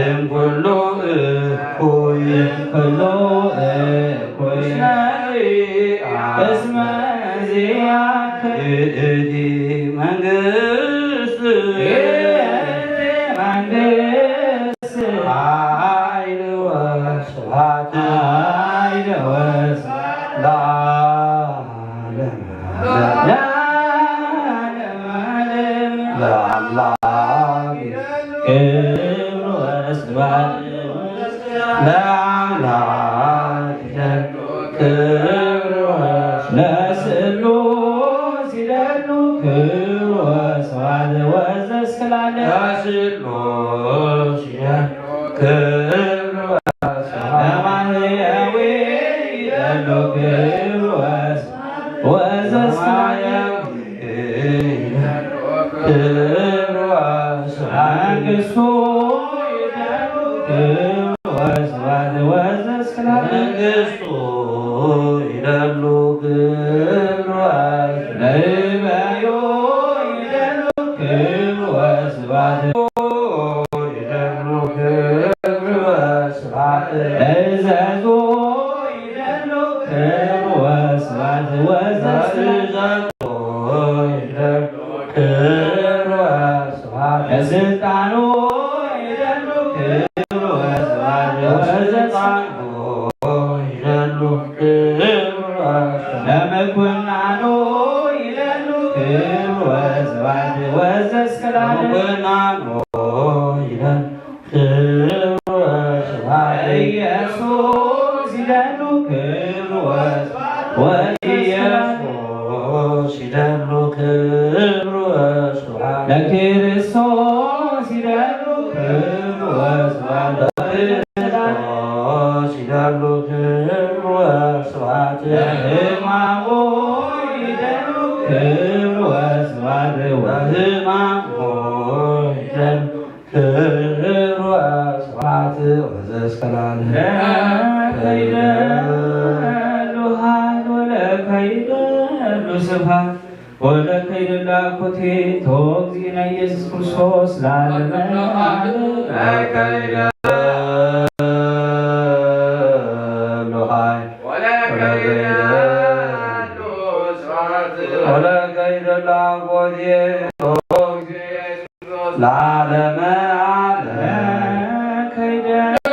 እምኩሉ እኩይ። እምኩሉ እኩይ። እስመ ዚአከ። እስመ ዚአከ። ይእቲ መንግስት። ይእቲ መንግስት። ኃይል ወስብሐት። ኃይል ወስብሐት። ለዓለመ ለዓለመ ዓለም። ለአምላክ ክብር ወስብሐት። ለአምላክ ክብር ወስብሐት። ለስሉስ ይደሉ ክብር ወስብሐት። ወዘእስክላለ። ለስሉስ ይደሉ ክብር ወስብሐት። ለማህየዊ ይደሉ ክብር ወስብሐት ወዘእስከ ለዓለም። ክብር ወስብሐት መንግስቱ ይደሉ ክብር ወስብሐት ወዘእስከ ለዓለም። መንግስቱ ይደሉ ክብር ወስብሐት ለእበዮ ይደሉ ክብር ወስብሐት ይደሉ ክብር ወስብሐት እዘዞ ይደሉ ክብር ወስብሐት ወዘእስከ ለዓለም። እዘዞ ይደሉ ክብር ወስብሐት ለስልጣኑ ይደሉ ክብር ወስብሐት ወዘእስከ ለዓለም። ይደሉ ክብር ወስብሐት ለምኩናኑ ይደሉ ክብር ወስብሐት ወዘእስከ ለዓለም። ለምኩናኑ ይደሉ ክብር ወስብሐት ለኢየሱስ ይደሉ ክብር ወስብሐት ወዘእስከ ለዓለም። ለኢየሱስ ይደሉ ክብር ወስብሐት ለክርስቶስ ይደሉ ክብር ወስብሐት ለክርስቶስ ይደሉ ክብር ወስብሐት ለሕማሙ ይደሉ ክብር ወስብሐት ለሕማሙ ይደሉ ክብር ወስብሐት ወዘእስከ ለዓለም። ለከ ይደሉ ኃይል ወለከ ይደሉ ስብሐት ወለከ ይደሉ አኮቴቶ እግዚእነ ኢየሱስ ክርስቶስ ለዓለመ ዓለም። ለከ ይደሉ ኃይል ወለከ ይደሉ ስብሐት ወለከ ይደሉ አኮቴቶ ለዓለመ ዓለም። ለከ ይደሉ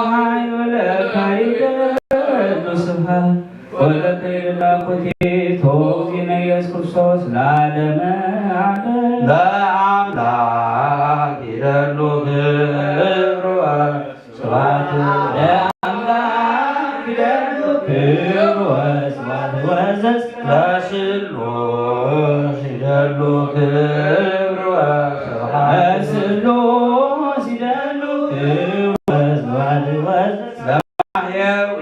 ኃይል ወለከ ይደሉ ስብሐት ወለከ ይደሉ አኮቴቶ እግዚእነ ኢየሱስ ክርስቶስ ለዓለመ ዓለም። ለአምላክ ይደሉ ክብር ወስብሐት ለአምላክ ይደሉ ክብር ወስብሐት ወዘእስከ ለስሉስ ይደሉ ክብር ወስብሐት ለስሉስ ይደሉ ክብር ወስብሐት ወዘእስከ ለማሕየዊ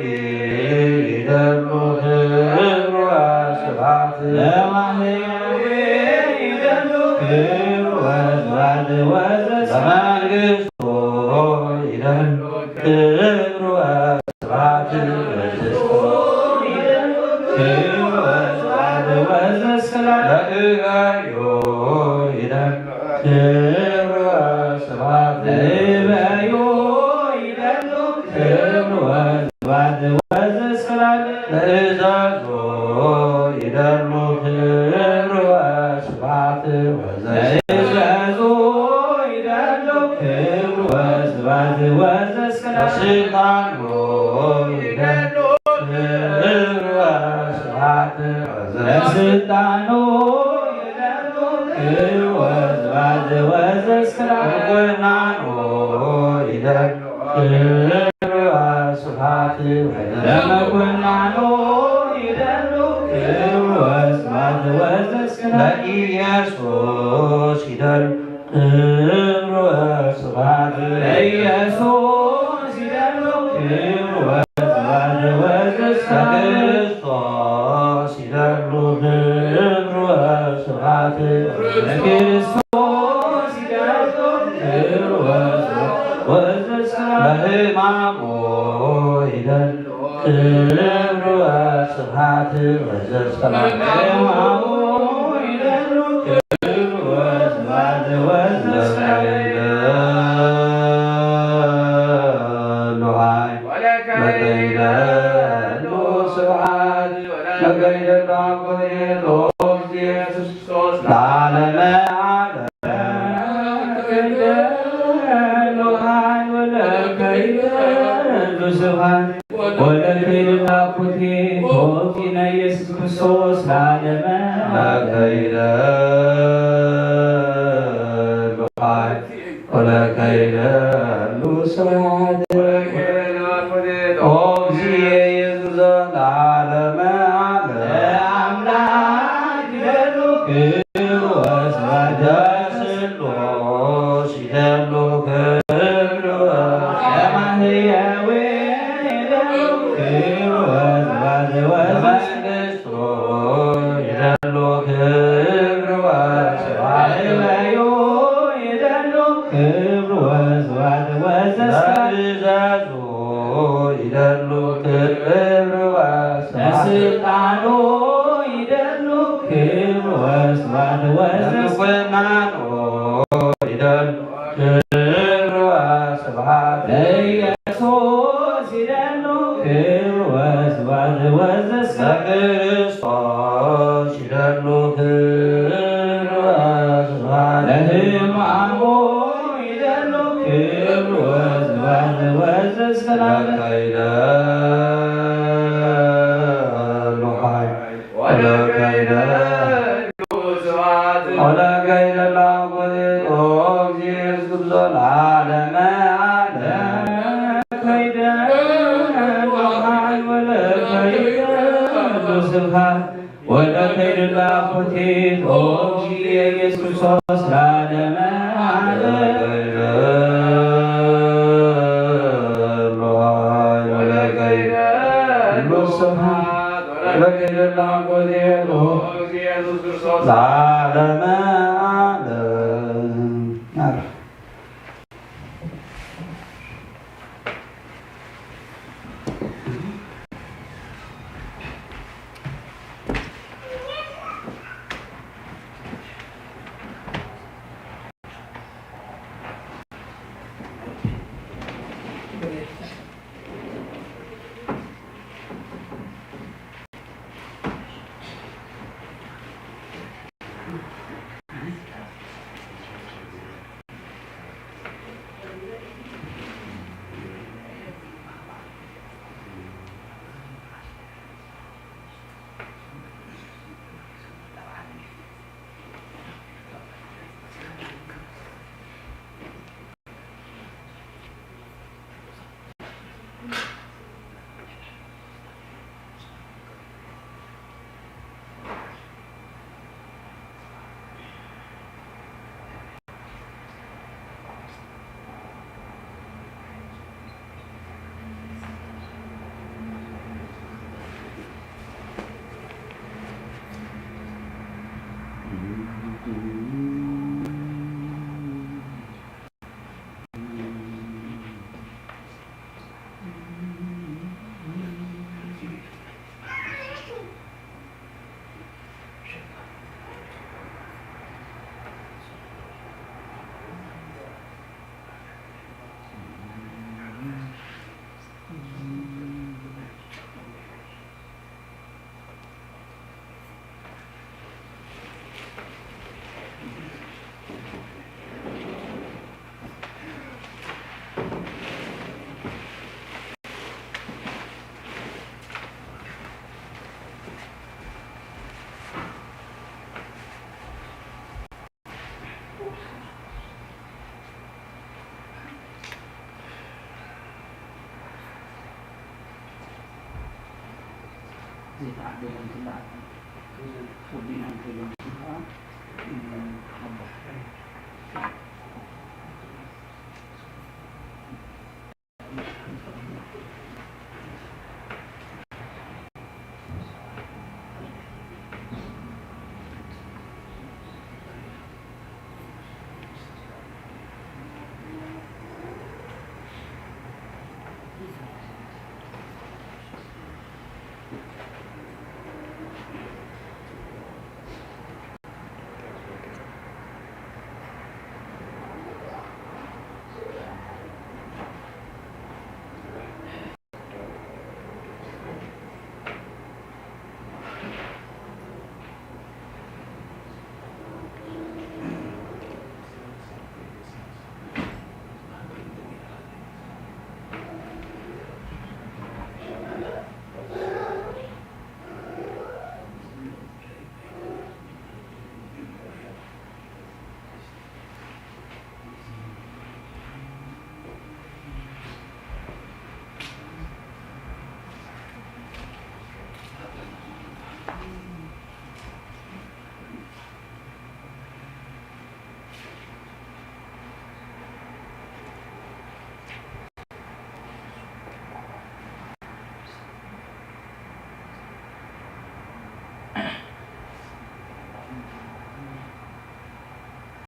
ይደሉ ክብር ወስብሐት ለማሕየዊ ይደሉ ክብር ወስብሐት ወዘእስከ ለመንግስቱ ይደሉ ክብር ወስብሐት ወዘእስከ ክብር ወስብሐት ወዘእስከ ለእበዮ ይደሉ ክብር ወስብሐት ለእበዮ ይደሉ ክብር ወስብሐት ወዘእስከ ለእዘዞ ይደሉ ክብር ወስብሐት ወዘእስከ ለእዘዞ ይደሉ ክብር ወስብሐት ወዘእስከ ለስልጣኑ ይደሉ ክብር ወስብሐት ወዘእስከ ለስልጣኑ ይደሉ ክብር ወስብሐት ወዘእስከ ለምኩናኑ ይደሉ ክብር ወስብሐት ለምኩናኑ ይደሉ ክብር ወስብሐት ወዘእስከ ለኢየሱስ ይደሉ ክብር ወስብሐት ለኢየሱስ ይደሉ ክብር ወስብሐት ወዘእስከ ለክርስቶስ ይደሉ ክብር ወስብሐት ለክርስቶስ ይደሉ ክብር ወስብሐት ወዘእስከ ለሕማሙ ይደሉ ክብር ወስብሐት ወዘእስከ ለሕማሙ ይደሉ ክብር ወስብሐት ወዘእስከ ለከ ይደሉ ስብሐት ወለከ ይደሉ አኮቴቶ ኢየሱስ ክርስቶስ ለዓለመ ዓለም። ለከ ይደሉ ኃይል ወለከ ይደሉ ስብሐት ወለከ ይደሉ አኮቴቶ እግዚእነ ኢየሱስ ክርስቶስ ለዓለመ ዓለም። ለከ ይደሉ ኃይል ወለከ ይደሉ ስብሐት ኦ እግዚእ ኢየሱስ ለዓለመ ዓለም። ለአምላክ ይደሉ ክብር ወስብሐት ለስሉስ ይደሉ ክብር ወስብሐት ለማሕየዊ ይደሉ ክብር ክብር ወስብሐት። ለእዝዛዙ ይደሉ ክብር ወስብሐት። ለስልጣኑ ይደሉ ክብር ወስብሐት ወዘ- ለምስጋናው ይደሉ ክብር ወስብሐት። ለኢየሱስ ይደሉ ክብር ወስብሐት ወዘ- ለክርስቶስ ይደሉ ክብር ወስብሐት። ለሕማሙ ይደሉ ክብር ወስብሐት ወዘ- ለከይደ ሉሃይ ወለከይደ ወለከይደ ላኩ ኦ ኢየሱስ ክርስቶስ ለዓለመ ዓለም። ለከይደ ሉሃይ ወለከይደ ስብሐት ወለከይደ ላኩ ኦ ኢየሱስ ክርስቶስ ለዓለመ ዓለም። ለከይደ ላኩ ለዓለመ ዓለም።